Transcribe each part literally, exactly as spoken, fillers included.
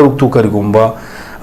ꯇꯔꯨꯛꯇꯨ ꯀꯔꯤꯒꯨꯝꯕ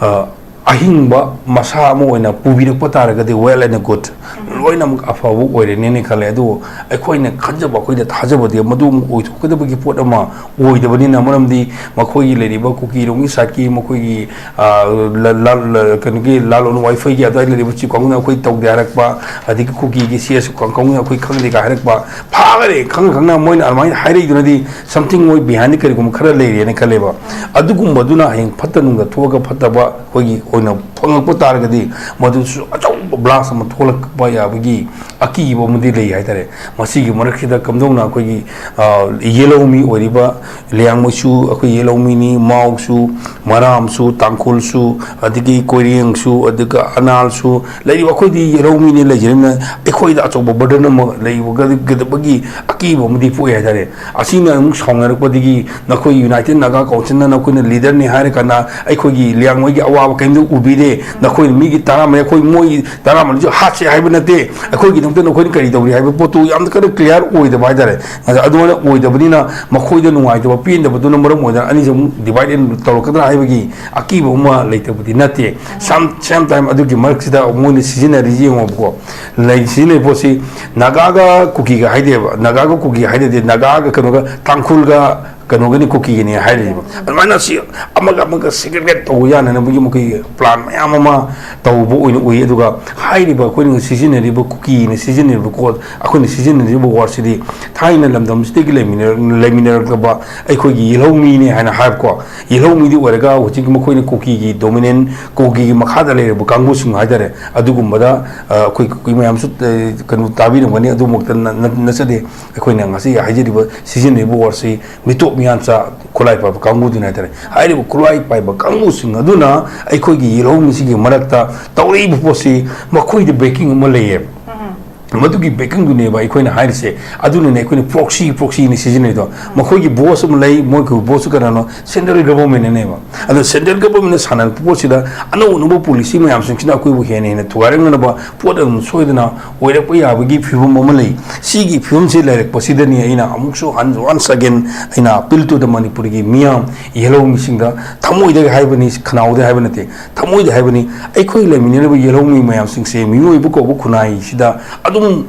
ꯑ, ꯑꯍꯤꯡꯕ ꯃꯁꯥ ꯑꯃ ꯑꯣꯏꯅ ꯄꯨꯕꯤꯔꯛꯄ ꯇꯥꯔꯒꯗꯤ, well and good, ꯂꯣꯏꯅꯃꯛ ꯑꯐꯕ ꯑꯣꯏꯔꯅꯤꯅ ꯈꯜꯂꯦ꯫ ꯑꯗꯨꯕꯨ ꯑꯩꯈꯣꯏꯅ ꯈꯟꯖꯕ, ꯑꯩꯈꯣꯏꯅ ꯊꯥꯖꯕꯗꯤ ꯃꯗꯨ ꯑꯃꯨꯛ ꯑꯣꯏꯊꯣꯛꯀꯗꯕꯒꯤ ꯄꯣꯠ ꯑꯃ ꯑꯣꯏꯗꯕꯅꯤꯅ, ꯃꯔꯝꯗꯤ ꯃꯈꯣꯏꯒꯤ ꯂꯩꯔꯤꯕ ꯀꯨꯀꯤꯔꯣꯝꯒꯤ ꯁꯥꯏꯠꯀꯤ ꯃꯈꯣꯏꯒꯤ, ꯑ, ꯂ-, ꯂ-, ꯂ-, ꯀꯩꯅꯣꯒꯤ ꯂꯥꯜꯂꯣꯟ ꯋꯥꯏꯐꯩꯒꯤ ꯑꯗꯨꯋꯥꯏꯗ ꯂꯩꯔꯤꯕ ꯆꯤꯐ ꯀꯥꯡꯕꯨꯅ ꯑꯩꯈꯣꯏ ꯇꯧꯗꯦ ꯍꯥꯏꯔꯛꯄ, ꯑꯗꯒꯤ ꯀꯨꯀꯤꯒꯤ ꯁꯤ ꯑꯦꯁ ꯀꯥꯡꯕꯨꯅ ꯑꯩꯈꯣꯏ ꯈꯪꯗꯦ ꯀꯥꯏ ꯍꯥꯏꯔꯛꯄ, ꯐꯥꯈꯔꯦ ꯈꯪꯅ ꯈꯪꯅ ꯃꯣꯏꯅ ꯑꯗꯨꯃꯥꯏꯅ ꯍꯥꯏꯔꯛꯏꯗꯨꯅꯗꯤ something ꯃꯣꯏ behind ꯀꯔꯤꯒꯨꯝꯕ ꯈꯔ ꯂꯩꯔꯦꯅ ꯈꯜꯂꯦꯕ꯫ ꯑꯗꯨꯒꯨꯝꯕꯗꯨꯅ ꯍꯌꯦꯡ ꯐꯠꯇ ꯅꯨꯡꯗ ꯊꯣꯛꯑꯒ ꯐꯠꯇꯕ ꯑꯩꯈꯣꯏꯒꯤ ꯑꯣꯏꯅ ꯐꯪꯉꯛꯄ ꯇꯥꯔꯒꯗꯤ, ꯃꯗꯨꯁꯨ ꯑꯆꯧꯕ blast ꯑꯃ ꯊꯣꯛꯂꯛꯄ ꯌꯥꯕꯒꯤ ꯑꯀꯤꯕ ꯑꯃꯗꯤ ꯂꯩ ꯍꯥꯏꯇꯥꯔꯦ꯫ ꯃꯁꯤꯒꯤ ꯃꯔꯛꯁꯤꯗ ꯀꯝꯗꯧꯅ ꯑꯩꯈꯣꯏꯒꯤ, ꯑ, ꯌꯦꯜꯍꯧꯃꯤ ꯑꯣꯏꯔꯤꯕ ꯂꯤꯌꯥꯡꯃꯩꯁꯨ, ꯑꯩꯈꯣꯏ ꯌꯦꯜꯍꯧꯃꯤꯅꯤ, ꯃꯥꯎꯁꯨ, ꯃꯔꯥꯝꯁꯨ, ꯇꯥꯡꯈꯨꯜꯁꯨ, ꯑꯗꯒꯤ ꯀꯣꯏꯔꯦꯡꯁꯨ, ꯑꯗꯨꯒ ꯑꯅꯥꯜꯁꯨ ꯂꯩꯔꯤꯕ ꯑꯩꯈꯣꯏꯗꯤ ꯌꯦꯜꯍꯧꯃꯤꯅꯤ ꯂꯩꯖꯔꯤꯕꯅ ꯑꯩꯈꯣꯏꯗ ꯑꯆꯧꯕ burden ꯑꯃ ꯂꯩꯕꯒꯗꯕꯒꯤ ꯑꯀꯤꯕ ꯑꯃꯗꯤ ꯄꯣꯛꯑꯦ ꯍꯥꯏꯇꯥꯔꯦ꯫ ꯑꯁꯤꯅ ꯑꯃꯨꯛ ꯁꯥꯎꯅꯔꯛꯄꯗꯒꯤ ꯅꯈꯣꯏ United Naga Councilꯅ ꯅꯈꯣꯏꯅ leaderꯅꯤ ꯍꯥꯏꯔ ꯀꯥꯟꯗ ꯑꯩꯈꯣꯏꯒꯤ ꯂꯤꯌꯥꯡꯃꯩꯒꯤ ꯑꯋꯥꯕ ꯀꯔꯤꯝꯇ ꯎꯕꯤꯗꯦ꯫ ꯅꯈꯣꯏꯅ ꯃꯤꯒꯤ ꯇꯔꯥꯃꯔꯤ, ꯑꯩꯈꯣꯏ ꯃꯣꯏ ꯇꯔꯥꯃꯔꯤꯁꯨ ꯍꯥꯠꯁꯦ ꯍꯥꯏꯕ ꯅꯠꯇꯦ, ꯑꯩꯈꯣꯏꯒꯤꯗꯃꯛꯇ ꯅꯈꯣꯏꯅ ꯀꯔꯤ ꯇꯧꯔꯤ ꯍꯥꯏꯕ ꯄꯣꯠꯇꯨ ꯌꯥꯝꯅ ꯀꯟꯅ clear ꯑꯣꯏꯗꯕ ꯍꯥꯏꯇꯥꯔꯦ꯫ ꯑꯗ ꯑꯗꯨꯃꯥꯏꯅ ꯑꯣꯏꯗꯕꯅꯤꯅ ꯃꯈꯣꯏꯗ ꯅꯨꯡꯉꯥꯏꯇꯕ ꯄꯦꯟꯗꯕꯗꯨꯅ ꯃꯔꯝ ꯑꯣꯏꯗꯅ ꯑꯅꯤꯁꯦ ꯑꯃꯨꯛ divide and ꯇꯧꯔꯛꯀꯗ꯭ꯔꯥ ꯍꯥꯏꯕꯒꯤ ꯑꯀꯤꯕ ꯑꯃ ꯂꯩꯇꯕꯗꯤ ꯅꯠꯇꯦ꯫ Some, same time ꯑꯗꯨꯒꯤ ꯃꯔꯛꯁꯤꯗ ꯃꯣꯏꯅ ꯁꯤꯖꯤꯟꯅꯔꯤꯁꯤ ꯌꯦꯡꯉꯣꯕꯀꯣ꯫ ꯂꯩ ꯁꯤꯖꯤꯟꯅꯔꯤꯕ ꯄꯣꯠꯁꯤ ꯅꯥꯒꯥꯒ ꯀꯨꯀꯤꯒ ꯍꯥꯏꯗꯦꯕ, ꯅꯥꯒꯥꯒ ꯀꯨꯀꯤ ꯍꯥꯏꯗꯦꯗꯤ, ꯅꯥꯒꯥꯒ ꯀꯩꯅꯣꯒ ꯇꯥꯡꯈꯨꯜꯒ ꯀꯩꯅꯣꯒꯅꯤ ꯀꯨꯀꯤꯒꯅꯤ ꯍꯥꯏꯔꯤꯕ꯫ ꯑꯗꯨꯃꯥꯏꯅ ꯁꯤ ꯑꯃꯒ ꯑꯃꯒ segregate ꯇꯧꯕ ꯌꯥꯅꯅꯕꯒꯤ ꯃꯈꯣꯏꯒꯤ plan ꯃꯌꯥꯝ ꯑꯃ ꯇꯧꯕ ꯑꯣꯏꯅ ꯎꯏ꯫ ꯑꯗꯨꯒ ꯍꯥꯏꯔꯤꯕ ꯑꯩꯈꯣꯏꯅ ꯁꯤꯖꯤꯟꯅꯔꯤꯕ ꯀꯨꯀꯤꯅ ꯁꯤꯖꯤꯟꯅꯔꯤꯕ code, ꯑꯩꯈꯣꯏꯅ ꯁꯤꯖꯤꯟꯅꯔꯤꯕ wordꯁꯤꯗꯤ ꯊꯥꯏꯅ ꯂꯝꯗꯝꯁꯤꯗꯒꯤ ꯂꯩꯃꯤꯟꯅ-, ꯂꯩꯃꯤꯟꯅꯔꯛꯂꯕ ꯑꯩꯈꯣꯏꯒꯤ ꯌꯦꯜꯍꯧꯃꯤꯅꯤ ꯍꯥꯏꯅ ꯍꯥꯏꯕꯀꯣ꯫ ꯌꯦꯜꯍꯧꯃꯤꯗꯤ ꯑꯣꯏꯔꯒ ꯍꯧꯖꯤꯛ ꯃꯈꯣꯏꯅ ꯀꯨꯀꯤꯒꯤ dominant, ꯀꯨꯀꯤꯒꯤ ꯃꯈꯥꯗ ꯂꯩꯔꯕ ꯀꯥꯡꯕꯨꯁꯤꯡ ꯍꯥꯏꯇꯥꯔꯦ꯫ ꯑꯗꯨꯒꯨꯝꯕꯗ, ꯑ, ꯑꯩꯈꯣꯏ ꯀꯨꯀꯤ ꯃꯌꯥꯝꯁꯨ, ꯑ, ꯀꯩꯅꯣ ꯇꯥꯕꯤꯔꯝꯒꯅꯤ꯫ ꯑꯗꯨꯃꯛꯇ ꯅ-, ꯅ-, ꯅꯠꯆꯗꯦ꯫ ꯑꯩꯈꯣꯏꯅ ꯉꯁꯤ ꯍꯥꯏꯖꯔꯤꯕ, ꯁꯤꯖꯤꯟꯅꯔꯤꯕ wordꯁꯤ ꯃꯤꯇꯣꯞ ꯃꯤꯌꯥꯟꯆꯥ ꯈꯨꯠꯂꯥꯏ ꯄꯥꯏꯕ ꯀꯥꯡꯕꯨꯗꯨꯅꯤ ꯍꯥꯏꯇꯥꯔꯦ꯫ ꯍꯥꯏꯔꯤꯕ ꯈꯨꯠꯂꯥꯏ ꯄꯥꯏꯕ ꯀꯥꯡꯕꯨꯁꯤꯡ ꯑꯗꯨꯅ ꯑꯩꯈꯣꯏꯒꯤ ꯌꯦꯜꯍꯧꯃꯤꯁꯤꯒꯤ ꯃꯔꯛꯇ ꯇꯧꯔꯛꯏꯕ ꯄꯣꯠꯁꯤ ꯃꯈꯣꯏꯗ backing ꯑꯃ ꯂꯩꯌꯦꯕ꯫ ꯃꯗꯨꯒꯤ backing ꯗꯨꯅꯦꯕ ꯑꯩꯈꯣꯏꯅ ꯍꯥꯏꯔꯤꯁꯦ꯫ ꯑꯗꯨꯅꯅꯦ ꯑꯩꯈꯣꯏꯅ proxy proxy ꯅ ꯁꯤꯖꯤꯟꯅꯩꯗꯣ꯫ ꯃꯈꯣꯏꯒꯤ boss ꯑꯃ ꯂꯩ, ꯃꯣꯏꯒꯤ boss ꯁꯨ ꯀꯅꯥꯅꯣ? Central government ꯅꯅꯦꯕ꯫ ꯑꯗꯣ central government ꯅ ꯁꯥꯟꯅꯔꯛꯄ ꯄꯣꯠꯁꯤꯗ ꯑꯅꯧ ꯑꯅꯧꯕ policy ꯃꯌꯥꯝꯁꯤꯡꯁꯤꯅ ꯑꯩꯈꯣꯏꯕꯨ ꯍꯦꯟꯅ ꯍꯦꯟꯅ ꯊꯨꯒꯥꯏꯔꯛꯅꯅꯕ ꯄꯣꯠ ꯑꯗꯨꯝ ꯁꯣꯏꯗꯅ ꯑꯣꯏꯔꯛꯄ ꯌꯥꯕꯒꯤ ꯐꯤꯕꯝ ꯑꯃ ꯂꯩ꯫ ꯁꯤꯒꯤ ꯐꯤꯕꯝꯁꯤ ꯂꯩꯔꯛꯄꯁꯤꯗꯅꯤ ꯑꯩꯅ ꯑꯃꯨꯛꯁꯨ ꯍꯟ-, once again ꯑꯩꯅ appeal to the ꯃꯅꯤꯄꯨꯔꯒꯤ ꯃꯤꯌꯥꯝ, ꯌꯦꯜꯍꯧꯃꯤꯁꯤꯡꯗ, ꯊꯃꯣꯏꯗꯒꯤ ꯍꯥꯏꯕꯅꯤ, ꯈꯅꯥꯎꯗꯒꯤ ꯍꯥꯏꯕ ꯅꯠꯇꯦ, ꯊꯃꯣꯏꯗ ꯍꯥꯏꯕꯅꯤ꯫ ꯑꯩꯈꯣꯏ ꯂꯩꯃꯤꯟꯅꯔꯤꯕ ꯌꯦꯜꯍꯧꯃꯤ ꯃꯌꯥꯝꯁꯤꯡꯁꯦ ꯃꯤꯑꯣꯏꯕ ꯀꯧꯕ ꯈꯨꯟꯅꯥꯏꯁꯤꯗ ꯑꯗꯨꯝ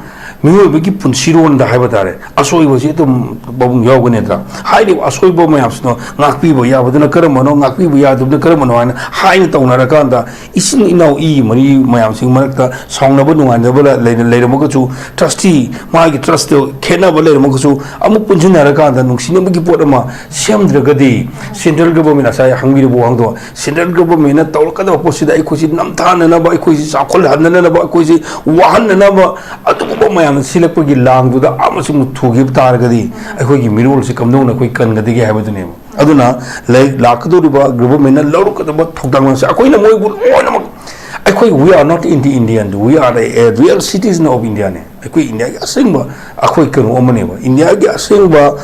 ꯃꯤꯑꯣꯏꯕꯒꯤ ꯄꯨꯟꯁꯤꯔꯣꯟꯗ ꯍꯥꯏꯕ ꯇꯥꯔꯦ, ꯑꯁꯣꯏꯕꯁꯤ ꯑꯗꯨꯝ ꯃꯕꯨꯡ ꯌꯥꯎꯒꯅꯤꯗ꯭ꯔꯥ? ꯍꯥꯏꯔꯤꯕ ꯑꯁꯣꯏꯕ ꯃꯌꯥꯝꯁꯤꯅ ꯉꯥꯛꯄꯤꯕ ꯌꯥꯕꯗꯨꯅ ꯀꯔꯝꯕꯅꯣ, ꯉꯥꯛꯄꯤꯕ ꯌꯥꯗꯕꯗꯨꯅ ꯀꯔꯝꯕꯅꯣ ꯍꯥꯏꯅ ꯍꯥꯏꯅ ꯇꯧꯅꯔꯀꯥꯟꯗ, ꯏꯆꯤꯟ ꯏꯅꯥꯎ ꯏ ꯃꯔꯤ ꯃꯌꯥꯝꯁꯤꯒꯤ ꯃꯔꯛꯇ ꯁꯥꯎꯅꯕ ꯅꯨꯡꯉꯥꯏꯅꯕ ꯂꯩ-, ꯂꯩꯔꯝꯃꯒꯁꯨ, trustee ꯃꯥꯒꯤ trust ꯇꯣ ꯈꯦꯠꯅꯕ ꯂꯩꯔꯝꯃꯒꯁꯨ, ꯑꯃꯨꯛ ꯄꯨꯟꯁꯤꯟꯅꯔꯀꯥꯟꯗ ꯅꯨꯡꯁꯤꯅꯕꯒꯤ ꯄꯣꯠ ꯑꯃ ꯁꯦꯝꯗ꯭ꯔꯒꯗꯤ, central government ꯉꯁꯥꯏ ꯍꯪꯕꯤꯔꯤꯕ ꯋꯥꯍꯪꯗꯣ, central government ꯅ ꯇꯧꯔꯛꯀꯗꯕ ꯄꯣꯠꯁꯤꯗ ꯑꯩꯈꯣꯏꯁꯤ ꯅꯝꯊꯅꯅꯕ, ꯑꯩꯈꯣꯏꯁꯤ ꯆꯥꯎꯈꯠꯍꯟꯅꯅꯕ, ꯑꯩꯈꯣꯏꯁꯤ ꯋꯥꯍꯟꯅꯅꯕ, ꯑꯗꯨꯒꯨꯝꯕ ꯃꯌꯥꯝꯅ ꯁꯤꯜꯂꯛꯄꯒꯤ ꯂꯥꯡꯗꯨꯗ ꯑꯃꯁꯨꯡ ꯊꯨꯈꯤꯕ ꯇꯥꯔꯒꯗꯤ, ꯑꯩꯈꯣꯏꯒꯤ ꯃꯤꯔꯣꯜꯁꯤ ꯀꯝꯗꯧꯅ ꯑꯩꯈꯣꯏ ꯀꯟꯒꯗꯒꯦ ꯍꯥꯏꯕꯗꯨꯅꯦꯕ꯫ ꯑꯗꯨꯅ ꯂꯩ-, ꯂꯥꯛꯀꯗꯧꯔꯤꯕ government ꯅ ꯂꯧꯔꯛꯀꯗꯕ ꯊꯧꯗꯥꯡꯁꯦ ꯑꯩꯈꯣꯏꯅ ꯃꯣꯏꯕꯨ ꯂꯣꯏꯅꯃꯛ, ꯑꯩꯈꯣꯏ, we are not in the Indian, we are a, a real citizen of India ꯅꯦ꯫ ꯑꯩꯈꯣꯏ ꯏꯟꯗꯤꯌꯥꯒꯤ ꯑꯁꯦꯡꯕ ꯑꯩꯈꯣꯏ ꯀꯩꯅꯣ ꯑꯃꯅꯦꯕ, ꯏꯟꯗꯤꯌꯥꯒꯤ ꯑꯁꯦꯡꯕ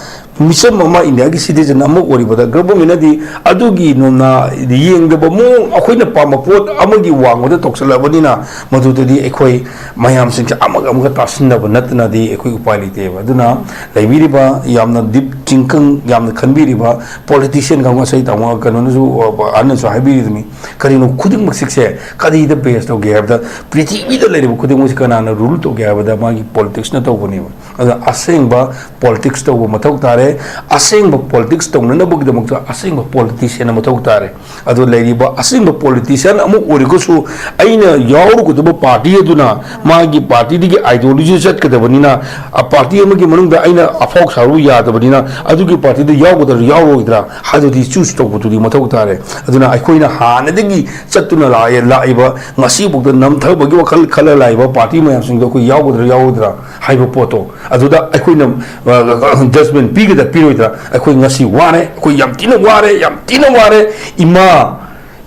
ꯃꯤꯆꯝ ꯑꯃ, ꯏꯟꯗꯤꯌꯥꯒꯤ citizen ꯑꯃ ꯑꯣꯏꯔꯤꯕꯗ government ꯅꯗꯤ ꯑꯗꯨꯒꯤ ꯅꯣꯝꯅ ꯌꯦꯡꯗꯕ ꯃꯑꯣꯡ, ꯑꯩꯈꯣꯏꯅ ꯄꯥꯝꯕ ꯄꯣꯠ ꯑꯃꯒꯤ ꯋꯥꯡꯃꯗ ꯇꯧꯁꯜꯂꯛꯑꯕꯅꯤꯅ, ꯃꯗꯨꯗꯗꯤ ꯑꯩꯈꯣꯏ ꯃꯌꯥꯝꯁꯤꯡꯁꯦ ꯑꯃꯒ ꯑꯃꯒ ꯇꯥꯁꯤꯟꯅꯕ ꯅꯠꯇꯅꯗꯤ ꯑꯩꯈꯣꯏ ꯎꯄꯥꯏ ꯂꯩꯇꯦꯕ꯫ ꯑꯗꯨꯅ ꯂꯩꯕꯤꯔꯤꯕ ꯌꯥꯝꯅ deep ꯇꯤꯡꯀꯪ ꯌꯥꯝꯅ ꯈꯟꯕꯤꯔꯤꯕ politician ꯀꯥꯡꯕꯨ, ꯉꯁꯥꯏ ꯇꯥꯃꯣ ꯀꯩꯅꯣꯅꯁꯨ, ꯑꯍꯟꯅꯁꯨ ꯍꯥꯏꯕꯤꯔꯤꯗꯨꯅꯤ, ꯀꯔꯤꯅꯣ ꯈꯨꯗꯤꯡꯃꯛꯁꯤꯡꯁꯦ ꯀꯔꯤꯗ base ꯇꯧꯒꯦ ꯍꯥꯏꯕꯗ, ꯄ꯭ꯔꯤꯊꯤꯕꯤꯗ ꯂꯩꯔꯤꯕ ꯈꯨꯗꯤꯡꯃꯛꯁꯤ ꯀꯅꯥꯅ rule ꯇꯧꯒꯦ ꯍꯥꯏꯕꯗ ꯃꯥꯒꯤ politics ꯅ ꯇꯧꯕꯅꯦꯕ꯫ ꯑꯗꯨꯅ ꯑꯁꯦꯡꯕ politics ꯇꯧꯕ ꯃꯊꯧ ꯇꯥꯔꯦ꯫ ꯑꯁꯦꯡꯕ politics ꯇꯧꯅꯅꯕꯒꯤꯗꯃꯛꯇ ꯑꯁꯦꯡꯕ politician ꯑꯃ ꯃꯊꯧ ꯇꯥꯔꯦ꯫ ꯑꯗꯣ ꯂꯩꯔꯤꯕ ꯑꯁꯦꯡꯕ politician ꯑꯃ ꯑꯣꯏꯔꯒꯁꯨ, ꯑꯩꯅ ꯌꯥꯎꯔꯨꯒꯗꯕ party ꯑꯗꯨꯅ ꯃꯥꯒꯤ party ꯗꯒꯤ ideology ꯆꯠꯀꯗꯕꯅꯤꯅ, ꯑ, party ꯑꯃꯒꯤ ꯃꯅꯨꯡꯗ ꯑꯩꯅ ꯑꯐꯥꯎ ꯁꯥꯔꯨ ꯌꯥꯗꯕꯅꯤꯅ, ꯑꯗꯨꯒꯤ party ꯗ ꯌꯥꯎꯒꯗ꯭ꯔꯥ ꯌꯥꯎꯔꯣꯏꯗ꯭ꯔꯥ ꯍꯥꯏꯗꯨꯗꯤ choose ꯇꯧꯕꯗꯨꯗꯤ ꯃꯊꯧ ꯇꯥꯔꯦ꯫ ꯑꯗꯨꯅ ꯑꯩꯈꯣꯏꯅ ꯍꯥꯟꯅꯗꯒꯤ ꯆꯠꯇꯨꯅ ꯂꯥꯛꯑꯦ-, ꯂꯥꯛꯏꯕ, ꯉꯁꯤꯐꯥꯎꯗ ꯅꯝꯊꯕꯒꯤ ꯋꯥꯈꯜ ꯈꯜꯂ ꯂꯥꯛꯏꯕ party ꯃꯌꯥꯝꯁꯤꯡꯗꯣ ꯑꯩꯈꯣꯏ ꯌꯥꯎꯒꯗ꯭ꯔꯥ ꯌꯥꯎꯔꯣꯏꯗ꯭ꯔꯥ ꯍꯥꯏꯕ ꯄꯣꯠꯇꯣ, ꯑꯗꯨꯗ ꯑꯩꯈꯣꯏꯅ, ꯑ, judgment ꯄꯤꯒꯗ꯭ꯔꯥ ꯄꯤꯔꯣꯏꯗ꯭ꯔꯥ? ꯑꯩꯈꯣꯏ ꯉꯁꯤ ꯋꯥꯔꯦ, ꯑꯩꯈꯣꯏ ꯌꯥꯝ ꯊꯤꯅ ꯋꯥꯔꯦ, ꯌꯥꯝ ꯊꯤꯅ ꯋꯥꯔꯦ꯫ ꯏꯃꯥ,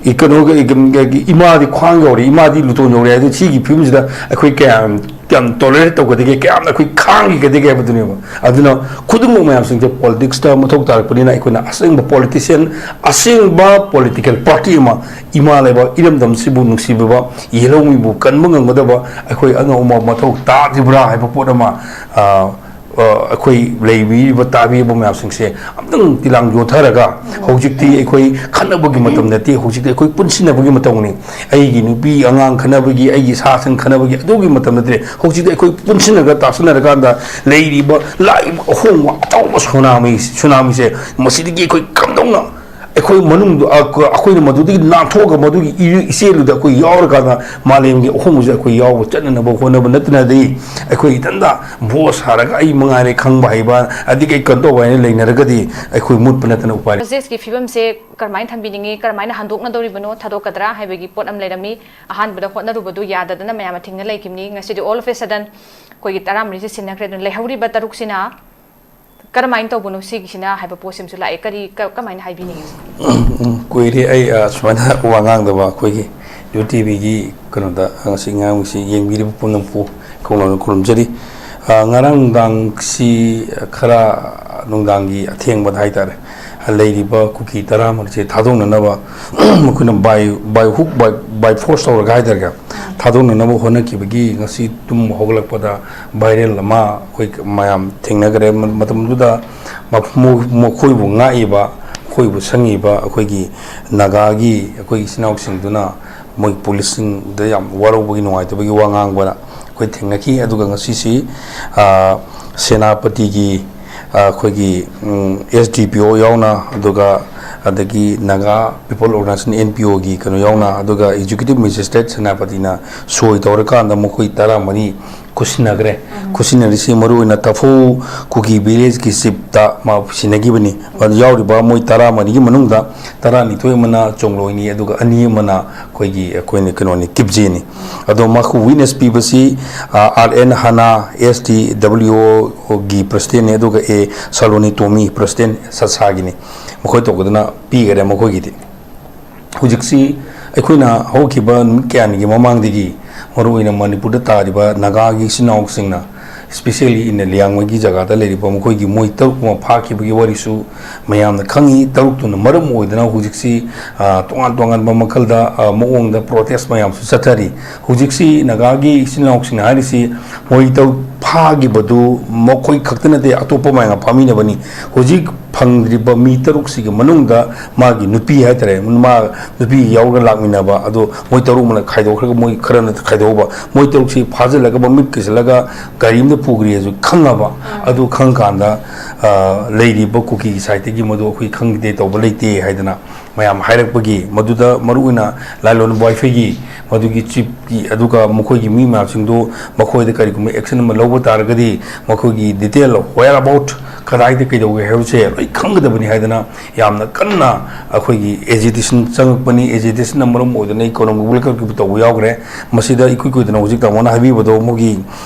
ꯏ-, ꯀꯩꯅꯣꯒ, ꯏ-, ꯏꯃꯥꯗꯤ ꯈ꯭ꯋꯥꯡ ꯌꯧꯔꯦ, ꯏꯃꯥꯗꯤ ꯂꯨꯇꯣꯟ ꯌꯧꯔꯦ ꯍꯥꯏꯗꯤ, ꯁꯤꯒꯤ ꯐꯤꯕꯝꯁꯤꯗ ꯑꯩꯈꯣꯏ ꯀꯌꯥꯝ ꯌꯥꯝ ꯇꯣꯂꯔꯦꯠ ꯇꯧꯒꯗꯒꯦ, ꯀꯌꯥꯝꯅ ꯑꯩꯈꯣꯏ ꯈꯥꯡꯈꯤꯒꯗꯒꯦ ꯍꯥꯏꯕꯗꯨꯅꯦꯕ꯫ ꯑꯗꯨꯅ ꯈꯨꯗꯤꯡꯃꯛ ꯃꯌꯥꯝꯁꯤꯡꯁꯦ ꯄꯣꯂꯤꯇꯤꯛꯁꯇ ꯃꯊꯧ ꯇꯥꯔꯛꯄꯅꯤꯅ, ꯑꯩꯈꯣꯏꯅ ꯑꯁꯦꯡꯕ ꯄꯣꯂꯤꯇꯤꯁꯤꯌꯥꯟ, ꯑꯁꯦꯡꯕ ꯄꯣꯂꯤꯇꯤꯀꯦꯜ ꯄꯥꯔꯇꯤ ꯑꯃ, ꯏꯃꯥ ꯂꯩꯕꯥꯛ ꯏꯔꯝꯗꯝꯁꯤꯕꯨ ꯅꯨꯡꯁꯤꯕꯤꯕ, ꯌꯦꯜꯍꯧꯃꯤꯕꯨ ꯀꯟꯕ ꯉꯝꯒꯗꯕ ꯑꯩꯈꯣꯏ ꯑꯉꯝ ꯑꯃ ꯃꯊꯧ ꯇꯥꯗ꯭ꯔꯤꯕ꯭ꯔꯥ ꯍꯥꯏꯕ ꯄꯣꯠ ꯑꯃ, ꯑ, ꯑ, ꯑꯩꯈꯣꯏ ꯂꯩꯕꯤꯔꯤꯕ ꯇꯥꯕꯤꯔꯤꯕ ꯃꯌꯥꯝꯁꯤꯡꯁꯦ ꯑꯝꯇꯪ ꯇꯤꯂꯥꯡ ꯌꯣꯊꯔꯒ, ꯍꯧꯖꯤꯛꯇꯤ ꯑꯩꯈꯣꯏ ꯈꯠꯅꯕꯒꯤ ꯃꯇꯝ ꯅꯠꯇꯦ, ꯍꯧꯖꯤꯛꯇꯤ ꯑꯩꯈꯣꯏ ꯄꯨꯟꯁꯤꯟꯅꯕꯒꯤ ꯃꯇꯝꯅꯤ꯫ ꯑꯩꯒꯤ ꯅꯨꯄꯤ ꯑꯉꯥꯡ ꯈꯠꯅꯕꯒꯤ, ꯑꯩꯒꯤ ꯁꯥ ꯁꯟ ꯈꯠꯅꯕꯒꯤ ꯑꯗꯨꯒꯤ ꯃꯇꯝ ꯅꯠꯇ꯭ꯔꯦ꯫ ꯍꯧꯖꯤꯛꯇꯤ ꯑꯩꯈꯣꯏ ꯄꯨꯟꯁꯤꯟꯅꯒ ꯇꯥꯁꯤꯟꯅꯔꯀꯥꯟꯗ ꯂꯩꯔꯤꯕ ꯂꯥꯛꯏꯕ ꯑꯍꯣꯡꯕ ꯑꯆꯧꯕ ꯁꯨꯅꯥꯃꯤ, ꯁꯨꯅꯥꯃꯤꯁꯦ, ꯃꯁꯤꯗꯒꯤ ꯑꯩꯈꯣꯏ ꯀꯝꯗꯧꯅ ꯑꯩꯈꯣꯏ ꯃꯅꯨꯡꯗ, ꯑ, ꯑꯩꯈꯣꯏꯅ ꯃꯗꯨꯗꯒꯤ ꯅꯥꯟꯊꯣꯛꯑꯒ ꯃꯗꯨꯒꯤ ꯏ-, ꯏꯆꯦꯜꯗꯨꯗ ꯑꯩꯈꯣꯏ ꯌꯥꯎꯔꯀꯥꯟꯗ ꯃꯥꯂꯦꯝꯒꯤ ꯑꯍꯣꯡꯕꯁꯦ ꯑꯩꯈꯣꯏ ꯌꯥꯎꯕ ꯆꯠꯅꯅꯕ ꯍꯣꯠꯅꯕ ꯅꯠꯇꯅꯗꯤ, ꯑꯩꯈꯣꯏ ꯏꯊꯟꯇ ꯕꯣꯁ ꯁꯥꯔꯒ ꯑꯩ ꯃꯉꯥꯏꯔꯦ ꯈꯪꯕ ꯍꯩꯕ, ꯑꯗꯒꯤ ꯑꯩ ꯀꯩꯅꯣ ꯇꯧꯕ ꯍꯥꯏꯅ ꯂꯩꯅꯔꯒꯗꯤ ꯑꯩꯈꯣꯏ ꯃꯨꯠꯄ ꯅꯠꯇꯅ ꯎꯄꯥꯏ ꯂꯩꯇꯦ꯫ ꯍꯧꯖꯤꯛꯀꯤ ꯐꯤꯕꯝꯁꯦ ꯀꯔꯝꯍꯥꯏꯅ ꯊꯝꯕꯤꯅꯤꯡꯉꯤ, ꯀꯔꯝꯍꯥꯏꯅ ꯍꯟꯗꯣꯛꯅꯗꯧꯔꯤꯕꯅꯣ, ꯊꯥꯗꯣꯛꯀꯗ꯭ꯔꯥ ꯍꯥꯏꯕꯒꯤ ꯄꯣꯠ ꯑꯃ ꯂꯩꯔꯝꯃꯤ꯫ ꯑꯍꯥꯟꯕꯗ ꯍꯣꯠꯅꯔꯨꯕꯗꯨ ꯌꯥꯗꯗꯅ ꯃꯌꯥꯝ ꯑꯃ ꯊꯦꯡꯅ ꯂꯩꯈꯤꯕꯅꯤ꯫ ꯉꯁꯤꯗꯤ all of a sudden ꯑꯩꯈꯣꯏꯒꯤ ꯇꯔꯥꯃꯔꯤꯁꯦ ꯁꯤꯟꯅꯈ꯭ꯔꯦ꯫ ꯑꯗꯨꯅ ꯂꯩꯍꯧꯔꯤꯕ ꯇꯔꯨꯛꯁꯤꯅ ꯀꯔꯝꯍꯥꯏꯅ ꯇꯧꯕꯅꯣ ꯁꯤꯒꯤꯁꯤꯅ ꯍꯥꯏꯕ ꯄꯣꯠꯁꯤꯃꯁꯨ ꯂꯥꯛꯑꯦ꯫ ꯀꯔꯤ, ꯀ-, ꯀꯃꯥꯏꯅ ꯍꯥꯏꯕꯤꯅꯤꯡꯉꯤ? ꯎꯝ, ꯀꯨꯏꯔꯦ ꯑꯩ, ꯑ, ꯁꯨꯃꯥꯏꯅ ꯋꯥ ꯉꯥꯡꯗꯕ꯫ ꯑꯩꯈꯣꯏꯒꯤ ꯌꯨ ꯇꯤ ꯚꯤꯒꯤ ꯀꯩꯅꯣꯗ ꯉꯁꯤ ꯉꯥꯡꯕꯁꯤ ꯌꯦꯡꯕꯤꯔꯤꯕ ꯄꯨꯝꯅꯃꯛꯄꯨ ꯈꯧꯅꯥꯅ ꯈꯨꯔꯨꯝꯖꯔꯤ꯫ ꯑ, ꯉꯔꯥꯡ ꯅꯨꯡꯗꯥꯡꯁꯤ ꯈꯔ ꯅꯨꯡꯗꯥꯡꯒꯤ ꯑꯊꯦꯡꯕꯗ ꯍꯥꯏꯇꯥꯔꯦ, ꯂꯩꯔꯤꯕ ꯀꯨꯀꯤ ꯇꯔꯥꯃꯔꯤꯁꯦ ꯊꯥꯗꯣꯛꯅꯅꯕ ꯃꯈꯣꯏꯅ by, by hook, by, by force ꯇꯧꯔꯒ ꯍꯥꯏꯇꯥꯔꯦ, ꯊꯥꯗꯣꯛꯅꯅꯕ ꯍꯣꯠꯅꯈꯤꯕꯒꯤ ꯉꯁꯤ ꯇꯨꯝ ꯍꯧꯒꯠꯂꯛꯄꯗ viral ꯑꯃ ꯑꯩꯈꯣꯏ ꯃꯌꯥꯝ ꯊꯦꯡꯅꯈ꯭ꯔꯦ꯫ ꯃ-, ꯃꯇꯝꯗꯨꯗ ꯃ-, ꯃ-, ꯃꯈꯣꯏꯕꯨ ꯉꯥꯛꯏꯕ, ꯃꯈꯣꯏꯕꯨ ꯁꯪꯉꯤꯕ ꯑꯩꯈꯣꯏꯒꯤ ꯅꯥꯒꯥꯒꯤ ꯑꯩꯈꯣꯏ ꯏꯆꯤꯟ ꯏꯅꯥꯎꯁꯤꯡꯗꯨꯅ ꯃꯣꯏ ꯄꯨꯂꯤꯁꯁꯤꯡꯗ ꯌꯥꯝ ꯋꯥꯔꯧꯕꯒꯤ, ꯅꯨꯡꯉꯥꯏꯇꯕꯒꯤ ꯋꯥ ꯉꯥꯡꯕꯗ ꯑꯩꯈꯣꯏ ꯊꯦꯡꯅꯈꯤ꯫ ꯑꯗꯨꯒ ꯉꯁꯤꯁꯤ, ꯑ, ꯁꯦꯅꯥꯄꯇꯤꯒꯤ, ꯑ, ꯑꯩꯈꯣꯏꯒꯤ, ꯎꯝ, S D P O ꯌꯥꯎꯅ, ꯑꯗꯨꯒ ꯑꯗꯒꯤ Naga People Organization, N P O ꯒꯤ ꯀꯩꯅꯣ ꯌꯥꯎꯅ, ꯑꯗꯨꯒ Executive Magistrate ꯁꯦꯅꯥꯄꯇꯤꯅ ꯁꯣꯏ ꯇꯧꯔꯀꯥꯟꯗ ꯃꯈꯣꯏ ꯇꯔꯥꯃꯔꯤ ꯈꯨꯠꯁꯤꯟꯅꯈ꯭ꯔꯦ꯫ ꯎꯝ꯫ ꯈꯨꯠꯁꯤꯟꯅꯔꯤꯁꯤ ꯃꯔꯨꯑꯣꯏꯅ ꯇꯐꯧ ꯀꯨꯀꯤ village ꯀꯤ chief ꯇ ꯃꯥ ꯁꯤꯟꯅꯈꯤꯕꯅꯤ꯫ ꯑꯗꯨ ꯌꯥꯎꯔꯤꯕ ꯃꯣꯏ ꯇꯔꯥꯃꯔꯤꯒꯤ ꯃꯅꯨꯡꯗ ꯇꯔꯥꯅꯤꯊꯣꯏ ꯑꯃꯅ ꯆꯣꯡꯂꯣꯏꯅꯤ, ꯑꯗꯨꯒ ꯑꯅꯤ ꯑꯃꯅ ꯑꯩꯈꯣꯏꯒꯤ, ꯑꯩꯈꯣꯏꯅ ꯀꯩꯅꯣꯅꯤ, ꯀꯤꯞꯖꯦꯅꯤ꯫ ꯑꯗꯣ ꯃꯈꯣꯏ witness ꯄꯤꯕꯁꯤ, ꯑ, R N Hana, S T W O ꯒꯤ president ꯅꯤ, ꯑꯗꯨꯒ A Saloni Tomi, president ꯁꯠꯁꯥꯒꯤꯅꯤ꯫ ꯃꯈꯣꯏ ꯇꯧꯒꯗꯅ ꯄꯤꯈꯔꯦ ꯃꯈꯣꯏꯒꯤꯗꯤ꯫ ꯍꯧꯖꯤꯛꯁꯤ ꯑꯩꯈꯣꯏꯅ ꯍꯧꯈꯤꯕ ꯅꯨꯃꯤꯠ ꯀꯌꯥꯅꯤꯒꯤ ꯃꯃꯥꯡꯗꯒꯤ ꯃꯔꯨꯑꯣꯏꯅ ꯃꯅꯤꯄꯨꯔꯗ ꯇꯥꯔꯤꯕ ꯅꯥꯒꯥꯒꯤ ꯏꯆꯤꯟ ꯏꯅꯥꯎꯁꯤꯡꯅ, especially in ꯂꯤꯌꯥꯡꯃꯩꯒꯤ ꯖꯒꯥꯗ ꯂꯩꯔꯤꯕ ꯃꯈꯣꯏꯒꯤ ꯃꯣꯏ ꯇꯔꯨꯛ ꯑꯃ ꯐꯥꯈꯤꯕꯒꯤ ꯋꯥꯔꯤꯁꯨ ꯃꯌꯥꯝꯅ ꯈꯪꯉꯤ꯫ ꯇꯔꯨꯛꯇꯨꯅ ꯃꯔꯝ ꯑꯣꯏꯗꯅ ꯍꯧꯖꯤꯛꯁꯤ, ꯑ, ꯇꯣꯉꯥꯟ ꯇꯣꯉꯥꯟꯕ ꯃꯈꯜꯗ, ꯑ, ꯃꯑꯣꯡꯗ protest ꯃꯌꯥꯝꯁꯨ ꯆꯠꯊꯔꯤ꯫ ꯍꯧꯖꯤꯛꯁꯤ ꯅꯥꯒꯥꯒꯤ ꯏꯆꯤꯟ ꯏꯅꯥꯎꯁꯤꯡꯅ ꯍꯥꯏꯔꯤꯁꯤ ꯃꯣꯏ ꯇꯔꯨꯛ ꯐꯥꯈꯤꯕꯗꯨ ꯃꯈꯣꯏ ꯈꯛꯇ ꯅꯠꯇꯦ, ꯑꯇꯣꯞꯄ ꯃꯌꯥꯝꯒ ꯐꯥꯃꯤꯟꯅꯕꯅꯤ꯫ ꯍꯧꯖꯤꯛ ꯐꯪꯗ꯭ꯔꯤꯕ ꯃꯤ ꯇꯔꯨꯛꯁꯤꯒꯤ ꯃꯅꯨꯡꯗ ꯃꯥꯒꯤ ꯅꯨꯄꯤ ꯍꯥꯏꯇꯥꯔꯦ, ꯃꯥ ꯅꯨꯄꯤ ꯌꯥꯎꯔꯒ ꯂꯥꯛꯃꯤꯟꯅꯕ, ꯑꯗꯣ ꯃꯣꯏ ꯇꯔꯨꯛ ꯑꯃꯅ ꯈꯥꯏꯗꯣꯛꯈ꯭ꯔꯒ ꯃꯣꯏ ꯈꯔꯅ ꯈꯥꯏꯗꯣꯛꯑꯕ, ꯃꯣꯏ ꯇꯔꯨꯛꯁꯤ ꯐꯥꯖꯤꯜꯂꯒ ꯃꯃꯤꯠ ꯀꯤꯁꯤꯜꯂꯒ ꯒꯥꯔꯤ ꯑꯃꯗ ꯄꯨꯈ꯭ꯔꯦꯁꯨ ꯈꯪꯉꯕ꯫ ꯑꯗꯨ ꯈꯪꯀꯥꯟꯗ, ꯑ, ꯂꯩꯔꯤꯕ ꯀꯨꯀꯤꯒꯤ side ꯇꯒꯤ ꯃꯗꯨ ꯑꯩꯈꯣꯏ ꯈꯪꯗꯦ, ꯇꯧꯕ ꯂꯩꯇꯦ ꯍꯥꯏꯗꯅ ꯃꯌꯥꯝ ꯍꯥꯏꯔꯛꯄꯒꯤ, ꯃꯗꯨꯗ ꯃꯔꯨꯑꯣꯏꯅ ꯂꯥꯏꯂꯣꯟ ꯋꯥꯏꯐꯩꯒꯤ ꯃꯗꯨꯒꯤ chief ꯀꯤ, ꯑꯗꯨꯒ ꯃꯈꯣꯏꯒꯤ ꯃꯤ ꯃꯌꯥꯝꯁꯤꯡꯗꯨ ꯃꯈꯣꯏꯗ ꯀꯔꯤꯒꯨꯝꯕ action ꯑꯃ ꯂꯧꯕ ꯇꯥꯔꯒꯗꯤ ꯃꯈꯣꯏꯒꯤ detail, where about, ꯀꯗꯥꯏꯗ ꯀꯩꯗꯧꯒꯦ ꯍꯥꯏꯕꯁꯦ ꯂꯣꯏ ꯈꯪꯒꯗꯕꯅꯤ ꯍꯥꯏꯗꯅ ꯌꯥꯝꯅ ꯀꯟꯅ ꯑꯩꯈꯣꯏꯒꯤ agitation ꯆꯪꯉꯛꯄꯅꯤ꯫ Agitation ꯅ ꯃꯔꯝ ꯑꯣꯏꯗꯨꯅ economic boycott ꯇꯧꯕ ꯌꯥꯎꯈ꯭ꯔꯦ꯫ ꯃꯁꯤꯗ ꯏꯀꯨꯏ ꯀꯨꯏꯗꯅ ꯍꯧꯖꯤꯛ ꯇꯥꯃꯣꯅ ꯍꯥꯏꯕꯤꯕꯗꯣ, ꯃꯈꯣꯏꯒꯤ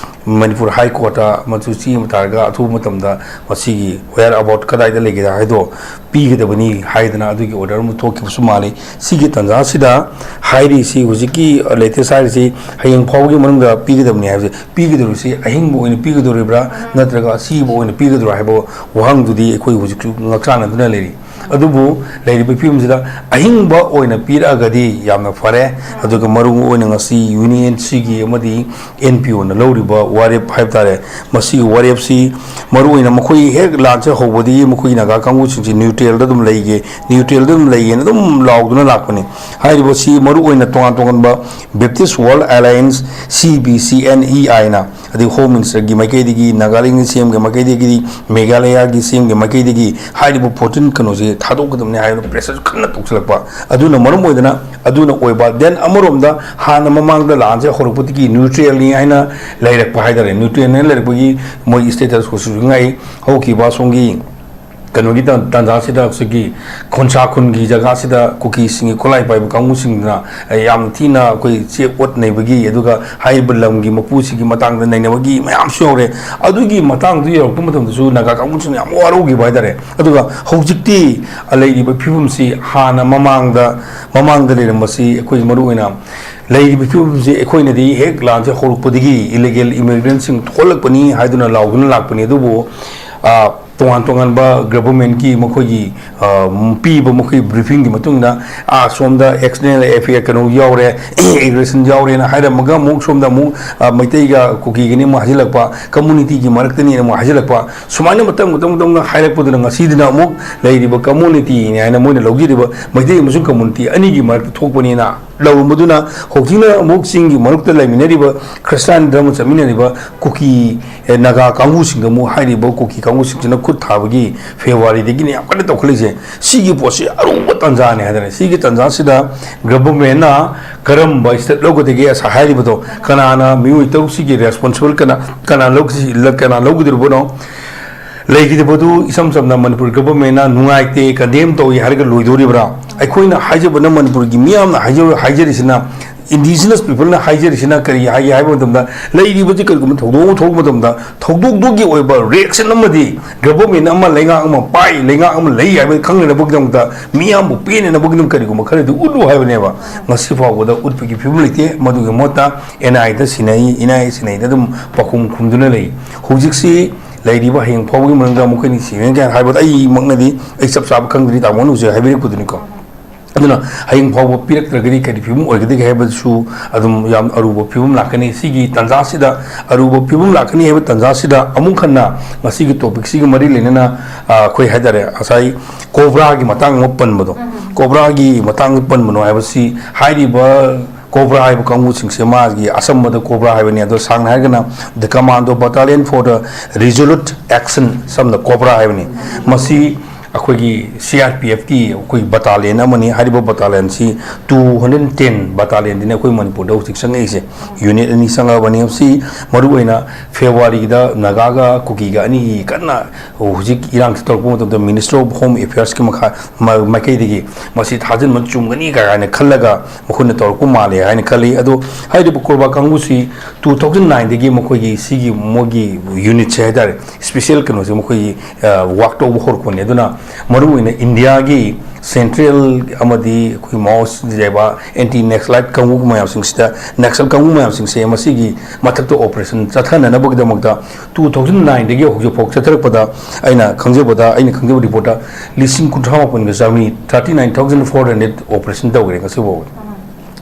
ꯃꯅꯤꯄꯨꯔ High Court ꯇ ꯃꯗꯨ ꯆꯦ ꯑꯃ ꯇꯥꯔꯒ ꯑꯊꯨꯕ ꯃꯇꯝꯗ ꯃꯁꯤꯒꯤ where about ꯀꯗꯥꯏꯗ ꯂꯩꯒꯦ ꯍꯥꯏꯗꯣ ꯄꯤꯒꯗꯕꯅꯤ ꯍꯥꯏꯗꯅ ꯑꯗꯨꯒꯤ order ꯑꯃ ꯊꯣꯛꯈꯤꯕꯁꯨ ꯃꯥꯜꯂꯤ꯫ ꯁꯤꯒꯤ ꯇꯥꯟꯖꯥꯁꯤꯗ ꯍꯥꯏꯔꯤꯁꯤ, ꯍꯧꯖꯤꯛꯀꯤ latest ꯍꯥꯏꯔꯤꯁꯤ ꯍꯌꯦꯡ ꯐꯥꯎꯕꯒꯤ ꯃꯅꯨꯡꯗ ꯄꯤꯒꯗꯕꯅꯤ ꯍꯥꯏꯕꯁꯦ, ꯄꯤꯒꯗꯧꯔꯤꯁꯤ ꯑꯍꯤꯡꯕ ꯑꯣꯏꯅ ꯄꯤꯒꯗꯧꯔꯤꯕ꯭ꯔꯥ, ꯅꯠꯇ꯭ꯔꯒ ꯑꯁꯤꯕ ꯑꯣꯏꯅ ꯄꯤꯒꯗꯧꯔꯥ ꯍꯥꯏꯕ ꯋꯥꯍꯪꯗꯨꯗꯤ ꯑꯩꯈꯣꯏ ꯍꯧꯖꯤꯛꯁꯨ ꯉꯛꯆꯥꯟꯅꯗꯨꯅ ꯂꯩꯔꯤ꯫ ꯑꯗꯨꯕꯨ ꯂꯩꯔꯤꯕ ꯐꯤꯕꯝꯁꯤꯗ ꯑꯍꯤꯡꯕ ꯑꯣꯏꯅ ꯄꯤꯔꯛꯑꯒꯗꯤ ꯌꯥꯝꯅ ꯐꯔꯦ꯫ ꯑꯗꯨꯒ ꯃꯔꯨ ꯑꯣꯏꯅ ꯉꯁꯤ ꯌꯨꯅꯤꯌꯟꯁꯤꯒꯤ ꯑꯃꯗꯤ ꯑꯦꯟ ꯄꯤ ꯑꯣꯅ ꯂꯧꯔꯤꯕ ꯋꯥꯔꯦꯞ ꯍꯥꯏꯕ ꯇꯥꯔꯦ, ꯃꯁꯤꯒꯤ ꯋꯥꯔꯦꯞꯁꯤ ꯃꯔꯨ ꯑꯣꯏꯅ ꯃꯈꯣꯏ ꯍꯦꯛ ꯂꯥꯟꯁꯦ ꯍꯧꯕꯗꯒꯤ ꯃꯈꯣꯏꯒꯤ ꯅꯥꯒꯥ ꯀꯥꯡꯕꯨꯁꯤꯡꯁꯤ neutral ꯗ ꯑꯗꯨꯝ ꯂꯩꯒꯦ, neutral ꯗ ꯑꯗꯨꯝ ꯂꯩꯒꯦꯅ ꯑꯗꯨꯝ ꯂꯥꯎꯗꯨꯅ ꯂꯥꯛꯄꯅꯤ꯫ ꯍꯥꯏꯔꯤꯕꯁꯤ ꯃꯔꯨ ꯑꯣꯏꯅ ꯇꯣꯉꯥꯟ ꯇꯣꯉꯥꯟꯕ Baptist World Alliance, C B C N E ꯍꯥꯏꯅ, ꯑꯗꯩ Home Minister ꯒꯤ ꯃꯥꯏꯀꯩꯗꯒꯤ, ꯅꯥꯒꯥꯂꯦꯟꯒꯤ C M ꯒꯤ ꯃꯥꯏꯀꯩꯗꯒꯤ, ꯃꯦꯘꯥꯂꯌꯥꯒꯤ C M ꯒꯤ ꯃꯥꯏꯀꯩꯗꯒꯤ ꯍꯥꯏꯔꯤꯕ fourteen ꯀꯩꯅꯣꯁꯦ ꯊꯥꯗꯣꯛꯀꯗꯕꯅꯤ ꯍꯥꯏꯗꯅ pressure ꯁꯨ ꯀꯟꯅ ꯇꯧꯁꯤꯜꯂꯛꯄ꯫ ꯑꯗꯨꯅ ꯃꯔꯝ ꯑꯣꯏꯗꯅ, ꯑꯗꯨꯅ ꯑꯣꯏꯕ꯫ Then ꯑꯃꯔꯣꯝꯗ ꯍꯥꯟꯅ ꯃꯃꯥꯡꯗ ꯂꯥꯟꯁꯦ ꯍꯧꯔꯛꯄꯗꯒꯤ neutral ꯅꯤ ꯍꯥꯏꯅ ꯂꯩꯔꯛꯄ ꯍꯥꯏꯇꯥꯔꯦ, neutral ꯅꯤ ꯍꯥꯏꯅ ꯂꯩꯔꯛꯄꯒꯤ ꯃꯣꯏ status ꯀꯣꯁꯨ ꯉꯥꯏ ꯍꯧꯈꯤꯕ ꯑꯁꯣꯝꯒꯤ ꯀꯩꯅꯣꯒꯤ ꯇꯥꯟ-, ꯇꯥꯟꯖꯥꯁꯤꯗ ꯑꯩꯈꯣꯏꯒꯤ ꯈꯣꯟꯁꯥ ꯈꯨꯟꯒꯤ ꯖꯒꯥꯁꯤꯗ ꯀꯨꯀꯤꯁꯤꯡꯒꯤ ꯈꯨꯠꯂꯥꯏ ꯄꯥꯏꯕ ꯀꯥꯡꯕꯨꯁꯤꯡꯗꯨꯅ, ꯑꯦ, ꯌꯥꯝ ꯊꯤꯅ ꯑꯩꯈꯣꯏ ꯆꯦꯛ ꯑꯣꯠ ꯅꯩꯕꯒꯤ, ꯑꯗꯨꯒ ꯍꯥꯏꯔꯤꯕ ꯂꯝꯒꯤ ꯃꯄꯨꯁꯤꯒꯤ ꯃꯇꯥꯡꯗ ꯅꯩꯅꯕꯒꯤ ꯃꯌꯥꯝꯁꯨ ꯌꯥꯎꯔꯦ꯫ ꯑꯗꯨꯒꯤ ꯃꯇꯥꯡꯗꯨ ꯌꯧꯔꯛꯄ ꯃꯇꯝꯗꯁꯨ ꯅꯥꯒꯥ ꯀꯥꯡꯕꯨꯁꯤꯡꯅ ꯌꯥꯝ ꯋꯥꯔꯧꯈꯤꯕ ꯍꯥꯏꯇꯥꯔꯦ꯫ ꯑꯗꯨꯒ ꯍꯧꯖꯤꯛꯇꯤ ꯂꯩꯔꯤꯕ ꯐꯤꯕꯝꯁꯤ ꯍꯥꯟꯅ ꯃꯃꯥꯡꯗ, ꯃꯃꯥꯡꯗ ꯂꯩꯔꯝꯕꯁꯤ ꯑꯩꯈꯣꯏ ꯃꯔꯨꯑꯣꯏꯅ ꯂꯩꯔꯤꯕ ꯐꯤꯕꯝꯁꯤ ꯑꯩꯈꯣꯏꯅꯗꯤ ꯍꯦꯛ ꯂꯥꯟꯁꯦ ꯍꯧꯔꯛꯄꯗꯒꯤ illegal immigrantꯁꯤꯡ ꯊꯣꯛꯍꯜꯂꯛꯄꯅꯤ ꯍꯥꯏꯗꯨꯅ ꯂꯥꯎꯗꯨꯅ ꯂꯥꯛꯄꯅꯤ꯫ ꯑꯗꯨꯕꯨ, ꯑ, ꯇꯣꯉꯥꯟ ꯇꯣꯉꯥꯟꯕ governmentꯀꯤ ꯃꯈꯣꯏꯒꯤ, ꯑ, ꯄꯤꯕ ꯃꯈꯣꯏꯒꯤ briefingꯒꯤ ꯃꯇꯨꯡ ꯏꯟꯅ, ꯑ, ꯁꯣꯝꯗ external affair ꯀꯩꯅꯣ ꯌꯥꯎꯔꯦ, aggression ꯌꯥꯎꯔꯦꯅ ꯍꯥꯏꯔꯝꯃꯒ ꯑꯃꯨꯛ ꯁꯣꯝꯗ ꯑꯃꯨꯛ, ꯑ, ꯃꯩꯇꯩꯒ ꯀꯨꯀꯤꯒꯅꯤ ꯑꯃꯨꯛ ꯍꯥꯏꯖꯤꯜꯂꯛꯄ, communityꯒꯤ ꯃꯔꯛꯇꯅꯤ ꯑꯃꯨꯛ ꯍꯥꯏꯖꯤꯜꯂꯛꯄ, ꯁꯨꯃꯥꯏꯅ ꯃꯇꯝ ꯃꯇꯝ ꯃꯇꯝꯅ ꯍꯥꯏꯔꯛꯄꯗꯨꯅ ꯉꯁꯤꯗꯨꯅ ꯑꯃꯨꯛ ꯂꯩꯔꯤꯕ communityꯅꯤ ꯍꯥꯏꯅ ꯃꯣꯏꯅ ꯂꯧꯖꯔꯤꯕ ꯃꯩꯇꯩ ꯑꯃꯁꯨꯡ community ꯑꯅꯤꯒꯤ ꯃꯔꯛꯇ ꯊꯣꯛꯄꯅꯤꯅ ꯂꯧꯔꯝꯕꯗꯨꯅ ꯍꯧꯖꯤꯛꯅ ꯑꯃꯨꯛ ꯆꯤꯡꯒꯤ ꯃꯔꯛꯇ ꯂꯩꯃꯤꯟꯅꯔꯤꯕ ꯈ꯭ꯔꯤꯁꯇꯥꯟ ꯙꯔꯃ ꯆꯠꯃꯤꯟꯅꯔꯤꯕ ꯀꯨꯀꯤ, ꯑꯦ, ꯅꯥꯒꯥ ꯀꯥꯡꯕꯨꯁꯤꯡꯗ ꯑꯃꯨꯛ ꯍꯥꯏꯔꯤꯕ ꯀꯨꯀꯤ ꯀꯥꯡꯕꯨꯁꯤꯡꯁꯤꯅ ꯈꯨꯠ ꯊꯥꯕꯒꯤ ꯐꯦꯕ꯭ꯔꯨꯋꯥꯔꯤꯗꯒꯤꯅꯤ ꯌꯥꯝ ꯀꯟꯅ ꯇꯧꯈꯠꯂꯛꯏꯁꯦ꯫ ꯁꯤꯒꯤ ꯄꯣꯠꯁꯤ ꯑꯔꯨꯕ ꯇꯥꯟꯖꯥꯅꯤ ꯍꯥꯏꯇꯥꯔꯦ꯫ ꯁꯤꯒꯤ ꯇꯥꯟꯖꯥꯁꯤꯗ governmentꯅ ꯀꯔꯝꯕ step ꯂꯧꯒꯗꯒꯦ? ꯑꯁ, ꯍꯥꯏꯔꯤꯕꯗꯣ ꯀꯅꯥꯅ, ꯃꯤꯑꯣꯏ ꯇꯔꯨꯛꯁꯤꯒꯤ responsible ꯀꯅꯥ, ꯀꯅꯥ ꯂꯧꯒ-, ꯀꯅꯥ ꯂꯧꯒꯗꯧꯔꯤꯕꯅꯣ? ꯂꯩꯈꯤꯗꯕꯗꯨ ꯏꯁꯝ ꯁꯝꯅ ꯃꯅꯤꯄꯨꯔ governmentꯅ ꯅꯨꯡꯉꯥꯏꯇꯦ, condemn ꯇꯧꯏ ꯍꯥꯏꯔꯒ ꯂꯣꯏꯗꯣꯔꯤꯕ꯭ꯔꯥ? ꯑꯩꯈꯣꯏꯅ ꯍꯥꯏꯖꯕꯅ, ꯃꯅꯤꯄꯨꯔꯒꯤ ꯃꯤꯌꯥꯝꯅ ꯍꯥꯏꯖ-, ꯍꯥꯏꯖꯔꯤꯁꯤꯅ, indigenous peopleꯅ ꯍꯥꯏꯖꯔꯤꯁꯤꯅ ꯀꯔꯤ ꯍꯥꯏꯒꯦ ꯍꯥꯏꯕ ꯃꯇꯝꯗ, ꯂꯩꯔꯤꯕꯁꯤ ꯀꯔꯤꯒꯨꯝꯕ ꯊꯧꯗꯣꯛ ꯑꯃ ꯊꯣꯛꯄ ꯃꯇꯝꯗ ꯊꯧꯗꯣꯛꯇꯨꯒꯤ ꯑꯣꯏꯕ reaction ꯑꯃꯗꯤ government ꯑꯃ, ꯂꯩꯉꯥꯛ ꯑꯃ ꯄꯥꯏ, ꯂꯩꯉꯥꯛ ꯑꯃ ꯂꯩ ꯍꯥꯏꯕ ꯈꯪꯅꯅꯕꯒꯤꯗꯃꯛꯇ, ꯃꯤꯌꯥꯝꯕꯨ ꯄꯦꯟꯅꯅꯕꯒꯤꯗꯃꯛ ꯀꯔꯤꯒꯨꯝꯕ ꯈꯔꯗꯤ ꯎꯠꯂꯨ ꯍꯥꯏꯕꯅꯦꯕ꯫ ꯉꯁꯤ ꯐꯥꯎꯕꯗ ꯎꯠꯄꯒꯤ ꯐꯤꯕꯝ ꯂꯩꯇꯦ꯫ ꯃꯗꯨꯒꯤ ꯃꯍꯨꯠꯇ N I Aꯗ ꯁꯤꯟꯅꯩ, N I A ꯁꯤꯟꯅꯩꯗ ꯑꯗꯨꯝ ꯄꯥꯎꯈꯨꯝ ꯈꯨꯝꯗꯨꯅ ꯂꯩ꯫ ꯍꯧꯖꯤꯛꯁꯤ ꯂꯩꯔꯤꯕ ꯍꯌꯦꯡ ꯐꯥꯎꯕꯒꯤ ꯃꯅꯨꯡꯗ ꯑꯃꯨꯛ ꯑꯩꯈꯣꯏꯅ ꯁꯤꯔꯅꯤ ꯀꯥꯏꯅ ꯍꯥꯏꯕꯗ ꯑꯩꯃꯛꯅꯗꯤ ꯑꯩ ꯆꯞ ꯆꯥꯕ ꯈꯪꯗ꯭ꯔꯤ, ꯇꯥꯃꯣꯅ ꯍꯧꯖꯤꯛ ꯍꯥꯏꯕꯤꯔꯛꯄꯗꯨꯅꯤꯀꯣ꯫ ꯑꯗꯨꯅ ꯍꯌꯦꯡ ꯐꯥꯎꯕ ꯄꯤꯔꯛꯇ꯭ꯔꯒꯗꯤ ꯀꯔꯤ ꯐꯤꯕꯝ ꯑꯣꯏꯒꯗꯒꯦ ꯍꯥꯏꯕꯗꯨꯁꯨ ꯑꯗꯨꯝ ꯌꯥꯝ ꯑꯔꯨꯕ ꯐꯤꯕꯝ ꯂꯥꯛꯀꯅꯤ꯫ ꯁꯤꯒꯤ ꯇꯥꯟꯖꯥꯁꯤꯗ, ꯑꯔꯨꯕ ꯐꯤꯕꯝ ꯂꯥꯛꯀꯅꯤ ꯍꯥꯏꯕ ꯇꯥꯟꯖꯥꯁꯤꯗ ꯑꯃꯨꯛ ꯍꯟꯅ ꯉꯁꯤꯒꯤ topicꯁꯤꯒ ꯃꯔꯤ ꯂꯩꯅꯅ, ꯑ, ꯑꯩꯈꯣꯏ ꯍꯥꯏꯇꯥꯔꯦ, ꯉꯁꯥꯏ COBRAꯒꯤ ꯃꯇꯥꯡ ꯑꯃ ꯄꯟꯕꯗꯣ, COBRAꯒꯤ ꯃꯇꯥꯡꯗ ꯄꯟꯕꯅꯣ ꯍꯥꯏꯕꯁꯤ, ꯍꯥꯏꯔꯤꯕ COBRA ꯍꯥꯏꯕ ꯀꯥꯡꯕꯨꯁꯤꯡꯁꯦ ꯃꯥꯒꯤ ꯑꯆꯝꯕꯗ COBRA ꯍꯥꯏꯕꯅꯤ꯫ ꯑꯗꯣ ꯁꯥꯡꯅ ꯍꯥꯏꯔꯒꯅ The Commando Battalion for the Resolute Action, ꯁꯝꯅ COBRA ꯍꯥꯏꯕꯅꯤ꯫ ꯃꯁꯤ ꯑꯩꯈꯣꯏꯒꯤ ꯁꯤ ꯑꯥꯔ ꯄꯤ ꯑꯦꯐꯀꯤ ꯑꯩꯈꯣꯏ ꯕꯇꯥꯂꯤꯌꯟ ꯑꯃꯅꯤ꯫ ꯍꯥꯏꯔꯤꯕ ꯕꯇꯥꯂꯤꯌꯟꯁꯤ two hundred ten ꯕꯇꯥꯂꯤꯌꯟꯗꯨꯅꯤ ꯑꯩꯈꯣꯏ ꯃꯅꯤꯄꯨꯔꯗ ꯍꯧꯖꯤꯛ ꯆꯪꯉꯛꯏꯁꯦ꯫ ꯌꯨꯅꯤꯠ ꯑꯅꯤ ꯆꯪꯉꯛꯑꯕꯅꯤ꯫ ꯃꯁꯤ ꯃꯔꯨꯑꯣꯏꯅ ꯐꯦꯕ꯭ꯔꯨꯋꯥꯔꯤꯗ ꯅꯥꯒꯥꯒ ꯀꯨꯀꯤꯒ ꯑꯅꯤꯒꯤ ꯀꯟꯅ ꯍꯧꯖꯤꯛ ꯏꯔꯥꯡ ꯇꯧꯔꯛꯄ ꯃꯇꯝꯗ ꯃꯤꯅꯤꯁꯇꯔ ꯑꯣꯐ ꯍꯣꯝ ꯑꯦꯐꯤꯌꯔꯁꯀꯤ ꯃꯈꯥ ꯃ- ꯃꯥꯏꯀꯩꯗꯒꯤ ꯃꯁꯤ ꯊꯥꯖꯤꯟꯕ ꯆꯨꯝꯒꯅꯤ ꯀꯥꯏꯅ ꯈꯜꯂꯒ ꯃꯈꯣꯏꯅ ꯇꯧꯔꯛꯄ ꯃꯥꯜꯂꯦ ꯍꯥꯏꯅ ꯈꯜꯂꯤ꯫ ꯑꯗꯣ ꯍꯥꯏꯔꯤꯕ ꯀꯣꯔꯕꯥ ꯀꯥꯡꯕꯨꯁꯤ two thousand nineꯗꯒꯤ ꯃꯈꯣꯏꯒꯤ ꯁꯤꯒꯤ ꯃꯣꯏꯒꯤ ꯌꯨꯅꯤꯠꯁꯦ ꯍꯥꯏꯇꯥꯔꯦ, ꯁ꯭ꯄꯤꯁꯦꯜ ꯀꯩꯅꯣꯁꯦ ꯃꯈꯣꯏꯒꯤ ꯋꯥꯛ ꯇꯧꯕ ꯍꯧꯔꯛꯄꯅꯤ꯫ ꯑꯗꯨꯅ ꯃꯔꯨꯑꯣꯏꯅ ꯏꯟꯗꯤꯌꯥꯒꯤ ꯁꯦꯟꯇ꯭ꯔꯦꯜ ꯑꯃꯗꯤ ꯑꯩꯈꯣꯏ ꯃꯥꯑꯣꯁ ꯂꯩꯕ ꯑꯦꯟꯇꯤ ꯅꯦꯛꯁꯂꯥꯏꯠ ꯀꯥꯡꯕꯨ ꯃꯌꯥꯝꯁꯤꯡꯁꯤꯗ, ꯅꯦꯛꯁꯜ ꯀꯥꯡꯕꯨ ꯃꯌꯥꯝꯁꯤꯡꯁꯦ ꯃꯁꯤꯒꯤ ꯃꯊꯛꯇ ꯑꯣꯄꯔꯦꯁꯟ ꯆꯠꯊꯅꯅꯕꯒꯤꯗꯃꯛꯇ two thousand nineꯗꯒꯤ ꯍꯧꯖꯤꯛꯐꯥꯎ ꯆꯠꯊꯔꯛꯄꯗ ꯑꯩꯅ ꯈꯪꯖꯕꯗ, ꯑꯩꯅ ꯈꯪꯖꯕ ꯔꯤꯄꯣꯔꯠꯇ ꯂꯤꯁꯤꯡ ꯀꯨꯟꯊ꯭ꯔꯥ ꯃꯥꯄꯟꯒ ꯆꯥꯃꯔꯤ, thirty nine thousand four hundred operation ꯇꯧꯈ꯭ꯔꯦ ꯉꯁꯤꯐꯥꯎꯕꯗ꯫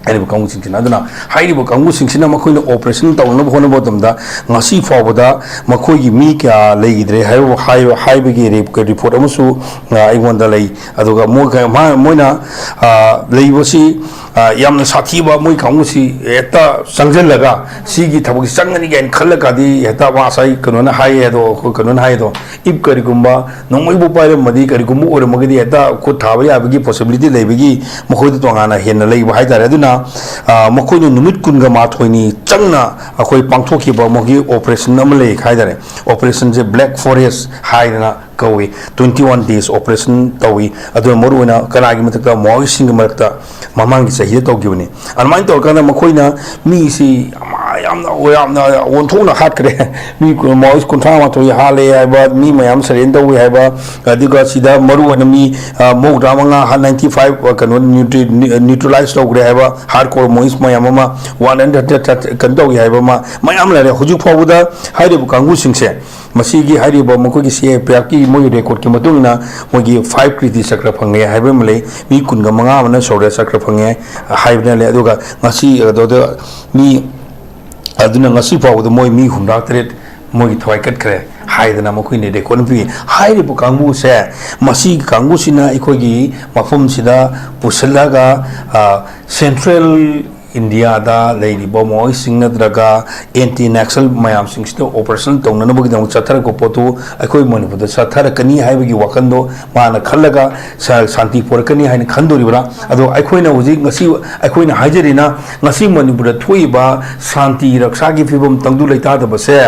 ꯍꯥꯏꯔꯤꯕ ꯀꯥꯡꯕꯨꯁꯤꯡꯁꯤꯅ꯫ ꯑꯗꯨꯅ ꯍꯥꯏꯔꯤꯕ ꯀꯥꯡꯕꯨꯁꯤꯡꯁꯤꯅ ꯃꯈꯣꯏꯅ ꯑꯣꯄꯔꯦꯁꯟ ꯇꯧꯅꯕ ꯍꯣꯠꯅꯕ ꯃꯇꯝꯗ ꯉꯁꯤ ꯐꯥꯎꯕꯗ ꯃꯈꯣꯏꯒꯤ ꯃꯤ ꯀꯌꯥ ꯂꯩꯈꯤꯗ꯭ꯔꯦ ꯍꯥꯏꯕ, ꯍꯥꯏꯕ, ꯍꯥꯏꯕꯒꯤ ꯔꯤ-, ꯔꯤꯄꯣꯔꯠ ꯑꯃꯁꯨ, ꯑ, ꯑꯩꯉꯣꯟꯗ ꯂꯩ꯫ ꯑꯗꯨꯒ ꯃꯣꯏ ꯀ-, ꯃꯥ-, ꯃꯣꯏꯅ, ꯑ, ꯂꯩꯕꯁꯤ, ꯑ, ꯌꯥꯝꯅ ꯁꯥꯊꯤꯕ, ꯃꯣꯏ ꯀꯥꯡꯕꯨꯁꯤ ꯍꯦꯛꯇ ꯆꯪꯁꯤꯜꯂꯒ ꯁꯤꯒꯤ ꯊꯕꯛꯁꯤ ꯆꯪꯒꯅꯤ ꯀꯥꯏꯅ ꯈꯜꯂꯒꯗꯤ ꯍꯦꯛꯇ ꯃꯥ ꯉꯁꯥꯏ ꯀꯩꯅꯣꯅ ꯍꯥꯏꯌꯦ ꯑꯗꯣ, ꯑꯩꯈꯣꯏ ꯀꯩꯅꯣꯅ ꯍꯥꯏꯌꯦ ꯑꯗꯣ, if ꯀꯔꯤꯒꯨꯝꯕ ꯅꯣꯡꯃꯩꯕꯨ ꯄꯥꯏꯔꯝꯃꯗꯤ, ꯀꯔꯤꯒꯨꯝꯕ ꯑꯣꯏꯔꯝꯃꯒꯗꯤ ꯍꯦꯛꯇ ꯈꯨꯠ ꯊꯥꯕ ꯌꯥꯕꯒꯤ possibility ꯂꯩꯕꯒꯤ ꯃꯈꯣꯏꯗ ꯇꯣꯉꯥꯟꯅ ꯍꯦꯟꯅ ꯂꯩꯕ ꯍꯥꯏꯇꯥꯔꯦ꯫ ꯑꯗꯨꯅ, ꯑ, ꯃꯈꯣꯏꯅ ꯅꯨꯃꯤꯠ ꯀꯨꯟꯒ ꯃꯥꯊꯣꯏꯅꯤ ꯆꯪꯅ ꯑꯩꯈꯣꯏ ꯄꯥꯡꯊꯣꯛꯈꯤꯕ ꯃꯈꯣꯏꯒꯤ ꯑꯣꯄꯔꯦꯁꯟ ꯑꯃ ꯂꯩ ꯍꯥꯏꯇꯥꯔꯦ꯫ ꯑꯣꯄꯔꯦꯁꯟꯁꯦ Black Forest ꯍꯥꯏꯗꯅ ꯀꯧꯏ꯫ Twenty one days operation ꯇꯧꯏ꯫ ꯑꯗꯨꯅ ꯃꯔꯨꯑꯣꯏꯅ ꯀꯅꯥꯒꯤ ꯃꯊꯛꯇ? ꯃꯥꯑꯣꯏꯁꯤꯡꯒꯤ ꯃꯔꯛꯇ ꯃꯃꯥꯡꯒꯤ ꯆꯍꯤꯗ ꯇꯧꯈꯤꯕꯅꯤ꯫ ꯑꯗꯨꯃꯥꯏꯅ ꯇꯧꯔꯀꯥꯟꯗ ꯃꯈꯣꯏꯅ ꯃꯤꯁꯤ ꯌꯥꯝ, ꯌꯥꯝꯅ, ꯌꯥꯝꯅ ꯑꯣꯟꯊꯣꯛꯅ ꯍꯥꯠꯈ꯭ꯔꯦ꯫ ꯃꯤ ꯀꯨ-, ꯃꯥꯑꯣꯏꯁ ꯀꯨꯟꯊ꯭ꯔꯥ ꯃꯥꯊꯣꯏ ꯍꯥꯠꯂꯦ ꯍꯥꯏꯕ, ꯃꯤ ꯃꯌꯥꯝ surrender ꯇꯧꯏ ꯍꯥꯏꯕ, ꯑꯗꯨꯒ ꯁꯤꯗ ꯃꯔꯨꯑꯣꯏꯅ ꯃꯤ, ꯑ, ꯃꯧꯗ꯭ꯔꯥ ꯃꯉꯥ, ninety five, ꯑ, ꯀꯩꯅꯣ, ꯅ꯭ꯌꯨꯇ꯭ꯔꯤ-, ꯅ꯭ꯌꯨ-, neutralize ꯇꯧꯈ꯭ꯔꯦ ꯍꯥꯏꯕ, hardcore Maoist ꯃꯌꯥꯝ ꯑꯃ, one hundred ꯀꯩꯅꯣ ꯇꯧꯏ ꯍꯥꯏꯕ ꯑꯃ, ꯃꯌꯥꯝ ꯂꯩꯔꯦ꯫ ꯍꯧꯖꯤꯛ ꯐꯥꯎꯕꯗ ꯍꯥꯏꯔꯤꯕ ꯀꯥꯡꯕꯨꯁꯤꯡꯁꯦ, ꯃꯁꯤꯒꯤ ꯍꯥꯏꯔꯤꯕ ꯃꯈꯣꯏꯒꯤ ꯁꯤ ꯑꯦ ꯄꯤ ꯑꯦꯐꯀꯤ ꯃꯣꯏꯒꯤ ꯔꯦꯀꯣꯔꯠꯀꯤ ꯃꯇꯨꯡ ꯏꯟꯅ ꯃꯣꯏꯒꯤ five ꯀ꯭ꯔꯤꯇꯤ ꯆꯀ꯭ꯔ ꯐꯪꯉꯦ ꯍꯥꯏꯕ ꯑꯃ ꯂꯩ, ꯃꯤ ꯀꯨꯟꯒ ꯃꯉꯥ ꯑꯃꯅ ꯁꯧꯔꯤꯌꯥ ꯆꯀ꯭ꯔ ꯐꯪꯉꯦ ꯍꯥꯏꯕꯅ ꯂꯩ꯫ ꯑꯗꯨꯒ ꯉꯁꯤ ꯑꯗꯨꯗ ꯃꯤ, ꯑꯗꯨꯅ ꯉꯁꯤ ꯐꯥꯎꯕꯗ ꯃꯣꯏ ꯃꯤ ꯍꯨꯝꯗ꯭ꯔꯥ ꯇꯔꯦꯠ ꯃꯣꯏꯒꯤ ꯊꯋꯥꯏ ꯀꯠꯈ꯭ꯔꯦ ꯍꯥꯏꯗꯅ ꯃꯈꯣꯏꯅ ꯔꯦꯀꯣꯔꯠ ꯑꯃ ꯄꯤ꯫ ꯍꯥꯏꯔꯤꯕ ꯀꯥꯡꯕꯨꯁꯦ, ꯃꯁꯤꯒꯤ ꯀꯥꯡꯕꯨꯁꯤꯅ ꯑꯩꯈꯣꯏꯒꯤ ꯃꯐꯝꯁꯤꯗ ꯄꯨꯁꯤꯜꯂꯒ, ꯑ, ꯁꯦꯟꯇ꯭ꯔꯦꯜ ꯏꯟꯗꯤꯌꯥꯗ ꯂꯩꯔꯤꯕ ꯃꯥꯑꯣꯏꯁꯤꯡ ꯅꯠꯇ꯭ꯔꯒ ꯑꯦꯟꯇꯤ ꯅꯦꯛꯁꯜ ꯃꯌꯥꯝꯁꯤꯡꯁꯤꯗ ꯑꯣꯄꯔꯦꯁꯟ ꯇꯧꯅꯅꯕꯒꯤꯗꯃꯛ ꯆꯠꯊꯔꯛꯄ ꯄꯣꯠꯇꯨ ꯑꯩꯈꯣꯏ ꯃꯅꯤꯄꯨꯔꯗ ꯆꯠꯊꯔꯛꯀꯅꯤ ꯍꯥꯏꯕꯒꯤ ꯋꯥꯈꯜꯗꯣ ꯃꯥꯅ ꯈꯜꯂꯒ ꯁ-, ꯁꯥꯟꯇꯤ ꯄꯨꯔꯛꯀꯅꯤ ꯍꯥꯏꯅ ꯈꯟꯗꯣꯔꯤꯕ꯭ꯔꯥ? ꯑꯗꯣ ꯑꯩꯈꯣꯏꯅ ꯍꯧꯖꯤꯛ ꯉꯁꯤ, ꯑꯩꯈꯣꯏꯅ ꯍꯥꯏꯖꯔꯤꯅ, ꯉꯁꯤ ꯃꯅꯤꯄꯨꯔꯗ ꯊꯣꯛꯏꯕ ꯁꯥꯟꯇꯤ ꯔꯛꯁꯥꯒꯤ ꯐꯤꯕꯝ ꯇꯪꯗꯨ ꯂꯩꯇꯥꯗꯕꯁꯦ,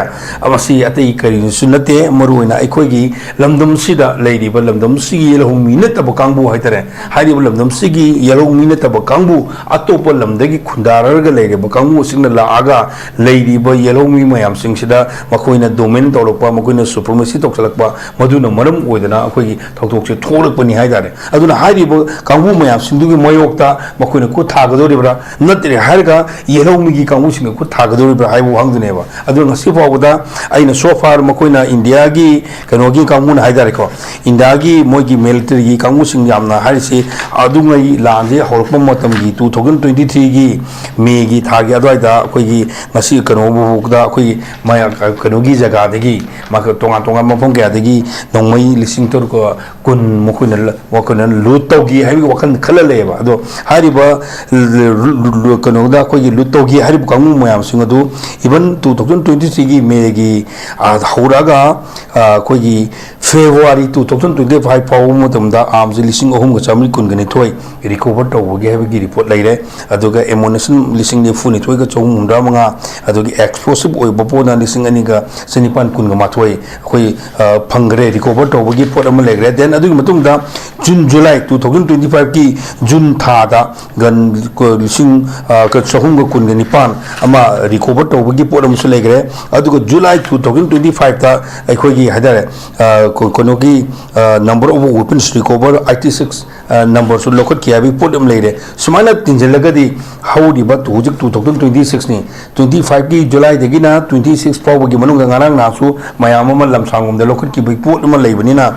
ꯃꯁꯤ ꯑꯇꯩ ꯀꯔꯤꯁꯨ ꯅꯠꯇꯦ, ꯃꯔꯨꯑꯣꯏꯅ ꯑꯩꯈꯣꯏꯒꯤ ꯂꯝꯗꯝꯁꯤꯗ ꯂꯩꯔꯤꯕ ꯂꯝꯗꯝꯁꯤꯒꯤ ꯂꯧꯃꯤ ꯅꯠꯇꯕ ꯀꯥꯡꯕꯨ ꯍꯥꯏꯇꯥꯔꯦ, ꯍꯥꯏꯔꯤꯕ ꯂꯝꯗꯝꯁꯤꯒꯤ ꯌꯦꯜꯍꯧꯃꯤ ꯅꯠꯇꯕ ꯀꯥꯡꯕꯨ ꯑꯇꯣꯞꯄ ꯂꯝꯗꯒꯤ ꯈꯨꯟꯗꯥꯔꯒ ꯂꯩꯔꯤꯕ ꯀꯥꯡꯕꯨꯁꯤꯡꯅ ꯂꯥꯛꯑꯒ ꯂꯩꯔꯤꯕ ꯌꯦꯜꯍꯧꯃꯤ ꯃꯌꯥꯝꯁꯤꯡꯁꯤꯗ ꯃꯈꯣꯏꯅ ꯗꯣꯃꯤꯅꯦꯠ ꯇꯧꯔꯛꯄ, ꯃꯈꯣꯏꯅ ꯁꯨꯄ꯭ꯔꯃꯦꯁꯤ ꯇꯧꯁꯤꯜꯂꯛꯄ, ꯃꯗꯨꯅ ꯃꯔꯝ ꯑꯣꯏꯗꯅ ꯑꯩꯈꯣꯏꯒꯤ ꯊꯧꯗꯣꯛꯁꯦ ꯊꯣꯛꯂꯛꯄꯅꯤ ꯍꯥꯏꯇꯥꯔꯦ꯫ ꯑꯗꯨꯅ ꯍꯥꯏꯔꯤꯕ ꯀꯥꯡꯕꯨ ꯃꯌꯥꯝꯁꯤꯡꯗꯨꯒꯤ ꯃꯥꯌꯣꯛꯇ ꯃꯈꯣꯏꯅ ꯈꯨꯠ ꯊꯥꯒꯗꯧꯔꯤꯕ꯭ꯔꯥ, ꯅꯠꯇ꯭ꯔꯦ ꯍꯥꯏꯔꯒ ꯌꯦꯜꯍꯧꯃꯤꯒꯤ ꯀꯥꯡꯕꯨꯁꯤꯡꯅ ꯈꯨꯠ ꯊꯥꯒꯗꯧꯔꯤꯕ꯭ꯔꯥ ꯍꯥꯏꯕ ꯋꯥꯍꯪꯗꯨꯅꯦꯕ꯫ ꯑꯗꯨꯅ ꯉꯁꯤ ꯐꯥꯎꯕꯗ ꯑꯩꯅ so far ꯃꯈꯣꯏꯅ ꯏꯟꯗꯤꯌꯥꯒꯤ ꯀꯩꯅꯣꯒꯤ ꯀꯥꯡꯕꯨꯅ ꯍꯥꯏꯇꯥꯔꯦꯀꯣ, ꯏꯟꯗꯤꯌꯥꯒꯤ ꯃꯣꯏꯒꯤ ꯃꯤꯂꯤꯇꯔꯤꯒꯤ ꯀꯥꯡꯕꯨꯁꯤꯡ ꯌꯥꯝꯅ ꯍꯥꯏꯔꯤꯁꯤ, ꯑꯗꯨꯉꯩ ꯂꯥꯟꯁꯦ ꯍꯧꯔꯛꯄ ꯃꯇꯝꯒꯤ two thousand twenty threeꯒꯤ ꯃꯦꯒꯤ ꯊꯥꯒꯤ ꯑꯗꯨꯋꯥꯏꯗ ꯑꯩꯈꯣꯏꯒꯤ ꯉꯁꯤ ꯀꯩꯅꯣꯐꯥꯎꯗ ꯑꯩꯈꯣꯏꯒꯤ ꯃꯌꯥ-, ꯀꯩꯅꯣꯒꯤ ꯖꯒꯥꯗꯒꯤ ꯃꯥ-, ꯇꯣꯉꯥꯟ ꯇꯣꯉꯥꯟꯕ ꯃꯐꯝ ꯀꯌꯥꯗꯒꯤ ꯅꯣꯡꯃꯩ ꯂꯤꯁꯤꯡ ꯇꯔꯨꯛꯀ ꯀꯨꯟ ꯃꯈꯣꯏꯅ ꯂ-, ꯃꯈꯣꯏꯅ ꯂꯨꯠ ꯇꯧꯈꯤ ꯍꯥꯏꯕꯒꯤ ꯋꯥꯈꯜ ꯈꯜꯂ ꯂꯩꯌꯦꯕ꯫ ꯑꯗꯣ ꯍꯥꯏꯔꯤꯕ ꯂ-, ꯂ-, ꯂ-, ꯀꯩꯅꯣꯗ ꯑꯩꯈꯣꯏꯒꯤ ꯂꯨꯠ ꯇꯧꯈꯤ ꯍꯥꯏꯔꯤꯕ ꯀꯥꯡꯕꯨ ꯃꯌꯥꯝꯁꯤꯡ ꯑꯗꯨ even two thousand twenty threeꯒꯤ ꯃꯦꯒꯤ, ꯑ, ꯍꯧꯔꯛꯑꯒ, ꯑ, ꯑꯩꯈꯣꯏꯒꯤ February two thousand twenty five ꯐꯥꯎꯕ ꯃꯇꯝꯗ ꯑꯥꯔꯝꯁ ꯂꯤꯁꯤꯡ ꯑꯍꯨꯝꯒ ꯆꯥꯃꯔꯤ ꯀꯨꯟꯒ ꯅꯤꯊꯣꯏ ꯔꯤꯀꯣꯚꯔ ꯇꯧꯕꯒꯤ ꯍꯥꯏꯕꯒꯤ ꯔꯤꯄꯣꯔꯠ ꯂꯩꯔꯦ꯫ ꯑꯗꯨꯒ ꯑꯦꯃꯨꯅꯤꯁꯟ ꯂꯤꯁꯤꯡ ꯅꯤꯐꯨ ꯅꯤꯊꯣꯏꯒ ꯆꯍꯨꯝ ꯍꯨꯝꯗ꯭ꯔꯥ ꯃꯉꯥ, ꯑꯗꯨꯒ ꯑꯦꯛꯁꯄ꯭ꯂꯣꯁꯤꯚ ꯑꯣꯏꯕ ꯄꯣꯠꯅ ꯂꯤꯁꯤꯡ ꯑꯅꯤꯒ ꯆꯅꯤꯄꯥꯟ ꯀꯨꯟꯒ ꯃꯥꯊꯣꯏ ꯑꯩꯈꯣꯏ, ꯑ, ꯐꯪꯈ꯭ꯔꯦ, ꯔꯤꯀꯣꯚꯔ ꯇꯧꯕꯒꯤ ꯄꯣꯠ ꯑꯃ ꯂꯩꯈ꯭ꯔꯦ꯫ Then ꯑꯗꯨꯒꯤ ꯃꯇꯨꯡꯗ June, July two thousand twenty fiveꯀꯤ ꯖꯨꯟ ꯊꯥꯗ ꯒꯟ ꯀ-, ꯂꯤꯁꯤꯡ, ꯑ, ꯀ-, ꯆꯍꯨꯝꯒ ꯀꯨꯟꯒ ꯅꯤꯄꯥꯟ ꯑꯃ ꯔꯤꯀꯣꯚꯔ ꯇꯧꯕꯒꯤ ꯄꯣꯠ ꯑꯃꯁꯨ ꯂꯩꯈ꯭ꯔꯦ꯫ ꯑꯗꯨꯒ ꯖꯨꯂꯥꯏ two thousand twenty fiveꯇ ꯑꯩꯈꯣꯏꯒꯤ ꯍꯥꯏꯇꯥꯔꯦ, ꯑ, ꯀ-, ꯀꯩꯅꯣꯒꯤ, ꯑ, number of weapons recover eighty six, ꯑ, numberꯁꯨ ꯂꯧꯈꯠꯈꯤ ꯍꯥꯏꯕꯒꯤ ꯄꯣꯠ ꯑꯃ ꯂꯩꯔꯦ꯫ ꯁꯨꯃꯥꯏꯅ ꯇꯤꯟꯁꯤꯜꯂꯒꯗꯤ ꯍꯧꯔꯤꯕ ꯇꯨ-, ꯍꯧꯖꯤꯛ two thousand twenty sixꯅꯤ, twenty fiveꯀꯤ ꯖꯨꯂꯥꯏꯗꯒꯤꯅ twenty six ꯐꯥꯎꯕꯒꯤ ꯃꯅꯨꯡꯗ ꯉꯔꯥꯡ ꯅꯍꯥꯟꯁꯨ ꯃꯌꯥꯝ ꯑꯃ ꯂꯝꯁꯥꯡꯂꯣꯝꯗ ꯂꯧꯈꯠꯈꯤꯕꯒꯤ ꯄꯣꯠ ꯑꯃ ꯂꯩꯕꯅꯤꯅ,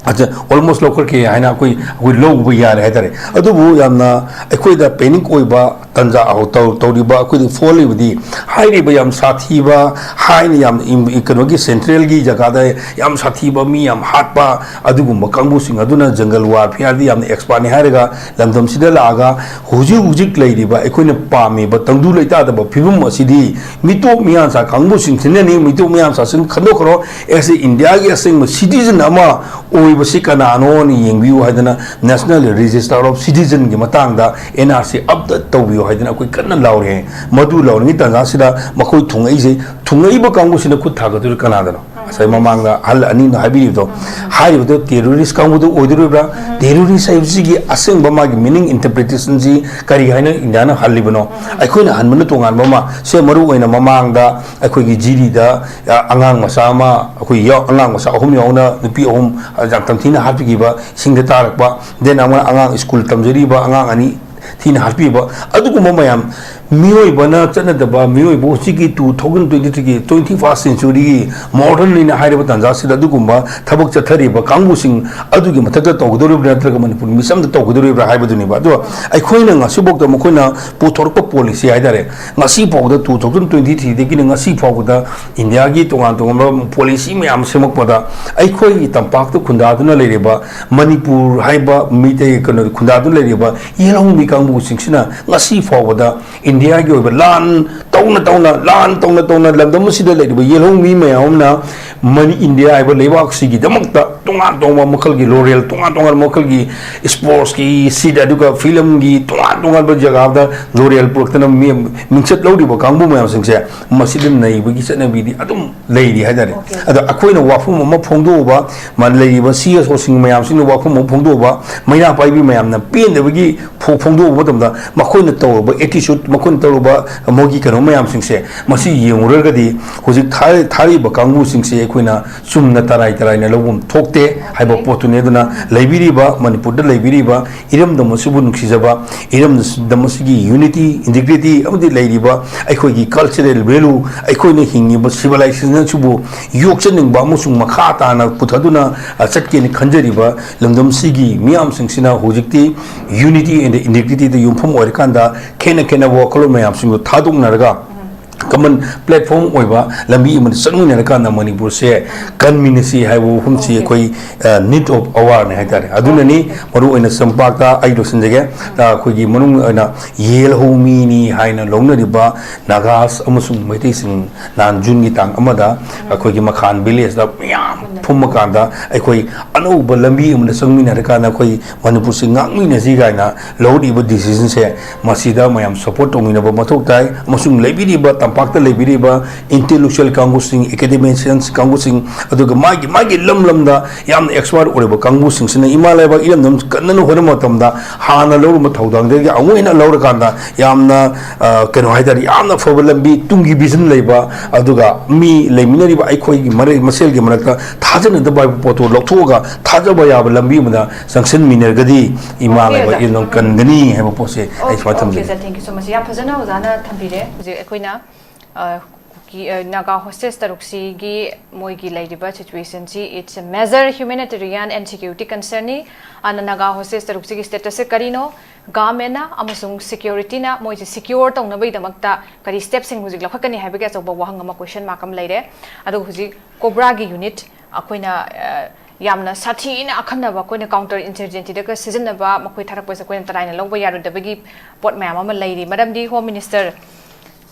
ꯑꯠꯆꯥ, almost ꯂꯧꯈꯠꯈ꯭ꯔꯦ ꯍꯥꯏꯅ ꯑꯩꯈꯣꯏ, ꯑꯩꯈꯣꯏ ꯂꯧꯕ ꯌꯥꯔꯦ ꯍꯥꯏꯇꯥꯔꯦ꯫ ꯑꯗꯨꯕꯨ ꯌꯥꯝꯅ ꯑꯩꯈꯣꯏꯗ panic ꯑꯣꯏꯕ ꯇꯥꯟꯖꯥ ꯇꯧ-, ꯇꯧꯔꯤꯕ ꯑꯩꯈꯣꯏꯗ ꯐꯣꯜꯂꯤꯕꯗꯤ, ꯍꯥꯏꯔꯤꯕ ꯌꯥꯝ ꯁꯥꯊꯤꯕ, ꯍꯥꯏꯅ ꯌꯥꯝ ꯏꯝ-, ꯀꯩꯅꯣꯒꯤ central ꯒꯤ ꯖꯒꯥꯗ ꯌꯥꯝ ꯁꯥꯊꯤꯕ, ꯃꯤ ꯌꯥꯝ ꯍꯥꯠꯄ, ꯑꯗꯨꯒꯨꯝꯕ ꯀꯥꯡꯕꯨꯁꯤꯡ ꯑꯗꯨꯅ jungle warfare ꯗ ꯌꯥꯝꯅ expert ꯅꯤ ꯍꯥꯏꯔꯒ ꯂꯝꯗꯝꯁꯤꯗ ꯂꯥꯛꯑꯒ ꯍꯧꯖꯤꯛ ꯍꯧꯖꯤꯛ ꯂꯩꯔꯤꯕ ꯑꯩꯈꯣꯏꯅ ꯄꯥꯝꯃꯤꯕ ꯇꯪꯗꯨ ꯂꯩꯇꯥꯗꯕ ꯐꯤꯕꯝ ꯑꯁꯤꯗꯤ ꯃꯤꯇꯣꯞ ꯃꯤꯌꯥꯟꯆꯥ ꯀꯥꯡꯕꯨꯁꯤꯡꯁꯤꯅꯅꯤ꯫ ꯃꯤꯇꯣꯞ ꯃꯤꯌꯥꯟꯆꯥꯁꯤꯡ ꯈꯟꯗꯣꯛꯈ꯭ꯔꯣ, as a India ꯒꯤ ꯑꯁꯦꯡꯕ citizen ꯑꯃ ꯑꯣꯏꯕꯁꯤ ꯀꯅꯥꯅꯣꯅ ꯌꯦꯡꯕꯤꯌꯨ ꯍꯥꯏꯗꯅ National Register of Citizen ꯒꯤ ꯃꯇꯥꯡꯗ N R C update ꯇꯧꯕꯤꯌꯨ ꯍꯥꯏꯗꯅ ꯑꯩꯈꯣꯏ ꯀꯟꯅ ꯂꯥꯎꯔꯦ꯫ ꯃꯗꯨ ꯂꯥꯎꯔꯤꯉꯩ ꯇꯥꯟꯖꯥꯁꯤꯗ ꯃꯈꯣꯏ ꯊꯨꯡꯉꯛꯏꯁꯦ, ꯊꯨꯡꯉꯛꯏꯕ ꯀꯥꯡꯕꯨꯁꯤꯅ ꯈꯨꯠ ꯊꯥꯒꯠꯇꯣꯏꯔꯤ ꯀꯅꯥꯗꯅꯣ? ꯉꯁꯥꯏ ꯃꯃꯥꯡꯗ ꯑꯍꯜ ꯑꯅꯤꯅ ꯍꯥꯏꯕꯤꯔꯤꯕꯗꯣ, ꯍꯥꯏꯔꯤꯕꯗꯣ terrorist ꯀꯥꯡꯕꯨꯗꯨ ꯑꯣꯏꯗꯣꯔꯤꯕ꯭ꯔꯥ? Terrorist ꯍꯥꯏꯕꯁꯤꯒꯤ ꯑꯁꯦꯡꯕ ꯃꯥꯒꯤ meaning, interpretation ꯁꯤ ꯀꯔꯤ ꯍꯥꯏꯅ ꯏꯟꯗꯤꯌꯥꯅ ꯍꯜꯂꯤꯕꯅꯣ? ꯑꯩꯈꯣꯏꯅ ꯍꯟꯕꯅ ꯇꯣꯉꯥꯟꯕ ꯑꯃ꯫ ꯁꯦ ꯃꯔꯨ ꯑꯣꯏꯅ ꯃꯃꯥꯡꯗ ꯑꯩꯈꯣꯏꯒꯤ ꯖꯤꯔꯤꯗ, ꯑ, ꯑꯉꯥꯡ ꯃꯆꯥ ꯑꯃ, ꯑꯩꯈꯣꯏ ꯌꯥꯎ-, ꯑꯉꯥꯡ ꯃꯆꯥ ꯑꯍꯨꯝ ꯌꯥꯎꯅ ꯅꯨꯄꯤ ꯑꯍꯨꯝ, ꯑ, ꯌꯥꯝ ꯇꯝꯊꯤꯅ ꯍꯥꯠꯄꯤꯈꯤꯕ, ꯏꯁꯤꯡꯗ ꯇꯥꯔꯛꯄ, then ꯑꯃꯅ ꯑꯉꯥꯡ ꯁ꯭ꯀꯨꯜ ꯇꯝꯖꯔꯤꯕ ꯑꯉꯥꯡ ꯑꯅꯤ ꯊꯤꯅ ꯍꯥꯠꯄꯤꯕ, ꯑꯗꯨꯒꯨꯝꯕ ꯃꯌꯥꯝ, ꯃꯤꯑꯣꯏꯕꯅ ꯆꯠꯅꯗꯕ, ꯃꯤꯑꯣꯏꯕ ꯍꯧꯖꯤꯛꯀꯤ two thousand twenty three ꯒꯤ twenty first century ꯒꯤ modern ꯅꯤꯅ ꯍꯥꯏꯔꯤꯕ ꯇꯥꯟꯖꯥꯁꯤꯗ ꯑꯗꯨꯒꯨꯝꯕ ꯊꯕꯛ ꯆꯠꯊꯔꯤꯕ ꯀꯥꯡꯕꯨꯁꯤꯡ ꯑꯗꯨꯒꯤ ꯃꯊꯛꯇ ꯇꯧꯒꯗꯧꯔꯤꯕ꯭ꯔꯥ ꯅꯠꯇ꯭ꯔꯒ ꯃꯅꯤꯄꯨꯔ ꯃꯤꯆꯝꯗ ꯇꯧꯒꯗꯧꯔꯤꯕ꯭ꯔꯥ ꯍꯥꯏꯕꯗꯨꯅꯦꯕ꯫ ꯑꯗꯣ ꯑꯩꯈꯣꯏꯅ ꯉꯁꯤꯐꯥꯎꯗ ꯃꯈꯣꯏꯅ ꯄꯨꯊꯣꯔꯛꯄ policy ꯍꯥꯏꯇꯥꯔꯦ, ꯉꯁꯤ ꯐꯥꯎꯕꯗ two thousand twenty three ꯗꯒꯤꯅ ꯉꯁꯤ ꯐꯥꯎꯕꯗ ꯏꯟꯗꯤꯌꯥꯒꯤ ꯇꯣꯉꯥꯟ ꯇꯣꯉꯥꯟꯕ policy ꯃꯌꯥꯝ ꯁꯦꯝꯃꯛꯄꯗ ꯑꯩꯈꯣꯏꯒꯤ ꯇꯝꯄꯥꯛꯇ ꯈꯨꯟꯗꯥꯗꯨꯅ ꯂꯩꯔꯤꯕ ꯃꯅꯤꯄꯨꯔ ꯍꯥꯏꯕ ꯃꯤꯇꯩ ꯀꯩꯅꯣ ꯈꯨꯟꯗꯥꯗꯨꯅ ꯂꯩꯔꯤꯕ ꯌꯦꯜꯍꯧꯃꯤ ꯀꯥꯡꯕꯨꯁꯤꯡꯁꯤꯅ ꯉꯁꯤ ꯐꯥꯎꯕꯗ ꯏꯟꯗꯤꯌꯥꯒꯤ ꯑꯣꯏꯕ ꯂꯥꯟ ꯇꯧꯅ ꯇꯧꯅ, ꯂꯥꯟ ꯇꯧꯅ ꯇꯧꯅ ꯂꯝꯗꯝ ꯑꯁꯤꯗ ꯂꯩꯔꯤꯕ ꯌꯦꯜꯍꯧꯃꯤ ꯃꯌꯥꯝ ꯑꯃꯅ ꯃꯅꯤ-, ꯏꯟꯗꯤꯌꯥ ꯍꯥꯏꯕ ꯂꯩꯕꯥꯛꯁꯤꯒꯤꯗꯃꯛꯇ ꯇꯣꯉꯥꯟ ꯇꯣꯉꯥꯟꯕ ꯃꯈꯜꯒꯤ ꯂꯣꯔꯦꯜ, ꯇꯣꯉꯥꯟ ꯇꯣꯉꯥꯟꯕ ꯃꯈꯜꯒꯤ sports ꯀꯤ ꯁꯤꯗ, ꯑꯗꯨꯒ film ꯒꯤ ꯇꯣꯉꯥꯟ ꯇꯣꯉꯥꯟꯕ ꯖꯒꯥꯗ ꯂꯣꯔꯦꯜ ꯄꯨꯔꯛꯇꯅ ꯃꯤ-, ꯃꯤꯡꯆꯠ ꯂꯧꯔꯤꯕ ꯀꯥꯡꯕꯨ ꯃꯌꯥꯝꯁꯤꯡꯁꯦ ꯃꯁꯤꯗ ꯅꯩꯕꯒꯤ ꯆꯠꯅꯕꯤꯗꯤ ꯑꯗꯨꯝ ꯂꯩꯔꯤ ꯍꯥꯏꯇꯥꯔꯦ꯫ ꯑꯗꯣ ꯑꯩꯈꯣꯏꯅ ꯋꯥꯐꯝ ꯑꯃ ꯐꯣꯡꯗꯣꯛꯎꯕ, ꯃ-, ꯂꯩꯔꯤꯕ CSO ꯁꯤꯡ ꯃꯌꯥꯝꯁꯤꯡꯅ ꯋꯥꯐꯝ ꯑꯃ ꯐꯣꯡꯗꯣꯛꯎꯕ, ꯃꯩꯔꯥ ꯄꯥꯏꯕꯤ ꯃꯌꯥꯝꯅ ꯄꯦꯟꯗꯕꯒꯤ ꯐꯣ-, ꯐꯣꯡꯗꯣꯛꯎꯕ ꯃꯇꯝꯗ ꯃꯈꯣꯏꯅ ꯇꯧꯔꯨꯕ attitude, ꯃꯈꯣꯏ ꯑꯩꯈꯣꯏꯅ ꯇꯧꯔꯨꯕ ꯃꯣꯏꯒꯤ ꯀꯩꯅꯣ ꯃꯌꯥꯝꯁꯤꯡꯁꯦ, ꯃꯁꯤ ꯌꯦꯡꯉꯨꯔꯒꯗꯤ ꯍꯧꯖꯤꯛ ꯊꯥ-, ꯊꯥꯔꯤꯕ ꯀꯥꯡꯕꯨꯁꯤꯡꯁꯦ ꯑꯩꯈꯣꯏꯅ ꯆꯨꯝꯅ ꯇꯔꯥꯏ ꯇꯔꯥꯏꯅ ꯂꯧꯐꯝ ꯊꯣꯛꯇꯦ ꯍꯥꯏꯕ ꯄꯣꯠꯇꯨꯅꯤ꯫ ꯑꯗꯨꯅ ꯂꯩꯕꯤꯔꯤꯕ, ꯃꯅꯤꯄꯨꯔꯗ ꯂꯩꯕꯤꯔꯤꯕ ꯏꯔꯝꯗꯝ ꯑꯁꯤꯕꯨ ꯅꯨꯡꯁꯤꯖꯕ, ꯏꯔꯝꯗꯝ ꯑꯁꯤꯒꯤ unity, integrity ꯑꯃꯗꯤ ꯂꯩꯔꯤꯕ ꯑꯩꯈꯣꯏꯒꯤ cultural value, ꯑꯩꯈꯣꯏꯅ ꯍꯤꯡꯉꯤꯕ civilization ꯑꯁꯤꯕꯨ ꯌꯣꯛꯆꯅꯤꯡꯕ ꯑꯃꯁꯨꯡ ꯃꯈꯥ ꯇꯥꯅ ꯄꯨꯊꯗꯨꯅ, ꯑ, ꯆꯠꯀꯦꯅ ꯈꯟꯖꯔꯤꯕ ꯂꯝꯗꯝꯁꯤꯒꯤ ꯃꯤꯌꯥꯝꯁꯤꯡꯁꯤꯅ ꯍꯧꯖꯤꯛꯇꯤ unity and integrityꯗ ꯌꯨꯝꯐꯝ ꯑꯣꯏꯔꯀꯥꯟꯗ ꯈꯦꯠꯅ ꯈꯦꯠꯅꯕ ꯋꯥꯈꯜꯂꯣꯟ ꯃꯌꯥꯝꯁꯤꯡꯗꯣ ꯊꯥꯗꯣꯛꯅꯔꯒ common platform ꯑꯣꯏꯕ ꯂꯝꯕꯤ ꯑꯃꯗ ꯆꯠꯃꯤꯟꯅꯔꯀꯥꯟꯗ ꯃꯅꯤꯄꯨꯔꯁꯦ ꯀꯟꯃꯤꯟꯅꯁꯤ ꯍꯥꯏꯕ ꯋꯥꯐꯝꯁꯤ ꯑꯩꯈꯣꯏ, ꯑ, need of hourꯅꯦ ꯍꯥꯏꯇꯥꯔꯦ꯫ ꯑꯗꯨꯅꯅꯤ ꯃꯔꯨꯑꯣꯏꯅ ꯆꯝꯄꯥꯛꯇ ꯑꯩ ꯂꯣꯏꯁꯤꯟꯖꯒꯦ꯫ ꯑ, ꯑꯩꯈꯣꯏꯒꯤ ꯃꯅꯨꯡ ꯑꯣꯏꯅ ꯌꯦꯜꯍꯧ ꯃꯤꯅꯤ ꯍꯥꯏꯅ ꯂꯧꯅꯔꯤꯕ ꯅꯥꯒꯥꯁ ꯑꯃꯁꯨꯡ ꯃꯩꯇꯩꯁꯤꯡ ꯅꯍꯥꯟ ꯖꯨꯟꯒꯤ ꯇꯥꯡ ꯑꯃꯗ ꯑꯩꯈꯣꯏꯒꯤ ꯃꯈꯥꯟ villageꯇ ꯃꯌꯥꯝ ꯐꯨꯝꯃꯀꯥꯟꯗ ꯑꯩꯈꯣꯏ ꯑꯅꯧꯕ ꯂꯝꯕꯤ ꯑꯃꯗ ꯆꯪꯃꯤꯟꯅꯔꯀꯥꯟꯗ ꯑꯩꯈꯣꯏ ꯃꯅꯤꯄꯨꯔꯁꯤ ꯉꯥꯛꯃꯤꯟꯅꯁꯤ ꯀꯥꯏꯅ ꯂꯧꯔꯤꯕ decisionꯁꯦ, ꯃꯁꯤꯗ ꯃꯌꯥꯝ support ꯇꯧꯃꯤꯟꯅꯕ ꯃꯊꯧ ꯇꯥꯏ꯫ ꯑꯃꯁꯨꯡ ꯂꯩꯕꯤꯔꯤꯕ, ꯇꯝꯄꯥꯛꯇ ꯂꯩꯕꯤꯔꯤꯕ intellectual ꯀꯥꯡꯕꯨꯁꯤꯡ, academicians ꯀꯥꯡꯕꯨꯁꯤꯡ, ꯑꯗꯨꯒ ꯃꯥꯒꯤ, ꯃꯥꯒꯤ ꯂꯝ ꯂꯝꯗ ꯌꯥꯝꯅ expert ꯑꯣꯏꯔꯕ ꯀꯥꯡꯕꯨꯁꯤꯡꯁꯤꯅ ꯏꯃꯥ ꯂꯩꯕꯥꯛ ꯏꯔꯝꯗꯝ ꯀꯟꯅꯅ ꯍꯣꯠꯅꯕ ꯃꯇꯝꯗ ꯍꯥꯟꯅ ꯂꯧꯔꯝꯕ ꯊꯧꯗꯥꯡꯗꯒꯤ ꯑꯃꯨꯛ ꯍꯦꯟꯅ ꯂꯧꯔꯀꯥꯟꯗ ꯌꯥꯝꯅ, ꯑ, ꯀꯩꯅꯣ ꯍꯥꯏꯇꯥꯔꯦ, ꯌꯥꯝꯅ ꯐꯕ ꯂꯝꯕꯤ, ꯇꯨꯡꯒꯤ vision ꯂꯩꯕ, ꯑꯗꯨꯒ ꯃꯤ ꯂꯩꯃꯤꯟꯅꯔꯤꯕ ꯑꯩꯈꯣꯏꯒꯤ ꯃꯔꯩ ꯃꯁꯦꯜꯒꯤ ꯃꯔꯛꯇ ꯊꯥꯖꯅꯗꯕ ꯍꯥꯏꯕ ꯄꯣꯠꯇꯣ ꯂꯧꯊꯣꯛꯑꯒ ꯊꯥꯖꯕ ꯌꯥꯕ ꯂꯝꯕꯤ ꯑꯃꯗ ꯆꯪꯁꯤꯟꯃꯤꯟꯅꯔꯒꯗꯤ ꯏꯃꯥ Okay, ꯂꯩꯕꯥꯛ ꯑꯣꯖꯥ꯫ ꯏꯔꯝꯗꯝ ꯀꯟꯒꯅꯤ ꯍꯥꯏꯕ ꯄꯣꯠꯁꯦ ꯑꯩ ꯁꯨꯃꯥꯏꯅ Okay, ꯊꯝꯖꯒꯦ꯫ Sir, thank you so much. ꯌꯥꯝ ꯐꯖꯅ ꯑꯣꯖꯥꯅ ꯊꯝꯕꯤꯔꯦ꯫ ꯍꯧꯖꯤꯛ ꯑꯩꯈꯣꯏꯅ, ꯑ, ꯀꯨꯀꯤ-, ꯑ, ꯅꯥꯒꯥ hostage ꯇꯔꯨꯛꯁꯤꯒꯤ ꯃꯣꯏꯒꯤ ꯂꯩꯔꯤꯕ situationꯁꯤ, it's a major humanitarian and security concernꯅꯤ꯫ ꯑꯗꯨꯅ ꯅꯥꯒꯥ hostage ꯇꯔꯨꯛꯁꯤꯒꯤ statusꯁꯦ ꯀꯔꯤꯅꯣ? Governmentꯅ ꯑꯃꯁꯨꯡ securityꯅ ꯃꯣꯏꯁꯦ secure ꯇꯧꯅꯕꯒꯤꯗꯃꯛꯇ ꯀꯔꯤ stepꯁꯤꯡ ꯍꯧꯖꯤꯛ ꯂꯧꯈꯠꯀꯅꯤ ꯍꯥꯏꯕꯒꯤ ꯑꯆꯧꯕ ꯋꯥꯍꯪ ꯑꯃ, question mark ꯑꯃ ꯂꯩꯔꯦ꯫ ꯑꯗꯨꯒ ꯍꯧꯖꯤꯛ COBRAꯒꯤ unit ꯑꯩꯈꯣꯏꯅ, ꯑ, ꯌꯥꯝꯅ ꯁꯥꯊꯤꯅ ꯑꯈꯟꯅꯕ ꯑꯩꯈꯣꯏꯅ counter insurgencyꯗꯒ ꯁꯤꯖꯤꯟꯅꯕ, ꯃꯈꯣꯏ ꯊꯥꯔꯛꯄꯁꯦ ꯑꯩꯈꯣꯏꯅ ꯇꯔꯥꯏꯅ ꯂꯧꯕ ꯌꯥꯔꯣꯏꯗꯕꯒꯤ ꯄꯣꯠ ꯃꯌꯥꯝ ꯑꯃ ꯂꯩꯔꯤ꯫ ꯃꯔꯝꯗꯤ Home Minister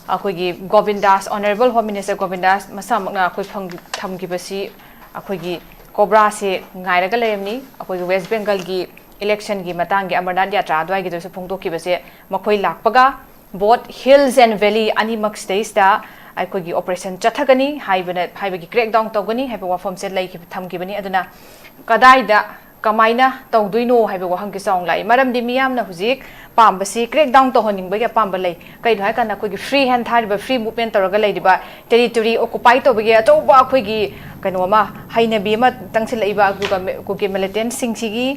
ꯑꯩꯈꯣꯏꯒꯤ ꯒꯣꯕꯤꯟꯗꯥꯁ, Honourable Home Minister ꯒꯣꯕꯤꯟꯗꯥꯁ ꯃꯁꯥꯃꯛꯅ ꯑꯩꯈꯣꯏ ꯐꯪ-, ꯊꯝꯈꯤꯕꯁꯤ ꯑꯩꯈꯣꯏꯒꯤ COBRAꯁꯦ ꯉꯥꯏꯔꯒ ꯂꯩꯔꯝꯃꯤ꯫ ꯑꯩꯈꯣꯏꯒꯤ West Bengalꯒꯤ electionꯒꯤ ꯃꯇꯥꯡꯒꯤ ꯑꯃꯔꯅꯥꯊ ꯌꯥꯇ꯭ꯔꯥ ꯑꯗꯨꯋꯥꯏꯒꯤꯗꯁꯨ ꯐꯣꯡꯗꯣꯛꯈꯤꯕꯁꯦ, ꯃꯈꯣꯏ ꯂꯥꯛꯄꯒ both hills and valley ꯑꯅꯤꯃꯛ ꯁꯤꯗꯩꯁꯤꯗ ꯑꯩꯈꯣꯏꯒꯤ operation ꯆꯠꯊꯒꯅꯤ ꯍꯥꯏꯕꯅ, ꯍꯥꯏꯕꯒꯤ crackdown ꯇꯧꯒꯅꯤ ꯍꯥꯏꯕ ꯋꯥꯐꯝꯁꯦ ꯂꯩꯈꯤꯕ, ꯊꯝꯈꯤꯕꯅꯤ꯫ ꯑꯗꯨꯅ ꯀꯗꯥꯏꯗ ꯀꯃꯥꯏꯅ ꯇꯧꯗꯣꯏꯅꯣ ꯍꯥꯏꯕ ꯋꯥꯍꯪꯁꯤ ꯆꯥꯎꯅ ꯂꯥꯛꯏ꯫ ꯃꯔꯝꯗꯤ ꯃꯤꯌꯥꯝꯅ ꯍꯧꯖꯤꯛ ꯄꯥꯝꯕꯁꯤ crack down ꯇꯧꯍꯟꯅꯤꯡꯕꯒꯤ ꯑꯄꯥꯝꯕ ꯂꯩ꯫ ꯀꯩꯅꯣ ꯍꯥꯏꯀꯥꯟꯗ ꯑꯩꯈꯣꯏꯒꯤ free hand ꯊꯥꯔꯤꯕ, free movement ꯇꯧꯔꯒ ꯂꯩꯔꯤꯕ, territory occupy ꯇꯧꯕꯒꯤ ꯑꯆꯧꯕ ꯑꯩꯈꯣꯏꯒꯤ ꯀꯩꯅꯣ ꯑꯃ, ꯍꯩꯅꯕꯤ ꯑꯃ ꯆꯪꯁꯤꯜꯂꯛꯏꯕ ꯑꯗꯨꯒ ꯃ-, ꯀꯨꯀꯤ militantꯁꯤꯡꯁꯤꯒꯤ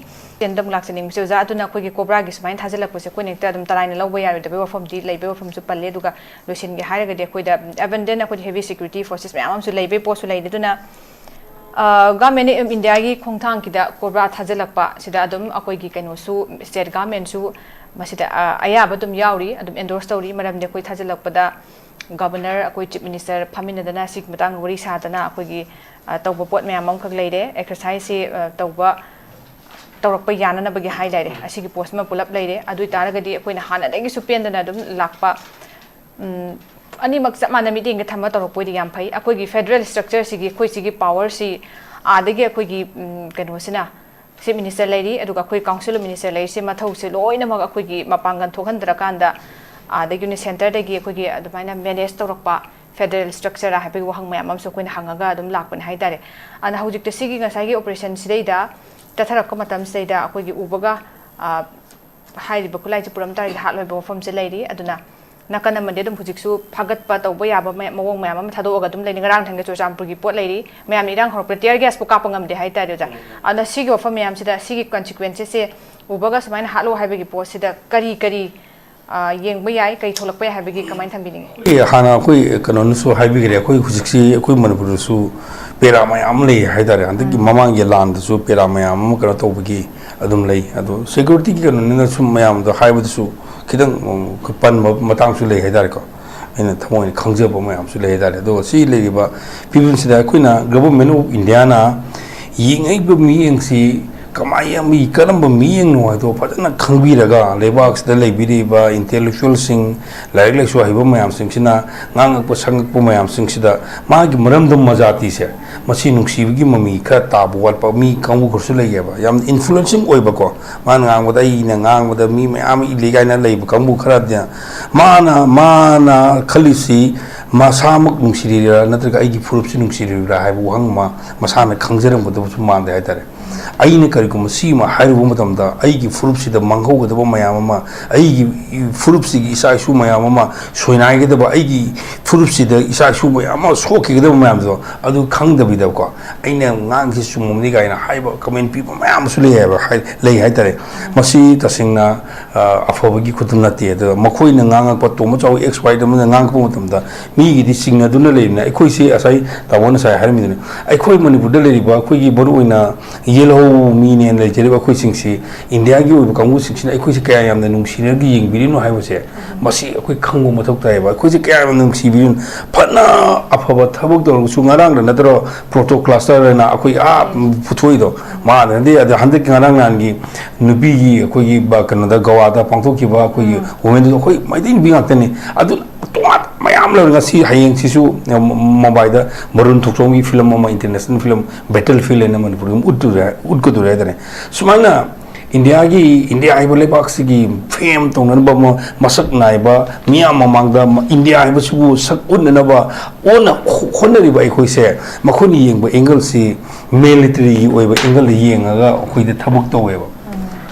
ꯇꯦꯟꯗꯝ ꯂꯥꯛꯆꯅꯤꯡꯕꯁꯦ ꯑꯣꯖꯥ꯫ ꯑꯗꯨꯅ ꯑꯩꯈꯣꯏꯒꯤ COBRAꯒꯤ ꯁꯨꯃꯥꯏꯅ ꯊꯥꯖꯤꯜꯂꯛꯄꯁꯦ ꯑꯩꯈꯣꯏꯅ ꯍꯦꯛꯇ ꯑꯗꯨꯝ ꯇꯔꯥꯏꯅ ꯂꯧꯕ ꯌꯥꯔꯣꯏꯗꯕꯒꯤ ꯋꯥꯐꯝꯗꯤ ꯂꯩꯕꯒꯤ ꯋꯥꯐꯝꯁꯨ ꯄꯜꯂꯦ꯫ ꯑꯗꯨꯒ ꯂꯣꯏꯁꯤꯟꯒꯦ ꯍꯥꯏꯔꯒꯗꯤ ꯑꯩꯈꯣꯏꯗ abundant ꯑꯩꯈꯣꯏꯒꯤ heavy security forces ꯃꯌꯥꯝ ꯑꯃꯁꯨ ꯂꯩꯕꯒꯤ ꯄꯣꯠꯁꯨ ꯂꯩꯔꯦ꯫ ꯑꯗꯨꯅ, ꯑ, Government of Indiaꯒꯤ ꯈꯣꯡꯊꯥꯡꯁꯤꯗ COBRA ꯊꯥꯖꯤꯜꯂꯛꯄ ꯁꯤꯗ ꯑꯗꯨꯝ ꯑꯩꯈꯣꯏꯒꯤ ꯀꯩꯅꯣꯁꯨ, state governmentꯁꯨ ꯃꯁꯤꯗ, ꯑ, ꯑꯌꯥꯕ ꯑꯗꯨꯝ ꯌꯥꯎꯔꯤ, ꯑꯗꯨꯝ endorse ꯇꯧꯔꯤ꯫ ꯃꯔꯝꯗꯤ ꯑꯩꯈꯣꯏ ꯊꯥꯖꯤꯜꯂꯛꯄꯗ Governor, ꯑꯩꯈꯣꯏ Chief Minister ꯐꯝꯃꯤꯟꯅꯗꯅ ꯁꯤꯒꯤ ꯃꯇꯥꯡꯗ ꯋꯥꯔꯤ ꯁꯥꯗꯅ ꯑꯩꯈꯣꯏꯒꯤ, ꯑ, ꯇꯧꯕ ꯄꯣꯠ ꯃꯌꯥꯝ ꯑꯃꯈꯛ ꯂꯩꯔꯦ꯫ Exerciseꯁꯤ, ꯑ, ꯇꯧꯕ, ꯇꯧꯔꯛꯄ ꯌꯥꯅꯅꯕꯒꯤ ꯍꯥꯏꯇꯥꯔꯦ, ꯑꯁꯤꯒꯤ post ꯑꯃ ꯄꯨꯂꯞ ꯂꯩꯔꯦ꯫ ꯑꯗꯨ ꯑꯣꯏ ꯇꯥꯔꯒꯗꯤ ꯑꯩꯈꯣꯏꯅ ꯍꯥꯟꯅꯗꯒꯤꯁꯨ ꯄꯦꯟꯗꯅ ꯑꯗꯨꯝ ꯂꯥꯛꯄ, ꯎꯝ, ꯑꯅꯤꯃꯛ ꯆꯞ ꯃꯥꯟꯅ ꯃꯤꯠꯌꯦꯡꯗ ꯊꯝꯃ ꯇꯧꯔꯛꯄ ꯑꯣꯏꯗꯤ ꯌꯥꯝ ꯐꯩ꯫ ꯑꯩꯈꯣꯏꯒꯤ federal structureꯁꯤꯒꯤ, ꯑꯩꯈꯣꯏ ꯁꯤꯒꯤ powerꯁꯤ ꯑꯥꯗꯒꯤ ꯑꯩꯈꯣꯏꯒꯤ, ꯎꯝ, ꯀꯩꯅꯣꯁꯤꯅ, Chief Minister ꯂꯩꯔꯤ, ꯑꯗꯨꯒ ꯑꯩꯈꯣꯏ Council of Minister ꯂꯩꯔꯤꯁꯦ, ꯃꯊꯧꯁꯦ ꯂꯣꯏꯅꯃꯛ ꯑꯩꯈꯣꯏꯒꯤ ꯃꯄꯥꯡꯒꯜ ꯊꯣꯛꯍꯟꯗ꯭ꯔꯀꯥꯟꯗ ꯑꯥꯗꯒꯤ centreꯗꯒꯤ ꯑꯩꯈꯣꯏꯒꯤ ꯑꯗꯨꯃꯥꯏꯅ manage ꯇꯧꯔꯛꯄ federal structure ꯍꯥꯏꯕꯒꯤ ꯋꯥꯍꯪ ꯃꯌꯥꯝ ꯑꯃꯁꯨ ꯑꯩꯈꯣꯏꯅ ꯍꯪꯉꯒ ꯑꯗꯨꯝ ꯂꯥꯛꯄꯅꯦ ꯍꯥꯏꯇꯥꯔꯦ꯫ ꯑꯗꯨꯅ ꯍꯧꯖꯤꯛꯇ ꯁꯤꯒꯤ ꯉꯁꯥꯏꯒꯤ operationꯁꯤꯗꯩꯗ ꯆꯠꯊꯔꯛꯄ ꯃꯇꯝꯁꯤꯗꯩꯗ ꯑꯩꯈꯣꯏꯒꯤ ꯎꯕꯒ, ꯑ, ꯍꯥꯏꯔꯤꯕ ꯈꯨꯠꯂꯥꯏꯁꯦ ꯄꯨꯔꯝ ꯇꯥꯔꯗꯤ ꯍꯥꯠꯂꯣꯏꯕ ꯋꯥꯐꯝꯁꯦ ꯂꯩꯔꯤ꯫ ꯑꯗꯨꯅ ꯅꯥꯀꯟ ꯑꯃꯗꯤ ꯑꯗꯨꯝ ꯍꯧꯖꯤꯛꯁꯨ ꯐꯥꯒꯠꯄ ꯇꯧꯕ ꯌꯥꯕ ꯃ-, ꯃꯑꯣꯡ ꯃꯌꯥꯝ ꯑꯃ ꯊꯥꯗꯣꯛꯑꯒ ꯑꯗꯨꯝ ꯂꯩꯔꯤ꯫ ꯉꯔꯥꯡ ꯊꯪꯒ ꯆꯨꯔꯆꯥꯟꯄꯨꯔꯒꯤ ꯄꯣꯠ ꯂꯩꯔꯤ, ꯃꯌꯥꯝꯅ ꯏꯔꯥꯡ ꯍꯧꯔꯛꯄꯗ tear gasꯄꯨ ꯀꯥꯞꯄ ꯉꯝꯗꯦ ꯍꯥꯏꯇꯥꯔꯦ ꯑꯣꯖꯥ꯫ ꯑꯗꯨꯅ ꯁꯤꯒꯤ ꯋꯥꯐꯝ ꯃꯌꯥꯝꯁꯤꯗ ꯁꯤꯒꯤ consequencesꯁꯦ ꯎꯕꯒ ꯁꯨꯃꯥꯏꯅ ꯍꯥꯠꯂꯣ ꯍꯥꯏꯕꯒꯤ ꯄꯣꯠꯁꯤꯗ ꯀꯔꯤ ꯀꯔꯤ, ꯑ, ꯌꯦꯡꯕ ꯌꯥꯏ, ꯀꯔꯤ ꯊꯣꯛꯂꯛꯄ ꯌꯥꯏ ꯍꯥꯏꯕꯒꯤ ꯀꯃꯥꯏꯅ ꯊꯝꯕꯤꯅꯤꯡꯉꯤ? ꯑꯦ, ꯍꯥꯟꯅ ꯑꯩꯈꯣꯏ ꯀꯩꯅꯣꯅꯁꯨ ꯍꯥꯏꯕꯤꯈ꯭ꯔꯦ, ꯑꯩꯈꯣꯏ ꯍꯧꯖꯤꯛꯁꯤ ꯑꯩꯈꯣꯏ ꯃꯅꯤꯄꯨꯔꯗꯁꯨ ꯄꯦꯔꯥ ꯃꯌꯥꯝ ꯑꯃ ꯂꯩ ꯍꯥꯏꯇꯥꯔꯦ꯫ ꯍꯟꯗꯛꯀꯤ ꯎꯝ꯫ ꯃꯃꯥꯡꯒꯤ ꯂꯥꯟꯗꯁꯨ ꯄꯦꯔꯥ ꯃꯌꯥꯝ ꯑꯃ ꯀꯩꯅꯣ ꯇꯧꯕꯒꯤ ꯑꯗꯨꯝ ꯂꯩ꯫ ꯑꯗꯣ securityꯒꯤ ꯀꯩꯅꯣꯅꯤꯅ ꯁꯨꯝ ꯃꯌꯥꯝꯗꯣ ꯍꯥꯏꯕꯗꯁꯨ ꯈꯤꯇꯪ, ꯎꯝ, ꯄꯟꯕ ꯃꯇꯥꯡꯁꯨ ꯂꯩ ꯍꯥꯏꯇꯥꯔꯦꯀꯣ꯫ ꯑꯩꯅ ꯊꯃꯣꯏꯅ ꯈꯪꯖꯕ ꯃꯌꯥꯝꯁꯨ ꯂꯩ ꯍꯥꯏꯇꯥꯔꯦ꯫ ꯑꯗꯣ ꯁꯤ ꯂꯩꯔꯤꯕ ꯐꯤꯕꯝꯁꯤꯗ ꯑꯩꯈꯣꯏꯅ Government of Indiaꯅ ꯌꯦꯡꯉꯛꯏꯕ ꯃꯤꯠꯌꯦꯡꯁꯤ ꯀꯃꯥꯏꯅ, ꯃꯤ ꯀꯔꯝꯕ ꯃꯤꯠꯌꯦꯡꯅꯣ ꯍꯥꯏꯗꯣ ꯐꯖꯅ ꯈꯪꯕꯤꯔꯒ, ꯂꯩꯕꯥꯛꯁꯤꯗ ꯂꯩꯕꯤꯔꯤꯕ intellectualꯁꯤꯡ, ꯂꯥꯏꯔꯤꯛ ꯂꯥꯏꯁꯨ ꯍꯩꯕ ꯃꯌꯥꯝꯁꯤꯡꯁꯤꯅ ꯉꯥꯡꯉꯛꯄ ꯁꯪꯉꯛꯄ ꯃꯌꯥꯝꯁꯤꯡꯁꯤꯗ ꯃꯥꯒꯤ ꯃꯔꯝꯗꯝ ꯃꯖꯥꯇꯤꯁꯦ, ꯃꯁꯤ ꯅꯨꯡꯁꯤꯕꯒꯤ ꯃꯃꯤ ꯈꯔ ꯇꯥꯕ ꯋꯥꯠꯄ ꯃꯤ ꯀꯥꯡꯕꯨ ꯈꯔꯁꯨ ꯂꯩꯌꯦꯕ꯫ ꯌꯥꯝ influencing ꯑꯣꯏꯕꯀꯣ, ꯃꯥꯅ ꯉꯥꯡꯕꯗ ꯑꯩꯅ ꯉꯥꯡꯕꯗ ꯃꯤ ꯃꯌꯥꯝ ꯑꯃ ꯏꯜꯂꯤ ꯀꯥꯏꯅ ꯂꯩꯕ ꯀꯥꯡꯕꯨ ꯈꯔꯗꯤ, ꯃꯥꯅ, ꯃꯥꯅ ꯈꯜꯂꯤꯁꯤ ꯃꯁꯥꯃꯛ ꯅꯨꯡꯁꯤꯔꯤꯔꯥ ꯅꯠꯇ꯭ꯔꯒ ꯑꯩꯒꯤ ꯐꯨꯔꯨꯞꯁꯤ ꯅꯨꯡꯁꯤꯔꯤꯕ꯭ꯔꯥ ꯍꯥꯏꯕ ꯋꯥꯍꯪ ꯑꯃ ꯃꯁꯥꯅ ꯈꯪꯖꯔꯝꯒꯗꯕꯁꯨ ꯃꯥꯟꯗꯦ ꯍꯥꯏꯇꯥꯔꯦ꯫ ꯑꯩꯅ ꯀꯔꯤꯒꯨꯝꯕ ꯁꯤꯃ ꯍꯥꯏꯔꯨꯕ ꯃꯇꯝꯗ ꯑꯩꯒꯤ ꯐꯨꯔꯨꯞꯁꯤꯗ ꯃꯥꯡꯍꯧꯒꯗꯕ ꯃꯌꯥꯝ ꯑꯃ, ꯑꯩꯒꯤ ꯐꯨꯔꯨꯞꯁꯤꯒꯤ ꯏꯆꯥ ꯏꯁꯨ ꯃꯌꯥꯝ ꯑꯃ ꯁꯣꯏꯅꯥꯏꯒꯗꯕ, ꯑꯩꯒꯤ ꯐꯨꯔꯨꯞꯁꯤꯗ ꯏꯆꯥ ꯏꯁꯨ ꯃꯌꯥꯝ ꯑꯃ ꯁꯣꯛꯈꯤꯒꯗꯕ ꯃꯌꯥꯝꯗꯣ ꯑꯗꯨ ꯈꯪꯗꯕꯤꯗꯀꯣ, ꯑꯩꯅ ꯉꯥꯡꯈꯤ ꯆꯨꯝꯃꯝꯅꯤ ꯀꯥꯏꯅ ꯍꯥꯏꯕ ꯀꯃꯦꯟ ꯄꯤꯕ ꯃꯌꯥꯝ ꯑꯃꯁꯨ ꯂꯩ ꯍꯥꯏꯕ, ꯍꯥꯏ-, ꯂꯩ ꯍꯥꯏꯇꯥꯔꯦ꯫ ꯃꯁꯤ ꯇꯁꯦꯡꯅ, ꯑ, ꯑꯐꯕꯒꯤ ꯈꯨꯗꯝ ꯅꯠꯇꯦ꯫ ꯑꯗꯨꯒ ꯃꯈꯣꯏꯅ ꯉꯥꯡꯉꯛꯄ, ꯇꯣꯝꯕ ꯆꯥꯎ ꯑꯦꯛꯁ ꯋꯥꯏ ꯑꯃꯅ ꯉꯥꯡꯉꯛꯄ ꯃꯇꯝꯗ ꯃꯤꯒꯤꯗꯤ ꯆꯤꯡꯅꯗꯨꯅ ꯂꯩꯔꯤꯕꯅ, ꯑꯩꯈꯣꯏꯁꯦ ꯉꯁꯥꯏ ꯇꯥꯃꯣꯅ ꯉꯁꯥꯏ ꯍꯥꯏꯔꯝꯃꯤꯗꯨꯅꯤ, ꯑꯩꯈꯣꯏ ꯃꯅꯤꯄꯨꯔꯗ ꯂꯩꯔꯤꯕ ꯑꯩꯈꯣꯏꯒꯤ ꯃꯔꯨꯑꯣꯏꯅ ꯌꯦꯜꯍꯧ ꯃꯤꯅꯦꯅ ꯂꯩꯖꯔꯤꯕ ꯑꯩꯈꯣꯏꯁꯤꯡꯁꯤ, ꯏꯟꯗꯤꯌꯥꯒꯤ ꯑꯣꯏꯕ ꯀꯥꯡꯕꯨꯁꯤꯡꯁꯤꯅ ꯑꯩꯈꯣꯏꯁꯤ ꯀꯌꯥ ꯌꯥꯝꯅ ꯅꯨꯡꯁꯤꯅꯔꯒ ꯌꯦꯡꯕꯤꯔꯤꯅꯣ ꯍꯥꯏꯕꯁꯦ, ꯃꯁꯤ ꯑꯩꯈꯣꯏ ꯈꯪꯕ ꯃꯊꯧ ꯇꯥꯏꯌꯦꯕ꯫ ꯑꯩꯈꯣꯏꯁꯤ ꯀꯌꯥ ꯌꯥꯝꯅ ꯅꯨꯡꯁꯤꯕꯤꯔꯤꯅꯣ? ꯐꯅ ꯑꯐꯕ ꯊꯕꯛ ꯇꯧꯔꯒꯁꯨ, ꯉꯔꯥꯡꯗ ꯅꯠꯇ꯭ꯔꯣ ꯄ꯭ꯔꯣꯇꯣ ꯀ꯭ꯂꯥꯁꯇꯔ ꯍꯥꯏꯅ ꯑꯩꯈꯣꯏ ꯑꯥ ꯄꯨꯊꯣꯛꯏꯗꯣ, ꯃꯥꯅꯗꯤ ꯑꯗ ꯍꯟꯗꯛꯀꯤ ꯉꯔꯥꯡ ꯅꯍꯥꯟꯒꯤ ꯅꯨꯄꯤꯒꯤ ꯑꯩꯈꯣꯏꯒꯤ ꯕ-, ꯀꯩꯅꯣꯗ, ꯒꯋꯥꯗ ꯄꯥꯡꯊꯣꯛꯈꯤꯕ ꯑꯩꯈꯣꯏꯒꯤ ꯋꯨꯃꯦꯟꯗꯨ ꯑꯩꯈꯣꯏ ꯃꯩꯇꯩ ꯅꯨꯄꯤ ꯉꯥꯛꯇꯅꯤ꯫ ꯑꯗꯨ ꯇꯣꯉꯥꯟ ꯃꯌꯥꯝ ꯂꯩꯔꯦ꯫ ꯉꯁꯤ ꯍꯌꯦꯡꯁꯤꯁꯨ ꯃꯨꯝꯕꯥꯏꯗ ꯕꯔꯨꯟ ꯊꯣꯛꯆꯣꯝꯒꯤ ꯐꯤꯂꯝ ꯑꯃ, ꯏꯟꯇꯔꯅꯦꯁꯅꯦꯜ ꯐꯤꯂꯝ ꯕꯦꯇꯜ ꯐꯤꯜ ꯍꯥꯏꯅ ꯃꯅꯤꯄꯨꯔꯒꯤ ꯑꯃ ꯎꯠꯇꯣꯔꯦ, ꯎꯠꯀꯗꯣꯔꯦ ꯍꯥꯏꯇꯥꯔꯦ꯫ ꯁꯨꯃꯥꯏꯅ ꯏꯟꯗꯤꯌꯥꯒꯤ, ꯏꯟꯗꯤꯌꯥ ꯍꯥꯏꯕ ꯂꯩꯕꯥꯛꯁꯤꯒꯤ ꯐꯦꯝ ꯇꯧꯅꯅꯕ, ꯃ-, ꯃꯁꯛ ꯅꯥꯏꯕ ꯃꯤꯌꯥꯝ ꯃꯃꯥꯡꯗ ꯃ-, ꯏꯟꯗꯤꯌꯥ ꯍꯥꯏꯕꯁꯤꯕꯨ ꯁꯛ ꯎꯠꯅꯅꯕ ꯑꯣꯟꯅ ꯍꯣ-, ꯍꯣꯠꯅꯔꯤꯕ ꯑꯩꯈꯣꯏꯁꯦ, ꯃꯈꯣꯏꯅ ꯌꯦꯡꯕ ꯑꯦꯡꯒꯜꯁꯤ ꯃꯤꯂꯤꯇꯔꯤꯒꯤ ꯑꯣꯏꯕ ꯑꯦꯡꯒꯜꯗ ꯌꯦꯡꯉꯒ ꯑꯩꯈꯣꯏꯗ ꯊꯕꯛ ꯇꯧꯋꯦꯕ꯫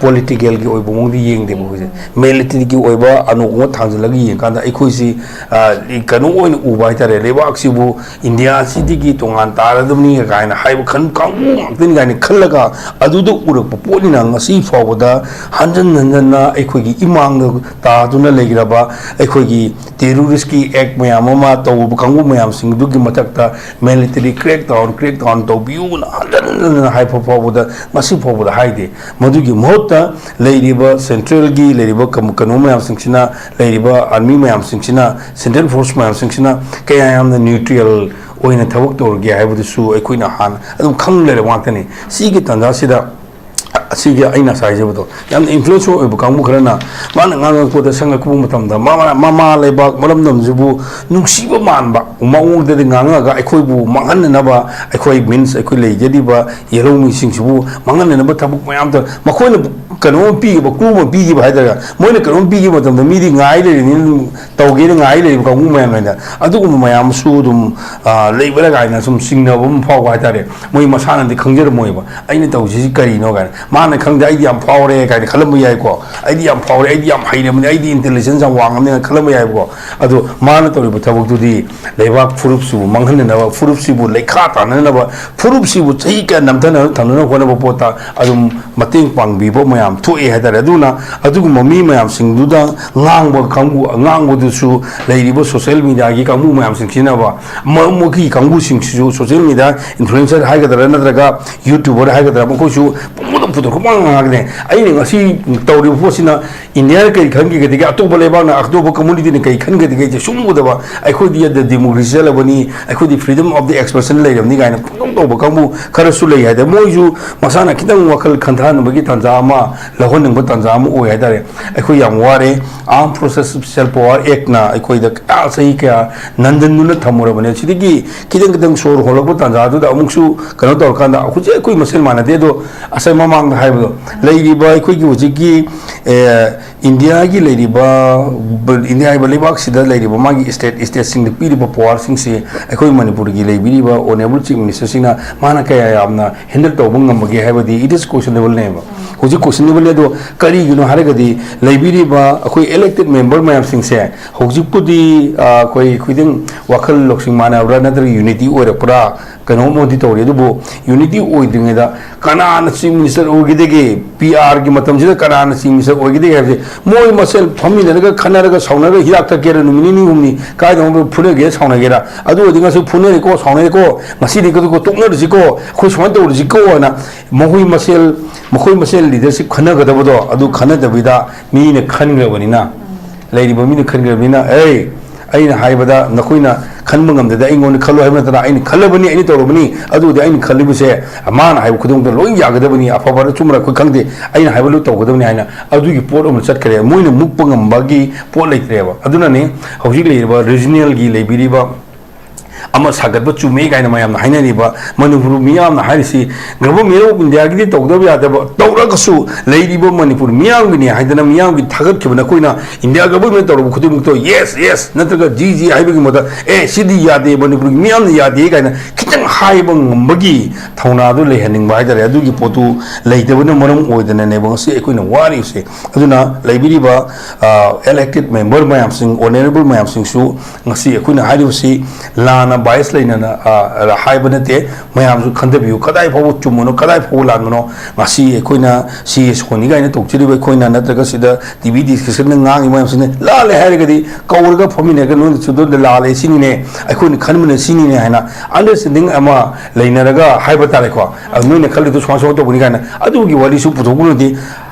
ꯄꯣꯂꯤꯇꯤꯀꯦꯜꯒꯤ ꯑꯣꯏꯕ ꯃꯑꯣꯡꯗ ꯌꯦꯡꯗꯦꯕ ꯑꯩꯈꯣꯏꯁꯦ꯫ ꯃꯤꯂꯤꯇꯔꯤꯒꯤ ꯑꯣꯏꯕ ꯑꯅꯣꯛ ꯑꯃ ꯊꯥꯡꯖꯤꯜꯂꯒ ꯌꯦꯡꯀꯥꯟꯗ ꯑꯩꯈꯣꯏꯁꯤ, ꯑ, ꯀꯩꯅꯣ ꯑꯣꯏꯅ ꯎꯕ ꯍꯥꯏꯇꯥꯔꯦ, ꯂꯩꯕꯥꯛꯁꯤꯕꯨ ꯏꯟꯗꯤꯌꯥꯁꯤꯗꯒꯤ ꯇꯣꯉꯥꯟ ꯇꯥꯔꯗꯕꯅꯤ ꯀꯥꯏꯅ ꯍꯥꯏꯕ ꯈꯟ ꯀꯥꯡꯕꯨ ꯉꯥꯛꯇꯅꯤ ꯀꯥꯏꯅ ꯈꯜꯂꯒ ꯑꯗꯨꯗ ꯎꯔꯛꯄ ꯄꯣꯠꯅꯤꯅ, ꯉꯁꯤ ꯐꯥꯎꯕꯗ ꯍꯟꯖꯟ ꯍꯟꯖꯟꯅ ꯑꯩꯈꯣꯏꯒꯤ ꯏꯃꯥꯡꯗ ꯇꯥꯗꯨꯅ ꯂꯩꯈ꯭ꯔꯕ ꯑꯩꯈꯣꯏꯒꯤ ꯇꯦꯔꯣꯔꯤꯁꯀꯤ ꯑꯦꯛ ꯃꯌꯥꯝ ꯑꯃ ꯇꯧꯕ ꯀꯥꯡꯕꯨ ꯃꯌꯥꯝꯁꯤꯡꯗꯨꯒꯤ ꯃꯊꯛꯇ ꯃꯤꯂꯤꯇꯔꯤ ꯀ꯭ꯔꯦꯛ ꯗꯥꯎꯟ, ꯀ꯭ꯔꯦꯛ ꯗꯥꯎꯟ ꯇꯧꯕꯤꯌꯨꯅ ꯍꯟꯖꯟ ꯍꯟꯖꯟꯅ ꯍꯥꯏꯕ ꯐꯥꯎꯕꯗ ꯉꯁꯤ ꯐꯥꯎꯕꯗ ꯍꯥꯏꯗꯦ꯫ ꯃꯗꯨꯒꯤ ꯃꯍꯨꯠꯇ ꯂꯩꯔꯤꯕ ꯁꯦꯟꯇ꯭ꯔꯦꯜꯒꯤ ꯂꯩꯔꯤꯕ ꯀꯝ-, ꯀꯩꯅꯣ ꯃꯌꯥꯝꯁꯤꯡꯁꯤꯅ, ꯂꯩꯔꯤꯕ ꯑꯥꯔꯃꯤ ꯃꯌꯥꯝꯁꯤꯡꯁꯤꯅ, ꯁꯦꯟꯇ꯭ꯔꯦꯜ ꯐꯣꯔꯁ ꯃꯌꯥꯝꯁꯤꯡꯁꯤꯅ ꯀꯌꯥ ꯌꯥꯝꯅ ꯅ꯭ꯌꯨꯇ꯭ꯔꯦꯜ ꯑꯣꯏꯅ ꯊꯕꯛ ꯇꯧꯔꯒꯦ ꯍꯥꯏꯕꯗꯨꯁꯨ ꯑꯩꯈꯣꯏꯅ ꯍꯥꯟꯅ ꯑꯗꯨꯝ ꯈꯪ ꯂꯩꯔꯕ ꯉꯥꯛꯇꯅꯤ꯫ ꯁꯤꯒꯤ ꯇꯥꯟꯖꯥꯁꯤꯗ ꯑꯁꯤꯒꯤ ꯑꯩꯅ ꯉꯁꯥꯏ ꯍꯥꯏꯖꯕꯗꯣ, ꯌꯥꯝꯅ ꯏꯟꯐ꯭ꯂꯨꯌꯦꯟꯁ ꯑꯣꯏꯕ ꯀꯥꯡꯕꯨ ꯈꯔꯅ ꯃꯥꯅ ꯉꯥꯡꯉꯛꯄꯗ ꯁꯪꯉꯛꯄ ꯃꯇꯝꯗ ꯃꯃꯥ, ꯃꯃꯥ ꯂꯩꯕꯥꯛ ꯃꯔꯝꯗꯝꯁꯤꯕꯨ ꯅꯨꯡꯁꯤꯕ ꯃꯥꯟꯕ ꯃꯑꯣꯡꯗꯗꯤ ꯉꯥꯡꯉꯛꯑꯒ ꯑꯩꯈꯣꯏꯕꯨ ꯃꯥꯡꯍꯟꯅꯅꯕ, ꯑꯩꯈꯣꯏ ꯃꯤꯟꯁ ꯑꯩꯈꯣꯏ ꯂꯩꯖꯔꯤꯕ ꯌꯦꯜꯍꯧꯃꯤꯁꯤꯡꯁꯤꯕꯨ ꯃꯥꯡꯍꯟꯅꯅꯕ ꯊꯕꯛ ꯃꯌꯥꯝ ꯇꯧ-, ꯃꯈꯣꯏꯅ ꯀꯩꯅꯣꯝ ꯄꯤꯈꯤꯕ, ꯀ꯭ꯂꯨ ꯑꯃ ꯄꯤꯈꯤꯕ ꯍꯥꯏꯇꯥꯔꯦ꯫ ꯃꯣꯏꯅ ꯀꯩꯅꯣꯝ ꯄꯤꯈꯤꯕ ꯃꯇꯝꯗ ꯃꯤꯗꯤ ꯉꯥꯏ ꯂꯩꯔꯤꯅꯤ, ꯑꯗꯨꯝ ꯇꯧꯒꯦꯅ ꯉꯥꯏ ꯂꯩꯔꯤꯕ ꯀꯥꯡꯕꯨ ꯃꯌꯥꯝ ꯂꯩꯗ꯫ ꯑꯗꯨꯒꯨꯝꯕ ꯃꯌꯥꯝꯁꯨ ꯑꯗꯨꯝ, ꯑ, ꯂꯩꯕ꯭ꯔꯥ ꯀꯥꯏꯅ ꯁꯨꯝ ꯆꯤꯡꯅꯕ ꯑꯃ ꯐꯥꯎꯕ ꯍꯥꯏꯇꯥꯔꯦ꯫ ꯃꯣꯏ ꯃꯁꯥꯅꯗꯤ ꯈꯪꯖꯔꯝꯃꯣꯏꯕ, "ꯑꯩꯅ ꯇꯧꯔꯤꯁꯤ ꯀꯔꯤꯅꯣ?" ꯀꯥꯏꯅ꯫ ꯃꯥꯅ ꯈꯪꯗꯦ, "ꯑꯩꯗꯤ ꯌꯥꯝ ꯐꯥꯎꯔꯦ" ꯀꯥꯏꯅ ꯈꯜꯂꯝꯕ ꯌꯥꯏꯀꯣ꯫ "ꯑꯩꯗꯤ ꯌꯥꯝ ꯐꯥꯎꯔꯦ, ꯑꯩꯗꯤ ꯌꯥꯝ ꯍꯩꯔꯕꯅꯤ, ꯑꯩꯗꯤ ꯏꯟꯇꯦꯂꯤꯖꯦꯟꯁ ꯌꯥꯝ ꯋꯥꯡꯉꯕꯅꯤꯅ" ꯈꯜꯂꯝꯕ ꯌꯥꯏꯕꯀꯣ꯫ ꯑꯗꯣ ꯃꯥꯅ ꯇꯧꯔꯤꯕ ꯊꯕꯛꯇꯨꯗꯤ ꯂꯩꯕꯥꯛ ꯐꯨꯔꯨꯞꯁꯤꯕꯨ ꯃꯥꯡꯍꯟꯅꯅꯕ, ꯐꯨꯔꯨꯞꯁꯤꯕꯨ ꯂꯩꯈꯥ ꯇꯥꯅꯅꯕ, ꯐꯨꯔꯨꯞꯁꯤꯕꯨ ꯆꯍꯤ ꯀꯌꯥ ꯅꯝꯊꯅ ꯊꯝꯅꯅꯕ ꯍꯣꯠꯅꯕ ꯄꯣꯠꯇ ꯑꯗꯨꯝ ꯃꯇꯦꯡ ꯄꯥꯡꯕꯤꯕ ꯃꯌꯥꯝ ꯊꯣꯛꯑꯦ ꯍꯥꯏꯇꯥꯔꯦ꯫ ꯑꯗꯨꯅ ꯑꯗꯨꯒꯨꯝꯕ ꯃꯤ ꯃꯌꯥꯝꯁꯤꯡꯗꯨꯗ ꯉꯥꯡꯕ ꯀꯥꯡꯕꯨ, ꯉꯥꯡꯕꯗꯨꯁꯨ ꯂꯩꯔꯤꯕ ꯁꯣꯁꯦꯜ ꯃꯦꯗꯤꯌꯥꯒꯤ ꯀꯥꯡꯕꯨ ꯃꯌꯥꯝꯁꯤꯡ ꯁꯤꯖꯤꯟꯅꯕ, ꯃꯔꯛ ꯃꯔꯛꯀꯤ ꯀꯥꯡꯕꯨꯁꯤꯡꯁꯤꯁꯨ, ꯁꯣꯁꯦꯜ ꯃꯦꯗꯤꯌꯥ ꯏꯟꯐ꯭ꯂꯨꯌꯦꯟꯁꯔ ꯍꯥꯏꯒꯗ꯭ꯔꯥ ꯅꯠꯇ꯭ꯔꯒ ꯌꯨꯇ꯭ꯌꯨꯕꯔ ꯍꯥꯏꯒꯗ꯭ꯔꯥ, ꯃꯈꯣꯏꯁꯨ ꯄꯨꯡꯐꯨꯗ ꯄꯨꯊꯣꯛꯄ ꯉꯥꯛꯇꯅꯦ꯫ ꯑꯩꯅ ꯉꯁꯤ ꯇꯧꯔꯤꯕ ꯄꯣꯠꯁꯤꯅ ꯏꯟꯗꯤꯌꯥꯅ ꯀꯔꯤ ꯈꯟꯈꯤꯒꯗꯒꯦ, ꯑꯇꯣꯞꯄ ꯂꯩꯕꯥꯛꯅ, ꯑꯇꯣꯞꯄ ꯀꯝꯃꯨꯅꯤꯇꯤꯅ ꯀꯔꯤ ꯈꯟꯒꯗꯒꯦ ꯍꯥꯏꯁꯦ ꯁꯨꯝ ꯎꯗꯕ, ꯑꯩꯈꯣꯏꯗꯤ ꯑꯗ ꯗꯦꯃꯣꯀ꯭ꯔꯦꯁꯤ ꯆꯠꯂꯕꯅꯤ, ꯑꯩꯈꯣꯏꯗꯤ ꯐ꯭ꯔꯤꯗꯝ ꯑꯣꯐ ꯗ ꯑꯦꯛꯁꯄ꯭ꯔꯦꯁꯟ ꯂꯩꯔꯕꯅꯤ ꯀꯥꯏꯅ ꯄꯪꯇꯧ ꯇꯧꯕ ꯀꯥꯡꯕꯨ ꯈꯔꯁꯨ ꯂꯩ ꯍꯥꯏꯗꯤ, ꯃꯣꯏꯁꯨ ꯃꯁꯥꯅ ꯈꯤꯇꯪ ꯋꯥꯈꯜ ꯈꯟꯊꯅꯕꯒꯤ ꯇꯥꯟꯖꯥ ꯑꯃ ꯂꯧꯍꯟꯅꯤꯡꯕ ꯇꯥꯟꯖꯥ ꯑꯃ ꯑꯣꯏ ꯍꯥꯏꯇꯥꯔꯦ꯫ ꯑꯩꯈꯣꯏ ꯌꯥꯝ ꯋꯥꯔꯦ꯫ ꯑꯥꯔꯝ ꯐꯣꯔꯁꯦꯁ ꯁ꯭ꯄꯦꯁꯦꯜ ꯄꯋꯥꯔ ꯑꯦꯛꯅ ꯑꯩꯈꯣꯏꯗ ꯀꯌꯥ, ꯆꯍꯤ ꯀꯌꯥ ꯅꯟꯗꯟꯗꯨꯅ ꯊꯝꯃꯨꯔꯕꯅꯦ꯫ ꯁꯤꯗꯒꯤ ꯈꯤꯇꯪ ꯈꯤꯇꯪ ꯁꯣꯔ ꯍꯣꯜꯂꯛꯄ ꯇꯥꯟꯖꯥꯗꯨꯗ ꯑꯃꯨꯛꯁꯨ ꯀꯩꯅꯣ ꯇꯧꯔꯀꯥꯟꯗ, ꯍꯧꯖꯤꯛ ꯑꯩꯈꯣꯏ ꯃꯁꯦꯜ ꯃꯥꯟꯅꯗꯦ꯫ ꯑꯗꯣ ꯉꯁꯥꯏ ꯃꯃꯥꯡꯗ ꯍꯥꯏꯕꯗꯣ, ꯂꯩꯔꯤꯕ ꯑꯩꯈꯣꯏꯒꯤ ꯍꯧꯖꯤꯛꯀꯤ, ꯑꯦ, ꯏꯟꯗꯤꯌꯥꯒꯤ ꯂꯩꯔꯤꯕ, ꯏꯟꯗꯤꯌꯥ ꯍꯥꯏꯕ ꯂꯩꯕꯥꯛꯁꯤꯗ ꯂꯩꯔꯤꯕ ꯃꯥꯒꯤ ꯁ꯭ꯇꯦꯠ, ꯁ꯭ꯇꯦꯠꯁꯤꯡꯗ ꯄꯤꯔꯤꯕ ꯄꯋꯥꯔꯁꯤꯡꯁꯤ ꯑꯩꯈꯣꯏ ꯃꯅꯤꯄꯨꯔꯒꯤ ꯂꯩꯕꯤꯔꯤꯕ ꯑꯣꯅꯔꯦꯕꯜ ꯆꯤꯐ ꯃꯤꯅꯤꯁꯇꯔꯁꯤꯡꯅ ꯃꯥꯅ ꯀꯌꯥ ꯌꯥꯝꯅ ꯍꯦꯟꯗꯜ ꯇꯧꯕ ꯉꯝꯕꯒꯦ ꯍꯥꯏꯕꯗꯤ, it is questionableꯅꯦꯕ꯫ ꯍꯧꯖꯤꯛ questionableꯅꯦ꯫ ꯑꯗꯣ ꯀꯔꯤꯒꯤꯅꯣ ꯍꯥꯏꯔꯒꯗꯤ, ꯂꯩꯕꯤꯔꯤꯕ ꯑꯩꯈꯣꯏ ꯏꯂꯦꯛꯇꯦꯗ ꯃꯦꯝꯕꯔ ꯃꯌꯥꯝꯁꯤꯡꯁꯦ ꯍꯧꯖꯤꯛꯄꯨꯗꯤ, ꯑ, ꯑꯩꯈꯣꯏ ꯈꯨꯗꯤꯡ ꯋꯥꯈꯜ ꯂꯧꯁꯤꯡ ꯃꯥꯟꯅꯕ꯭ꯔꯥ ꯅꯠꯇ꯭ꯔꯒ ꯌꯨꯅꯤꯇꯤ ꯑꯣꯏꯔꯛꯄ꯭ꯔꯥ, ꯀꯩꯅꯣꯝꯃꯗꯤ ꯇꯧꯔꯤ꯫ ꯑꯗꯨꯕꯨ ꯌꯨꯅꯤꯇꯤ ꯑꯣꯏꯗ꯭ꯔꯤꯉꯩꯗ ꯀꯅꯥꯅ ꯆꯤꯐ ꯃꯤꯅꯤꯁꯇꯔ ꯑꯣꯏꯒꯗꯒꯦ, ꯄꯤ ꯑꯥꯔꯒꯤ ꯃꯇꯝꯁꯤꯗ ꯀꯅꯥꯅ ꯆꯤꯐ ꯃꯤꯅꯤꯁꯇꯔ ꯑꯣꯏꯒꯗꯒꯦ ꯍꯥꯏꯕꯁꯦ, ꯃꯣꯏ ꯃꯁꯦꯜ ꯐꯝꯃꯤꯟꯅꯔꯒ, ꯈꯟꯅꯔꯒ, ꯁꯥꯎꯅꯔꯒ, ꯍꯤꯗꯥꯛ ꯊꯛꯀꯦꯔ ꯅꯨꯃꯤꯠ ꯅꯤꯅꯤ ꯍꯨꯝꯅꯤ, ꯀꯥꯏꯗꯅꯣ ꯐꯨꯅꯒꯦꯔ ꯁꯥꯎꯅꯒꯦꯔ, ꯑꯗꯨ ꯑꯣꯏꯔꯗꯤ ꯉꯁꯤ ꯐꯨꯅꯔꯦꯀꯣ, ꯁꯥꯎꯅꯔꯦꯀꯣ, ꯉꯁꯤꯗꯤ ꯀꯩꯗꯧꯀꯣ, ꯇꯣꯛꯅꯔꯁꯤꯀꯣ, ꯑꯩꯈꯣꯏ ꯁꯨꯃꯥꯏꯅ ꯇꯧꯔꯁꯤꯀꯣ ꯍꯥꯏꯅ ꯃꯈꯣꯏ ꯃꯁꯦꯜ, ꯃꯈꯣꯏ ꯃꯁꯦꯜ ꯂꯤꯗꯔꯁꯤꯞ ꯈꯟꯅꯒꯗꯕꯗꯣ ꯑꯗꯨ ꯈꯟꯅꯗꯕꯤꯗ ꯃꯤꯅ ꯈꯟꯈ꯭ꯔꯕꯅꯤꯅ, ꯂꯩꯔꯤꯕ ꯃꯤꯅ ꯈꯟꯈ꯭ꯔꯕꯅꯤꯅ, "ꯑꯩ, ꯑꯩꯅ ꯍꯥꯏꯕꯗ ꯅꯈꯣꯏꯅ ꯈꯟꯕ ꯉꯝꯗꯗ ꯑꯩꯉꯣꯟꯗ ꯈꯜꯂꯣ ꯍꯥꯏꯕ ꯅꯠꯇꯅ, ꯑꯩꯅ ꯈꯜꯂꯕꯅꯤ, ꯑꯩꯅ ꯇꯧꯔꯕꯅꯤ, ꯑꯗꯨꯕꯨꯗꯤ ꯑꯩꯅ ꯈꯜꯂꯤꯕꯁꯦ ꯃꯥꯅ ꯍꯥꯏꯕ ꯈꯨꯗꯤꯡꯃꯛꯇ ꯂꯣꯏ ꯌꯥꯒꯗꯕꯅꯤ, ꯑꯐꯕꯔ ꯑꯆꯨꯝꯕꯔ ꯑꯩꯈꯣꯏ ꯈꯪꯗꯦ, ꯑꯩꯅ ꯍꯥꯏꯕ ꯂꯣꯏ ꯇꯧꯒꯗꯕꯅꯤ" ꯍꯥꯏꯅ ꯑꯗꯨꯒꯤ ꯄꯣꯠ ꯑꯃ ꯆꯠꯈ꯭ꯔꯦ꯫ ꯃꯣꯏꯅ ꯃꯨꯛꯄ ꯉꯝꯕꯒꯤ ꯄꯣꯠ ꯂꯩꯇ꯭ꯔꯦꯕ꯫ ꯑꯗꯨꯅꯅꯤ ꯍꯧꯖꯤꯛ ꯂꯩꯔꯤꯕ ꯔꯤꯖꯅꯦꯜꯒꯤ ꯂꯩꯕꯤꯔꯤꯕ ꯑꯃ ꯁꯥꯒꯠꯄ ꯆꯨꯝꯃꯦ ꯀꯥꯏꯅ ꯃꯌꯥꯝꯅ ꯍꯥꯏꯅꯔꯤꯕ ꯃꯅꯤꯄꯨꯔ ꯃꯤꯌꯥꯝꯅ ꯍꯥꯏꯔꯤꯁꯤ, Government of Indiaꯒꯤꯗꯤ ꯇꯧꯗꯕ ꯌꯥꯗꯕ, ꯇꯧꯔꯒꯁꯨ ꯂꯩꯔꯤꯕ ꯃꯅꯤꯄꯨꯔ ꯃꯤꯌꯥꯝꯒꯤꯅꯤ ꯍꯥꯏꯗꯅ ꯃꯤꯌꯥꯝꯒꯤ ꯊꯥꯒꯠꯈꯤꯕ ꯅꯈꯣꯏꯅ India Government ꯇꯧꯔꯕ ꯈꯨꯗꯤꯡꯃꯛꯇꯣ yes, yes ꯅꯠꯇ꯭ꯔꯒ ꯖꯤ ꯖꯤ ꯍꯥꯏꯕꯒꯤ ꯃꯍꯨꯠꯇ ꯑꯦ ꯁꯤꯗꯤ ꯌꯥꯗꯦ, ꯃꯅꯤꯄꯨꯔꯒꯤ ꯃꯤꯌꯥꯝꯅ ꯌꯥꯗꯦ ꯀꯥꯏꯅ ꯈꯤꯇꯪ ꯍꯥꯏꯕ ꯉꯝꯕꯒꯤ ꯊꯧꯅꯥꯗꯨ ꯂꯩꯍꯟꯅꯤꯡꯕ ꯍꯥꯏꯇꯥꯔꯦ꯫ ꯑꯗꯨꯒꯤ ꯄꯣꯠꯇꯨ ꯂꯩꯇꯕꯅ ꯃꯔꯝ ꯑꯣꯏꯗꯅꯅꯦꯕ ꯉꯁꯤ ꯑꯩꯈꯣꯏꯅ ꯋꯥꯔꯤꯕꯁꯦ꯫ ꯑꯗꯨꯅ ꯂꯩꯕꯤꯔꯤꯕ elected member ꯃꯌꯥꯝꯁꯤꯡ, honourable ꯃꯌꯥꯝꯁꯤꯡꯁꯨ ꯉꯁꯤ ꯑꯩꯈꯣꯏꯅ ꯍꯥꯏꯔꯤꯕꯁꯤ ꯂꯥꯟꯅ bias ꯂꯩꯅꯅ ꯍꯥꯏꯕ ꯅꯠꯇꯦ꯫ ꯃꯌꯥꯝꯁꯨ ꯈꯟꯊꯕꯤꯌꯨ, ꯀꯗꯥꯏ ꯐꯥꯎꯕ ꯆꯨꯝꯕꯅꯣ, ꯀꯗꯥꯏ ꯐꯥꯎꯕ ꯂꯥꯟꯕꯅꯣ꯫ ꯉꯁꯤ ꯑꯩꯈꯣꯏꯅ ꯁꯤ ꯁꯣꯟꯅꯤ ꯀꯥꯏꯅ ꯇꯧꯖꯔꯤꯕ ꯑꯩꯈꯣꯏꯅ, ꯅꯠꯇ꯭ꯔꯒ ꯁꯤꯗ ꯇꯤ ꯚꯤ discussionꯗ ꯉꯥꯡꯉꯤꯕ ꯃꯌꯥꯝꯁꯤꯅ ꯂꯥꯜꯂꯦ ꯍꯥꯏꯔꯒꯗꯤ ꯀꯧꯔꯒ ꯐꯝꯃꯤꯟꯅꯔꯒ ꯅꯣꯏꯅꯁꯨ ꯑꯗꯨꯗ ꯂꯥꯜꯂꯦ ꯁꯤꯅꯤꯅꯦ, ꯑꯩꯈꯣꯏꯅ ꯈꯟꯕꯅ ꯁꯤꯅꯤꯅꯦ ꯍꯥꯏꯅ understanding ꯑꯃ ꯂꯩꯅꯔꯒ ꯍꯥꯏꯕ ꯇꯥꯔꯦꯀꯣ꯫ ꯑꯗꯨ ꯅꯣꯏꯅ ꯈꯜꯂꯤꯗꯣ ꯁꯨꯃꯥꯏ ꯁꯨꯃꯥꯏ ꯇꯧꯕꯅꯤ ꯀꯥꯏꯅ ꯑꯗꯨꯒꯤ ꯋꯥꯔꯤꯁꯨ ꯄꯨꯊꯣꯛꯄꯅꯗꯤ,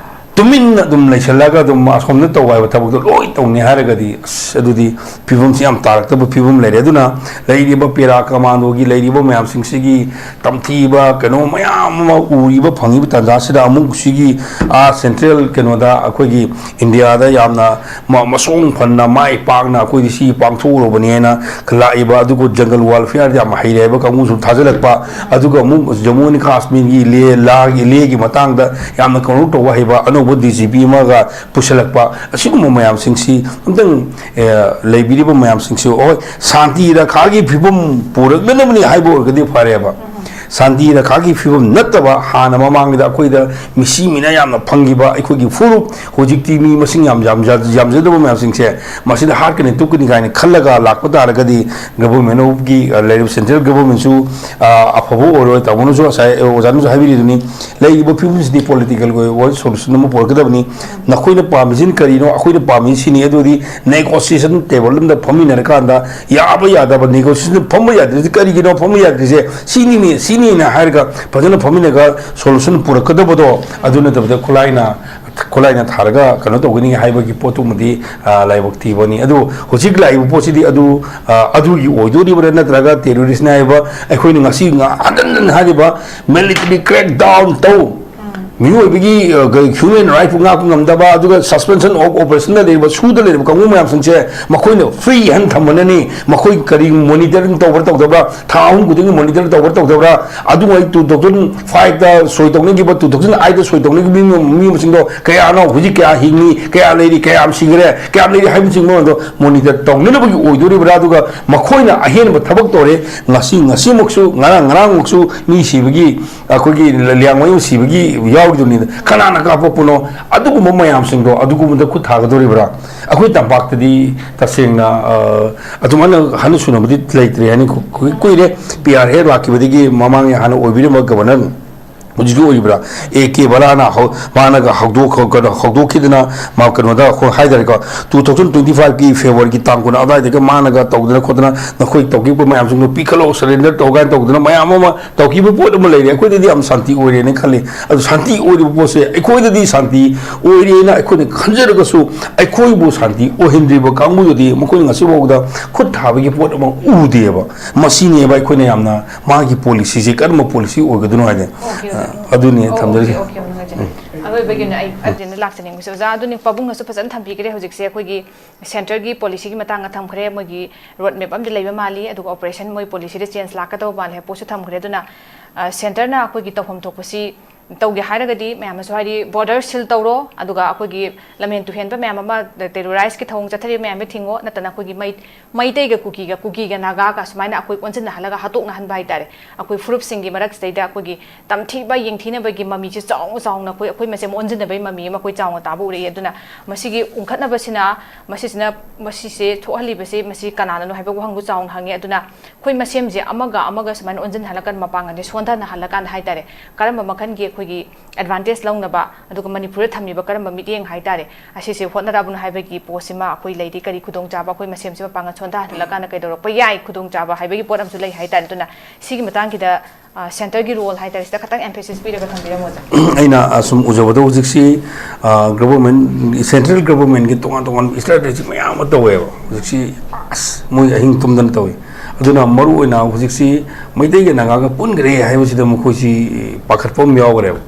ꯇꯨꯃꯤꯟꯅ ꯑꯗꯨꯝ ꯂꯩꯁꯜꯂꯒ ꯑꯗꯨꯝ ꯑꯁꯣꯝꯗ ꯇꯧꯕ ꯍꯥꯏꯕ ꯊꯕꯛꯇꯣ ꯂꯣꯏ ꯇꯧꯅꯤ ꯍꯥꯏꯔꯒꯗꯤ, ꯑꯁ, ꯑꯗꯨꯗꯤ ꯐꯤꯕꯝꯁꯤ ꯌꯥꯝ ꯇꯥꯔꯛꯇꯕ ꯐꯤꯕꯝ ꯂꯩꯔꯦ꯫ ꯑꯗꯨꯅ ꯂꯩꯔꯤꯕ ꯄꯦꯔꯥ ꯀꯃꯥꯟꯗꯣꯒꯤ ꯂꯩꯔꯤꯕ ꯃꯌꯥꯝꯁꯤꯡꯁꯤꯒꯤ ꯇꯝꯊꯤꯕ ꯀꯩꯅꯣ ꯃꯌꯥꯝ ꯑꯃ ꯎꯔꯤꯕ ꯐꯪꯉꯤꯕ ꯇꯥꯟꯖꯥꯁꯤꯗ ꯑꯃꯨꯛ ꯁꯤꯒꯤ ꯑꯥ central ꯀꯩꯅꯣꯗ ꯑꯩꯈꯣꯏꯒꯤ ꯏꯟꯗꯤꯌꯥꯗ ꯌꯥꯝꯅ ꯃ-, ꯃꯁꯣꯡ ꯐꯟꯅ ꯃꯥꯏ ꯄꯥꯛꯅ ꯑꯩꯈꯣꯏꯗꯤ ꯁꯤ ꯄꯥꯡꯊꯣꯛꯎꯔꯕꯅꯦꯅ ꯂꯥꯛꯏꯕ, ꯑꯗꯨꯒ jungle warfare ꯌꯥꯝ ꯍꯩꯔꯦ ꯍꯥꯏꯕ ꯀꯥꯡꯕꯨꯁꯨ ꯊꯥꯖꯤꯜꯂꯛꯄ, ꯑꯗꯨꯒ ꯑꯃꯨꯛ ꯖꯃꯨ ꯑꯦꯟ ꯀꯥꯁꯃꯤꯔꯒꯤ ꯂꯦ, ꯂꯥꯒꯤ, ꯂꯦꯒꯤ ꯃꯇꯥꯡꯗ ꯌꯥꯝꯅ ꯀꯩꯅꯣ ꯇꯧꯕ ꯍꯩꯕ ꯑꯅꯧꯕ ꯗꯤ ꯖꯤ ꯄꯤ ꯑꯃꯒ ꯄꯨꯁꯤꯜꯂꯛꯄ, ꯑꯁꯤꯒꯨꯝꯕ ꯃꯌꯥꯝꯁꯤꯡꯁꯤ ꯑꯝꯇꯪ, ꯑꯦ, ꯂꯩꯕꯤꯔꯤꯕ ꯃꯌꯥꯝꯁꯤꯡꯁꯤ, ꯍꯣꯏ, ꯁꯥꯟꯇꯤ ꯔꯈꯥꯒꯤ ꯐꯤꯕꯝ ꯄꯨꯔꯛꯅꯅꯕꯅꯤ ꯍꯥꯏꯕ ꯑꯣꯏꯔꯒꯗꯤ ꯐꯔꯦꯕ꯫ ꯁꯥꯟꯇꯤ ꯔꯈꯥꯒꯤ ꯐꯤꯕꯝ ꯅꯠꯇꯕ, ꯍꯥꯟꯅ ꯃꯃꯥꯡꯗ ꯑꯩꯈꯣꯏꯗ ꯃꯤꯁꯤ ꯃꯤꯅꯥ ꯌꯥꯝꯅ ꯐꯪꯈꯤꯕ ꯑꯩꯈꯣꯏꯒꯤ ꯐꯨꯔꯨꯞ, ꯍꯧꯖꯤꯛꯇꯤ ꯃꯤ ꯃꯁꯤꯡ ꯌꯥꯝ ꯌꯥꯝ-, ꯌꯥꯝꯖꯗꯕ ꯃꯌꯥꯝꯁꯤꯡꯁꯦ ꯃꯁꯤꯗ ꯍꯥꯠꯀꯅꯤ ꯇꯨꯞꯀꯅꯤ ꯀꯥꯏꯅ ꯈꯜꯂꯒ ꯂꯥꯛꯄ ꯇꯥꯔꯒꯗꯤ, government of ꯀꯤ, ꯑ, ꯂꯩꯔꯤꯕ central government ꯁꯨ, ꯑ, ꯑꯐꯕ ꯑꯣꯏꯔꯣꯏ꯫ ꯇꯥꯃꯣꯅꯁꯨ ꯉꯁꯥꯏ, ꯑ, ꯑꯣꯖꯥꯅꯁꯨ ꯍꯥꯏꯕꯤꯔꯤꯗꯨꯅꯤ, ꯂꯩꯔꯤꯕ ꯐꯤꯕꯝꯁꯤꯗꯤ political ꯑꯣꯏꯕ solution ꯑꯃ ꯄꯨꯔꯛꯀꯗꯕꯅꯤ꯫ ꯅꯈꯣꯏꯅ ꯄꯥꯝꯃꯤꯁꯤꯅ ꯀꯔꯤꯅꯣ, ꯑꯩꯈꯣꯏꯅ ꯄꯥꯝꯃꯤꯁꯤ ꯁꯤꯅꯤ꯫ ꯑꯗꯨꯗꯤ negotiation table ꯑꯃꯗ ꯐꯝꯃꯤꯟꯅꯔꯀꯥꯟꯗ ꯌꯥꯕ ꯌꯥꯗꯕ, negotiation ꯐꯝꯕ ꯌꯥꯗ꯭ꯔꯤꯁꯤ ꯀꯔꯤꯒꯤꯅꯣ, ꯐꯝꯕ ꯌꯥꯗ꯭ꯔꯤꯁꯦ ꯁꯤꯅꯤꯅꯦ, ꯁꯤꯅꯤꯅ ꯍꯥꯏꯔꯒ ꯐꯖꯅ ꯐꯝꯃꯤꯟꯅꯔꯒ solution ꯄꯨꯔꯛꯀꯗꯕꯗꯣ, ꯑꯗꯨ ꯅꯠꯇꯕꯗ ꯈꯨꯠꯂꯥꯏꯅ, ꯈꯨꯠꯂꯥꯏꯅ ꯊꯥꯔꯒ ꯀꯩꯅꯣ ꯇꯧꯒꯅꯤ ꯍꯥꯏꯕꯒꯤ ꯄꯣꯠꯇꯨꯃꯗꯤ, ꯑ, ꯂꯥꯏꯕꯛ ꯊꯤꯕꯅꯤ꯫ ꯑꯗꯨ ꯍꯧꯖꯤꯛ ꯂꯥꯛꯏꯕ ꯄꯣꯠꯁꯤꯗꯤ ꯑꯗꯨ, ꯑ, ꯑꯗꯨꯒꯤ ꯑꯣꯏꯗꯣꯔꯤꯕ꯭ꯔꯥ, ꯅꯠꯇ꯭ꯔꯒ terrorist ꯅ ꯍꯥꯏꯕ ꯑꯩꯈꯣꯏꯅ ꯉꯁꯤ ꯉꯥ-, ꯍꯟꯖꯟ ꯍꯟꯖꯟ ꯍꯥꯏꯔꯤꯕ military crackdown ꯇꯧ, ꯃꯤꯑꯣꯏꯕꯒꯤ ꯍ꯭ꯌꯨꯃꯦꯟ ꯔꯥꯏꯠꯄꯨ ꯉꯥꯛꯄ ꯉꯝꯗꯕ, ꯑꯗꯨꯒ suspension of operationꯗ ꯂꯩꯔꯤꯕ, ꯁꯨꯗ ꯂꯩꯔꯤꯕ ꯀꯥꯡꯕꯨ ꯃꯌꯥꯝꯁꯤꯡꯁꯦ ꯃꯈꯣꯏꯅ free ꯍꯥꯏꯅ ꯊꯝꯕꯅꯅꯤ꯫ ꯃꯈꯣꯏ ꯀꯔꯤ monitoring ꯇꯧꯕ꯭ꯔꯥ ꯇꯧꯗꯕ꯭ꯔꯥ, ꯊꯥ ꯑꯍꯨꯝ ꯈꯨꯗꯤꯡꯒꯤ monitor ꯇꯧꯕ꯭ꯔꯥ ꯇꯧꯗꯕ꯭ꯔꯥ, ꯑꯗꯨꯉꯩ two thousand fiveꯇ ꯁꯣꯏ ꯇꯧꯅꯈꯤꯕ, two thousand eightꯇ ꯁꯣꯏ ꯇꯧꯅꯈꯤꯕ ꯃꯤ, ꯃꯤ ꯃꯁꯤꯡꯗꯣ ꯀꯌꯥꯅꯣ, ꯍꯧꯖꯤꯛ ꯀꯌꯥ ꯍꯤꯡꯉꯤ, ꯀꯌꯥ ꯂꯩꯔꯤ, ꯀꯌꯥꯝ ꯁꯤꯈ꯭ꯔꯦ, ꯀꯌꯥꯝ ꯂꯩꯔꯤ ꯍꯥꯏꯕꯅꯆꯤꯡꯕ ꯃꯌꯥꯝꯗꯣ monitor ꯇꯧꯅꯅꯕꯒꯤ ꯑꯣꯏꯗꯣꯔꯤꯕ꯭ꯔꯥ? ꯑꯗꯨꯒ ꯃꯈꯣꯏꯅ ꯑꯍꯦꯟꯕ ꯊꯕꯛ ꯇꯧꯔꯦ, ꯉꯁꯤ, ꯉꯁꯤꯃꯛꯁꯨ, ꯉꯔꯥꯡ, ꯉꯔꯥꯡꯃꯛꯁꯨ ꯃꯤ ꯁꯤꯕꯒꯤ, ꯑꯩꯈꯣꯏꯒꯤ ꯂꯤꯌꯥꯡꯃꯩ ꯁꯤꯕꯒꯤ ꯌꯥꯎꯔꯤꯗꯨꯅꯤ꯫ ꯀꯅꯥꯅ ꯀꯥꯞꯄꯛꯄꯅꯣ? ꯑꯗꯨꯒꯨꯝꯕ ꯃꯌꯥꯝꯁꯤꯡꯗꯣ ꯑꯗꯨꯒꯨꯝꯕꯗ ꯈꯨꯠ ꯊꯥꯒꯗꯧꯔꯤꯕ꯭ꯔꯥ? ꯑꯩꯈꯣꯏ ꯇꯝꯄꯥꯛꯇꯗꯤ ꯇꯁꯦꯡꯅ, ꯑ, ꯑꯗꯨꯃꯥꯏꯅ ꯍꯟꯅ ꯁꯨꯅꯕꯗꯤ ꯂꯩꯇ꯭ꯔꯦ ꯍꯥꯏꯅ꯫ ꯀꯨ-, ꯀꯨꯏ-, ꯀꯨꯏꯔꯦ꯫ ꯄꯤ ꯑꯥꯔ ꯍꯦꯛ ꯂꯥꯛꯈꯤꯕꯗꯒꯤ ꯃꯃꯥꯡꯒꯤ ꯍꯥꯟꯅ ꯑꯣꯏꯕꯤꯔꯝꯕ ꯒꯕꯔꯅꯔ ꯍꯧꯖꯤꯛꯁꯨ ꯑꯣꯏꯔꯤꯕ꯭ꯔꯥ? ꯑꯦ ꯀꯦ ꯕꯂꯥꯅ ꯍꯧ-, ꯃꯥꯅꯒ ꯍꯧꯗꯣꯛ-, ꯀꯩꯅꯣ, ꯍꯧꯗꯣꯛꯈꯤꯗꯅ, ꯃꯥ ꯀꯩꯅꯣꯗ ꯑꯩꯈꯣꯏ ꯍꯥꯏꯇꯥꯔꯦꯀꯣ, two thousand twenty fiveꯀꯤ Februaryꯒꯤ ꯇꯥꯡ ꯀꯨꯟ ꯑꯗꯨꯋꯥꯏꯗꯒ ꯃꯥꯅꯒ ꯇꯧꯗꯅ ꯈꯣꯠꯇꯅ, "ꯅꯈꯣꯏ ꯇꯧꯈꯤꯕ ꯃꯌꯥꯝꯁꯤꯡꯗꯣ ꯄꯤꯈꯠꯂꯣ, surrender ꯇꯧ" ꯀꯥꯏꯅ ꯇꯧꯗꯅ ꯃꯌꯥꯝ ꯑꯃ ꯇꯧꯈꯤꯕ ꯄꯣꯠ ꯑꯃ ꯂꯩꯔꯦ꯫ ꯑꯩꯈꯣꯏꯗꯗꯤ ꯌꯥꯝ ꯁꯥꯟꯇꯤ ꯑꯣꯏꯔꯦꯅ ꯈꯜꯂꯤ꯫ ꯑꯗꯨ ꯁꯥꯟꯇꯤ ꯑꯣꯏꯔꯤꯕ ꯄꯣꯠꯁꯦ ꯑꯩꯈꯣꯏꯗꯗꯤ ꯁꯥꯟꯇꯤ ꯑꯣꯏꯔꯦꯅ ꯑꯩꯈꯣꯏꯅ ꯈꯟꯖꯔꯒꯁꯨ, ꯑꯩꯈꯣꯏꯕꯨ ꯁꯥꯟꯇꯤ ꯑꯣꯏꯍꯟꯗ꯭ꯔꯤꯕ ꯀꯥꯡꯕꯨꯗꯨꯗꯤ ꯃꯈꯣꯏꯅ ꯉꯁꯤꯐꯥꯎꯗ ꯈꯨꯠ ꯊꯥꯕꯒꯤ ꯄꯣꯠ ꯑꯃ ꯎꯗꯦꯕ꯫ ꯃꯁꯤꯅꯦꯕ ꯑꯩꯈꯣꯏꯅ ꯌꯥꯝꯅ, ꯃꯥꯒꯤ policyꯁꯦ ꯀꯔꯝꯕ policy ꯑꯣꯏꯒꯗꯣꯏꯅꯣ ꯍꯥꯏꯗꯤ꯫ Okay, okay. ꯑ, ꯑꯗꯨꯅꯤ ꯑꯣ, ꯊꯝꯖꯔꯤꯁꯦ꯫ ꯑꯣꯀꯦ, ꯑꯣꯀꯦ, ꯃꯅꯨꯡ ꯍꯥꯏꯖꯔꯦ꯫ ꯎꯝ꯫ ꯑꯔꯣꯏꯕꯒꯤ ꯑꯣꯏꯅ ꯑꯩ ꯎꯝ꯫ ꯑꯗꯨꯅ ꯂꯥꯛꯆꯅꯤꯡꯕꯁꯦ, ꯑꯣꯖꯥ, ꯑꯗꯨꯅꯤ ꯄꯥꯕꯨꯡꯅꯁꯨ ꯐꯖꯅ ꯊꯝꯕꯤꯈ꯭ꯔꯦ꯫ ꯍꯧꯖꯤꯛꯁꯦ ꯑꯩꯈꯣꯏꯒꯤ centreꯒꯤ policyꯒꯤ ꯃꯇꯥꯡꯗ ꯊꯝꯈ꯭ꯔꯦ, ꯃꯣꯏꯒꯤ road map ꯑꯃꯗꯤ ꯂꯩꯕ ꯃꯥꯜꯂꯤ, ꯑꯗꯨꯒ operation ꯃꯣꯏ policyꯗ change ꯂꯥꯛꯀꯗꯧꯕ ꯃꯥꯜꯂꯦ ꯍꯥꯏꯕ ꯄꯣꯠꯁꯨ ꯊꯝꯈ꯭ꯔꯦ꯫ ꯑꯗꯨꯅ, ꯑ, centreꯅ ꯑꯩꯈꯣꯏꯒꯤ ꯇꯧꯐꯝ ꯊꯣꯛꯄꯁꯤ ꯇꯧꯒꯦ ꯍꯥꯏꯔꯒꯗꯤ ꯃꯌꯥꯝꯅꯁꯨ ꯍꯥꯏꯗꯤ border seal ꯇꯧꯔꯣ, ꯑꯗꯨꯒ ꯑꯩꯈꯣꯏꯒꯤ ꯂꯝꯍꯦꯟ ꯇꯨꯍꯦꯟꯕ ꯃꯌꯥꯝ ꯑꯃ, terrorizeꯀꯤ ꯊꯧꯑꯣꯡ ꯆꯠꯊꯔꯤꯕ ꯃꯌꯥꯝꯗꯣ ꯊꯤꯡꯉꯣ, ꯅꯠꯇꯅ ꯑꯩꯈꯣꯏꯒꯤ ꯃꯩ-, ꯃꯩꯇꯩꯒ ꯀꯨꯀꯤꯒ, ꯀꯨꯀꯤꯒ ꯅꯥꯒꯥꯒ ꯁꯨꯃꯥꯏꯅ ꯑꯩꯈꯣꯏ ꯑꯣꯟꯁꯤꯟꯅꯍꯜꯂꯒ ꯍꯥꯠꯇꯣꯛꯅꯍꯟꯕ ꯍꯥꯏꯇꯥꯔꯦ꯫ ꯑꯩꯈꯣꯏ ꯐꯨꯔꯨꯞꯁꯤꯡꯒꯤ ꯃꯔꯛꯁꯤꯗꯩꯗ ꯑꯩꯈꯣꯏꯒꯤ ꯇꯝꯊꯤꯕ, ꯌꯦꯡꯊꯤꯅꯕꯒꯤ ꯃꯃꯤꯁꯦ ꯆꯥꯎꯅ ꯆꯥꯎꯅ ꯑꯩꯈꯣꯏ, ꯑꯩꯈꯣꯏ ꯃꯁꯦꯟ ꯑꯣꯟꯁꯤꯟꯅꯕꯒꯤ ꯃꯃꯤ ꯑꯃ ꯑꯩꯈꯣꯏ ꯆꯥꯎꯅ ꯇꯥꯕ ꯎꯔꯛꯏ꯫ ꯑꯗꯨꯅ ꯃꯁꯤꯒꯤ ꯎꯪꯈꯠꯅꯕꯁꯤꯅ, ꯃꯁꯤꯁꯤꯅ, ꯃꯁꯤꯁꯦ ꯊꯣꯛꯍꯜꯂꯤꯕꯁꯦ ꯃꯁꯤ ꯀꯅꯥꯅꯅꯣ ꯍꯥꯏꯕ ꯋꯥꯍꯪꯗꯨ ꯆꯥꯎꯅ ꯍꯪꯉꯤ꯫ ꯑꯗꯨꯅ ꯑꯩꯈꯣꯏ ꯃꯁꯦꯝꯁꯦ ꯑꯃꯒ ꯑꯃꯒ ꯁꯨꯃꯥꯏꯅ ꯑꯣꯟꯁꯤꯟꯍꯜꯂꯀꯥꯟꯗ, ꯃꯄꯥꯡꯒꯜꯁꯦ ꯁꯣꯟꯊꯅꯍꯜꯂꯀꯥꯟꯗ ꯍꯥꯏꯇꯥꯔꯦ, ꯀꯔꯝꯕ ꯃꯈꯜꯒꯤ ꯑꯩꯈꯣꯏꯒꯤ advantage ꯂꯧꯅꯕ, ꯑꯗꯨꯒ ꯃꯅꯤꯄꯨꯔꯗ ꯊꯝꯂꯤꯕ ꯀꯔꯝꯕ ꯃꯤꯠꯌꯦꯡ ꯍꯥꯏꯇꯥꯔꯦ, ꯑꯁꯤꯁꯦ ꯍꯣꯠꯅꯔꯕꯅꯣ ꯍꯥꯏꯕꯒꯤ ꯄꯣꯠꯁꯤꯃ ꯑꯩꯈꯣꯏ ꯂꯩꯔꯤ꯫ ꯀꯔꯤ ꯈꯨꯗꯣꯡꯆꯥꯕ, ꯑꯩꯈꯣꯏ ꯃꯁꯦꯝꯁꯦ ꯃꯄꯥꯡꯒꯜ ꯁꯣꯟꯊꯍꯜꯂꯀꯥꯟꯗ ꯀꯩꯗꯧꯔꯛꯄ ꯌꯥꯏ, ꯈꯨꯗꯣꯡꯆꯥꯕ ꯍꯥꯏꯕꯒꯤ ꯄꯣꯠ ꯑꯃꯁꯨ ꯂꯩ ꯍꯥꯏꯇꯥꯔꯦ꯫ ꯑꯗꯨꯅ ꯁꯤꯒꯤ ꯃꯇꯥꯡꯁꯤꯗ, ꯑ, centreꯒꯤ role ꯍꯥꯏꯇꯥꯔꯦ, ꯁꯤꯗ ꯈꯇꯪ emphasis ꯄꯤꯔꯒ ꯊꯝꯕꯤꯔꯝꯃꯣ, ꯑꯣꯖꯥ꯫ ꯑꯩꯅ ꯑꯁꯨꯝ ꯎꯖꯕꯗ ꯍꯧꯖꯤꯛꯁꯤ, ꯑ, government, central governmentꯀꯤ ꯇꯣꯉꯥꯟ ꯇꯣꯉꯥꯟꯕ strategy ꯃꯌꯥꯝ ꯑꯃ ꯇꯧꯋꯦꯕ꯫ ꯍꯧꯖꯤꯛꯁꯤ ꯑꯁ ꯃꯣꯏ ꯑꯍꯤꯡ ꯇꯨꯝꯗꯅ ꯇꯧꯏ꯫ ꯑꯗꯨꯅ ꯃꯔꯨꯑꯣꯏꯅ ꯍꯧꯖꯤꯛꯁꯤ ꯃꯩꯇꯩꯒ ꯅꯥꯒꯥꯒ ꯄꯨꯟꯈ꯭ꯔꯦ ꯍꯥꯏꯕꯁꯤꯗ ꯃꯈꯣꯏꯁꯤ ꯄꯥꯈꯠꯄ ꯑꯃ ꯌꯥꯎꯈ꯭ꯔꯦꯕ꯫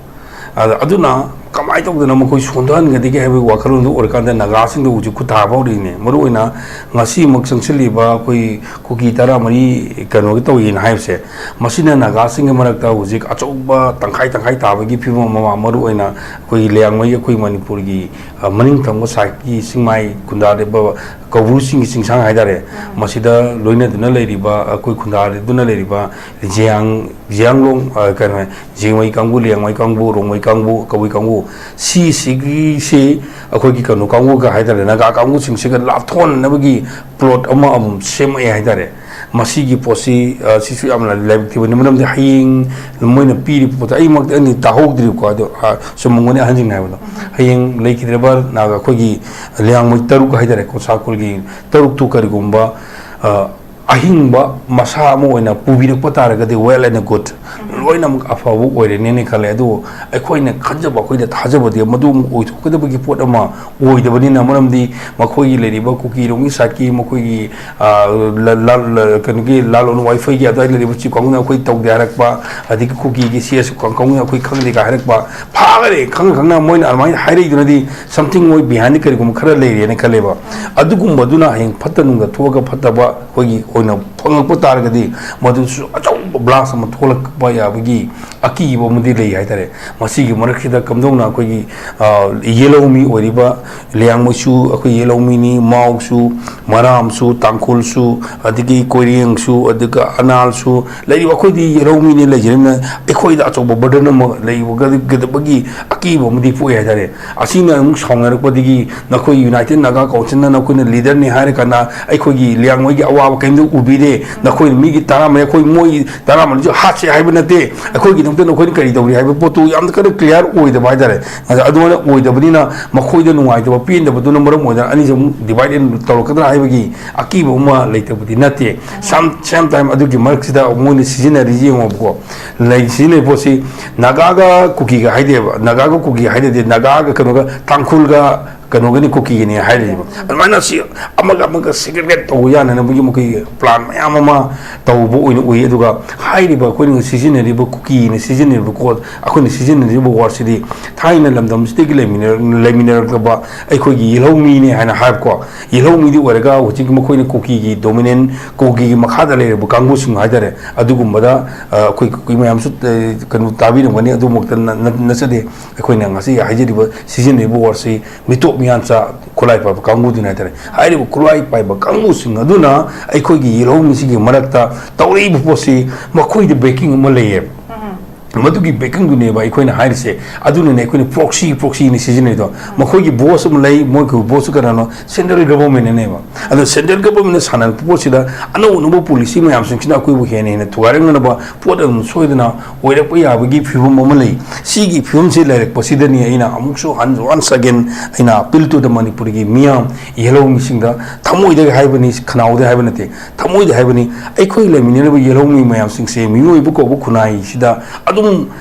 ꯑꯗ-, ꯑꯗꯨꯅ ꯀꯃꯥꯏꯅ ꯇꯧꯗꯅ ꯃꯈꯣꯏ ꯁꯣꯟꯊꯍꯟꯒꯗꯒꯦ ꯍꯥꯏꯕꯒꯤ ꯋꯥꯈꯜꯂꯣꯟꯗꯨ ꯑꯣꯏꯔꯀꯥꯟꯗ ꯅꯥꯒꯥꯁꯤꯡꯗ ꯍꯧꯖꯤꯛ ꯈꯨꯠ ꯊꯥꯕ ꯍꯧꯔꯛꯏꯅꯦ꯫ ꯃꯔꯨꯑꯣꯏꯅ ꯉꯁꯤꯃꯛ ꯆꯪꯁꯤꯜꯂꯤꯕ ꯑꯩꯈꯣꯏ ꯀꯨꯀꯤ ꯇꯔꯥꯃꯔꯤ ꯀꯩꯅꯣꯒꯤ ꯇꯧꯏꯅ ꯍꯥꯏꯕꯁꯦ, ꯃꯁꯤꯅ ꯅꯥꯒꯥꯁꯤꯡꯒꯤ ꯃꯔꯛꯇ ꯍꯧꯖꯤꯛ ꯑꯆꯧꯕ ꯇꯪꯈꯥꯏ ꯇꯪꯈꯥꯏ ꯇꯥꯕꯒꯤ ꯐꯤꯕꯝ ꯑꯃ, ꯃꯔꯨꯑꯣꯏꯅ ꯑꯩꯈꯣꯏꯒꯤ ꯂꯤꯌꯥꯡꯃꯩ, ꯑꯩꯈꯣꯏ ꯃꯅꯤꯄꯨꯔꯒꯤ, ꯑ, ꯃꯅꯤꯡ ꯊꯪꯕ ꯁꯥꯏꯠꯀꯤ ꯆꯤꯡꯃꯥꯏ ꯈꯨꯟꯗꯥꯔꯤꯕ ꯀꯧꯕ꯭ꯔꯨꯁꯤꯡꯒꯤ ꯆꯤꯡꯁꯥꯡ ꯍꯥꯏꯇꯥꯔꯦ, ꯃꯁꯤꯗ ꯂꯣꯏꯅꯗꯨꯅ ꯂꯩꯔꯤꯕ, ꯑꯩꯈꯣꯏ ꯈꯨꯟꯗꯥꯗꯨꯅ ꯂꯩꯔꯤꯕ ꯖꯤꯌꯥꯡ-, ꯖꯤꯌꯥꯡꯂꯣꯡ, ꯑ, ꯀꯩꯅꯣ, ꯖꯤꯌꯥꯡꯃꯩ ꯀꯥꯡꯕꯨ, ꯂꯤꯌꯥꯡꯃꯩ ꯀꯥꯡꯕꯨ, ꯔꯣꯡꯃꯩ ꯀꯥꯡꯕꯨ, ꯀꯕꯨꯏ ꯀꯥꯡꯕꯨ, ꯁꯤꯁꯤꯒꯤꯁꯤ ꯑꯩꯈꯣꯏꯒꯤ ꯀꯩꯅꯣ ꯀꯥꯡꯕꯨꯒ ꯍꯥꯏꯇꯥꯔꯦ, ꯅꯥꯒꯥ ꯀꯥꯡꯕꯨꯁꯤꯡꯁꯤꯒ ꯂꯥꯞꯊꯣꯛꯍꯟꯅꯕꯒꯤ ꯄ꯭ꯂꯣꯠ ꯑꯃ ꯑꯃꯨꯛ ꯁꯦꯝꯃꯛꯑꯦ ꯍꯥꯏꯇꯥꯔꯦ꯫ ꯃꯁꯤꯒꯤ ꯄꯣꯠꯁꯤ, ꯑ, ꯁꯤꯁꯨ ꯌꯥꯝꯅ ꯂꯥꯏꯕꯛ ꯊꯤꯕꯅꯤ, ꯃꯔꯝꯗꯤ ꯍꯌꯦꯡ ꯃꯣꯏꯅ ꯄꯤꯔꯤꯕ ꯄꯣꯠꯇꯣ ꯑꯩꯃꯛꯇꯤ ꯑꯩꯅ ꯇꯥꯍꯧꯗ꯭ꯔꯤꯕꯀꯣ, ꯑꯗꯣ, ꯑ, ꯆꯨꯝꯃꯝꯒꯅꯤ ꯑꯍꯟꯁꯤꯡꯅ ꯍꯥꯏꯕꯗꯣ, ꯍꯌꯦꯡ ꯂꯩꯈꯤꯗ꯭ꯔꯕ ꯅꯥꯒꯥ ꯑꯩꯈꯣꯏꯒꯤ ꯂꯤꯌꯥꯡꯃꯩ ꯇꯔꯨꯛ ꯍꯥꯏꯇꯥꯔꯦ, ꯀꯣꯟꯁꯥ ꯈꯨꯜꯒꯤ ꯇꯔꯨꯛꯇꯨ ꯀꯔꯤꯒꯨꯝꯕ, ꯑ, ꯑꯍꯤꯡꯕ ꯃꯁꯥ ꯑꯃ ꯑꯣꯏꯅ ꯄꯨꯕꯤꯔꯛꯄ ꯇꯥꯔꯒꯗꯤ well and good, ꯂꯣꯏꯅꯃꯛ ꯑꯐꯕ ꯑꯣꯏꯔꯅꯤꯅ ꯈꯜꯂꯦ꯫ ꯑꯗꯨꯕꯨ ꯑꯩꯈꯣꯏꯅ ꯈꯟꯖꯕ, ꯑꯩꯈꯣꯏꯅ ꯊꯥꯖꯕꯗꯤ ꯃꯗꯨ ꯑꯃꯨꯛ ꯑꯣꯏꯊꯣꯛꯀꯗꯕꯒꯤ ꯄꯣꯠ ꯑꯃ ꯑꯣꯏꯗꯕꯅꯤꯅ, ꯃꯔꯝꯗꯤ ꯃꯈꯣꯏꯒꯤ ꯂꯩꯔꯤꯕ ꯀꯨꯀꯤꯔꯣꯝꯒꯤ ꯁꯥꯏꯠꯀꯤ ꯃꯈꯣꯏꯒꯤ, ꯑ, ꯂ-, ꯂ-, ꯂ-, ꯀꯩꯅꯣꯒꯤ ꯂꯥꯂꯣꯟ ꯋꯥꯏꯐꯩꯒꯤ ꯑꯗꯨꯋꯥꯏ ꯂꯩꯔꯤꯕ ꯆꯤꯐ ꯀꯥꯡꯕꯨꯅ ꯑꯩꯈꯣꯏ ꯇꯧꯗꯦ ꯍꯥꯏꯔꯛꯄ, ꯑꯗꯒꯤ ꯀꯨꯀꯤꯒꯤ ꯁꯤ ꯑꯦꯁ ꯀꯥꯡꯕꯨꯅ ꯑꯩꯈꯣꯏ ꯈꯪꯗꯦ ꯀꯥꯏ ꯍꯥꯏꯔꯛꯄ, ꯐꯥꯈꯔꯦ ꯈꯪꯅ ꯈꯪꯅ ꯃꯣꯏꯅ ꯑꯗꯨꯃꯥꯏꯅ ꯍꯥꯏꯔꯛꯏꯗꯨꯅꯗꯤ something ꯃꯣꯏ behind ꯗ ꯀꯔꯤꯒꯨꯝꯕ ꯈꯔ ꯂꯩꯔꯦꯅ ꯈꯜꯂꯦꯕ꯫ ꯑꯗꯨꯒꯨꯝꯕꯗꯨꯅ ꯍꯌꯦꯡ ꯐꯠꯇ ꯅꯨꯡꯗ ꯊꯣꯛꯑꯒ ꯐꯠꯇꯕ ꯑꯩꯈꯣꯏꯒꯤ ꯑꯣꯏꯅ ꯐꯪꯉꯛꯄ ꯇꯥꯔꯒꯗꯤ ꯃꯗꯨꯁꯨ ꯑꯆꯧꯕ blast ꯑꯃ ꯊꯣꯛꯂꯛꯄ ꯌꯥꯕꯒꯤ ꯑꯀꯤꯕ ꯑꯃꯗꯤ ꯂꯩ ꯍꯥꯏꯇꯥꯔꯦ꯫ ꯃꯁꯤꯒꯤ ꯃꯔꯛꯁꯤꯗ ꯀꯝꯗꯧꯅ ꯑꯩꯈꯣꯏꯒꯤ, ꯑ, ꯌꯦꯜꯍꯧꯃꯤ ꯑꯣꯏꯔꯤꯕ ꯂꯤꯌꯥꯡꯃꯩꯁꯨ, ꯑꯩꯈꯣꯏ ꯌꯦꯜꯍꯧꯃꯤꯅꯤ, ꯃꯥꯎꯁꯨ, ꯃꯔꯥꯝꯁꯨ, ꯇꯥꯡꯈꯨꯜꯁꯨ, ꯑꯗꯒꯤ ꯀꯣꯏꯔꯦꯡꯁꯨ, ꯑꯗꯨꯒ ꯑꯅꯥꯜꯁꯨ ꯂꯩꯔꯤꯕ ꯑꯩꯈꯣꯏꯗꯤ ꯌꯦꯜꯍꯧꯃꯤꯅꯤ ꯂꯩꯖꯔꯤꯕꯅ ꯑꯩꯈꯣꯏꯗ ꯑꯆꯧꯕ burden ꯑꯃ ꯂꯩꯕꯒꯗꯕꯒꯤ ꯑꯀꯤꯕ ꯑꯃꯗꯤ ꯄꯣꯛꯑꯦ ꯍꯥꯏꯇꯥꯔꯦ꯫ ꯑꯁꯤꯅ ꯑꯃꯨꯛ ꯁꯥꯎꯅꯔꯛꯄꯗꯒꯤ ꯅꯈꯣꯏ United Naga Council ꯅ ꯅꯈꯣꯏꯅ leader ꯅꯤ ꯍꯥꯏꯔ ꯀꯥꯟꯗ ꯑꯩꯈꯣꯏꯒꯤ ꯂꯤꯌꯥꯡꯃꯩꯒꯤ ꯑꯋꯥꯕ ꯀꯔꯤꯝꯇ ꯎꯕꯤꯗꯦ꯫ ꯅꯈꯣꯏ ꯃꯤꯒꯤ ꯇꯔꯥꯃꯔꯤ, ꯑꯩꯈꯣꯏ ꯃꯣꯏ ꯇꯔꯥꯃꯔꯤꯁꯨ ꯍꯥꯠꯁꯦ ꯍꯥꯏꯕ ꯅꯠꯇꯦ, ꯑꯩꯈꯣꯏꯒꯤꯗꯃꯛꯇ ꯅꯈꯣꯏꯅ ꯀꯔꯤ ꯇꯧꯔꯤ ꯍꯥꯏꯕ ꯄꯣꯠꯇꯨ ꯌꯥꯝꯅ ꯀꯟꯅ clear ꯑꯣꯏꯗꯕ ꯍꯥꯏꯇꯥꯔꯦ꯫ ꯑꯗ ꯑꯗꯨꯃꯥꯏꯅ ꯑꯣꯏꯗꯕꯅꯤꯅ ꯃꯈꯣꯏꯗ ꯅꯨꯡꯉꯥꯏꯇꯕ ꯄꯦꯟꯗꯕꯗꯨꯅ ꯃꯔꯝ ꯑꯣꯏꯗꯅ ꯑꯅꯤꯁꯦ ꯑꯃꯨꯛ divide and ꯇꯧꯔꯛꯀꯗ꯭ꯔꯥ ꯍꯥꯏꯕꯒꯤ ꯑꯀꯤꯕ ꯑꯃ ꯂꯩꯇꯕꯗꯤ ꯅꯠꯇꯦ꯫ Some, same time ꯑꯗꯨꯒꯤ ꯃꯔꯛꯁꯤꯗ ꯃꯣꯏꯅ ꯁꯤꯖꯤꯟꯅꯔꯤꯁꯤ ꯌꯦꯡꯉꯣꯕꯀꯣ꯫ ꯂꯩ, ꯁꯤꯖꯤꯟꯅꯔꯤꯕ ꯄꯣꯠꯁꯤ ꯅꯥꯒꯥꯒ ꯀꯨꯀꯤꯒ ꯍꯥꯏꯗꯦꯕ, ꯅꯥꯒꯥꯒ ꯀꯨꯀꯤ ꯍꯥꯏꯗꯦ, ꯅꯥꯒꯥꯒ ꯀꯩꯅꯣꯒ ꯇꯥꯡꯈꯨꯜꯒ ꯀꯩꯅꯣꯒꯅꯤ, ꯀꯨꯀꯤꯒꯅꯤ ꯍꯥꯏꯔꯤꯕ꯫ ꯑꯗꯨꯃꯥꯏꯅ ꯁꯤ ꯑꯃꯒ ꯑꯃꯒ ꯁꯦꯒ꯭ꯔꯤꯒꯦꯠ ꯇꯧꯕ ꯌꯥꯅꯅꯕꯒꯤ ꯃꯈꯣꯏꯒꯤ ꯄ꯭ꯂꯥꯟ ꯃꯌꯥꯝ ꯑꯃ ꯇꯧꯕ ꯑꯣꯏꯅ ꯎꯏ꯫ ꯑꯗꯨꯒ ꯍꯥꯏꯔꯤꯕ ꯑꯩꯈꯣꯏꯅ ꯁꯤꯖꯤꯟꯅꯔꯤꯕ, ꯀꯨꯀꯤꯅ ꯁꯤꯖꯤꯟꯅꯔꯤꯕ ꯀꯣꯠ, ꯑꯩꯈꯣꯏꯅ ꯁꯤꯖꯤꯟꯅꯔꯤꯕ ꯋꯥꯔꯗꯁꯤꯗꯤ ꯊꯥꯏꯅ ꯂꯝꯗꯝꯁꯤꯗꯒꯤ ꯂꯩꯃꯤꯟꯅꯔꯛ-, ꯂꯩꯃꯤꯟꯅꯔꯛꯂꯕ ꯑꯩꯈꯣꯏꯒꯤ ꯌꯦꯜꯍꯧꯃꯤꯅꯦ ꯍꯥꯏꯅ ꯍꯥꯏꯕꯀꯣ꯫ ꯌꯦꯜꯍꯧꯃꯤꯗꯤ ꯑꯣꯏꯔꯒ ꯍꯧꯖꯤꯛ ꯃꯈꯣꯏꯅ ꯀꯨꯀꯤꯒꯤ ꯗꯣꯃꯤꯅꯦꯟ, ꯀꯨꯀꯤꯒꯤ ꯃꯈꯥꯗ ꯂꯩꯔꯕ ꯀꯥꯡꯕꯨꯁꯤꯡ ꯍꯥꯏꯇꯥꯔꯦ, ꯑꯗꯨꯒꯨꯝꯕꯗ, ꯑ, ꯑꯩꯈꯣꯏ ꯀꯨꯀꯤ ꯃꯌꯥꯝꯁꯨ, ꯑ, ꯀꯩꯅꯣ ꯇꯥꯕꯤꯔꯝꯒꯅꯤ꯫ ꯑꯗꯨꯃꯛꯇ ꯅ-, ꯅ-, ꯅꯠꯆꯗꯦ꯫ ꯑꯩꯈꯣꯏꯅ ꯉꯁꯤ ꯍꯥꯏꯖꯔꯤꯕ, ꯁꯤꯖꯤꯟꯅꯔꯤꯕ ꯋꯥꯔꯗꯁꯤ ꯃꯤꯇꯣꯞ ꯃꯤꯌꯥꯟꯆꯥ ꯈꯨꯠꯂꯥꯏ ꯄꯥꯏꯕ ꯀꯥꯡꯕꯨꯗꯨꯅ ꯍꯥꯏꯇꯥꯔꯦ꯫ ꯍꯥꯏꯔꯤꯕ ꯈꯨꯠꯂꯥꯏ ꯄꯥꯏꯕ ꯀꯥꯡꯕꯨꯁꯤꯡ ꯑꯗꯨꯅ ꯑꯩꯈꯣꯏꯒꯤ ꯌꯦꯜꯍꯧꯃꯤꯁꯤꯒꯤ ꯃꯔꯛꯇ ꯇꯧꯔꯛꯏꯕ ꯄꯣꯠꯁꯤ ꯃꯈꯣꯏꯗ ꯕꯦꯀꯤꯡ ꯑꯃ ꯂꯩꯌꯦꯕ꯫ ꯃꯗꯨꯒꯤ ꯕꯦꯀꯤꯡꯗꯨꯅꯦꯕ ꯑꯩꯈꯣꯏꯅ ꯍꯥꯏꯔꯤꯁꯦ꯫ ꯑꯗꯨꯅꯅꯦ ꯑꯩꯈꯣꯏꯅ ꯄ꯭ꯔꯣꯛꯁꯤ, ꯄ꯭ꯔꯣꯛꯁꯤꯅ ꯁꯤꯖꯤꯟꯅꯩꯗꯣ꯫ ꯃꯈꯣꯏꯒꯤ ꯕꯣꯁ ꯑꯃ ꯂꯩ, ꯃꯣꯏꯒꯤ ꯕꯣꯁꯁꯨ ꯀꯅꯥꯅꯣ? ꯁꯦꯟꯇ꯭ꯔꯦꯜ ꯒꯚꯔꯟꯃꯦꯟꯠꯅꯅꯦꯕ꯫ ꯑꯗꯣ ꯁꯦꯟꯇ꯭ꯔꯦꯜ ꯒꯚꯔꯟꯃꯦꯟꯠꯅ ꯁꯥꯟꯅꯔꯛꯄ ꯄꯣꯠꯁꯤꯗ ꯑꯅꯧ ꯑꯅꯧꯕ ꯄꯣꯂꯤꯁꯤ ꯃꯌꯥꯝꯁꯤꯡꯁꯤꯅ ꯑꯩꯈꯣꯏꯕꯨ ꯍꯦꯟꯅ ꯍꯦꯟꯅ ꯊꯨꯒꯥꯏꯔꯛꯅꯅꯕ ꯄꯣꯠ ꯑꯗꯨꯝ ꯁꯣꯏꯗꯅ ꯑꯣꯏꯔꯛꯄ ꯌꯥꯕꯒꯤ ꯐꯤꯕꯝ ꯑꯃ ꯂꯩ꯫ ꯁꯤꯒꯤ ꯐꯤꯕꯝꯁꯤ ꯂꯩꯔꯛꯄꯁꯤꯗꯅꯤ ꯑꯩꯅ ꯑꯃꯨꯛꯁꯨ ꯍꯟ-, once again ꯑꯩꯅ appeal to the ꯃꯅꯤꯄꯨꯔꯒꯤ ꯃꯤꯌꯥꯝ, ꯌꯦꯜꯍꯧꯃꯤꯁꯤꯡꯗ, ꯊꯃꯣꯏꯗꯒꯤ ꯍꯥꯏꯕꯅꯤ, ꯈꯅꯥꯎꯗꯒꯤ ꯍꯥꯏꯕ ꯅꯠꯇꯦ, ꯊꯃꯣꯏꯗ ꯍꯥꯏꯕꯅꯤ꯫ ꯑꯩꯈꯣꯏ ꯂꯩꯃꯤꯟꯅꯔꯤꯕ ꯌꯦꯜꯍꯧꯃꯤ ꯃꯌꯥꯝꯁꯤꯡꯁꯦ ꯃꯤꯑꯣꯏꯕ ꯀꯧꯕ ꯈꯨꯟꯅꯥꯏꯁꯤꯗ ꯑꯗꯨꯝ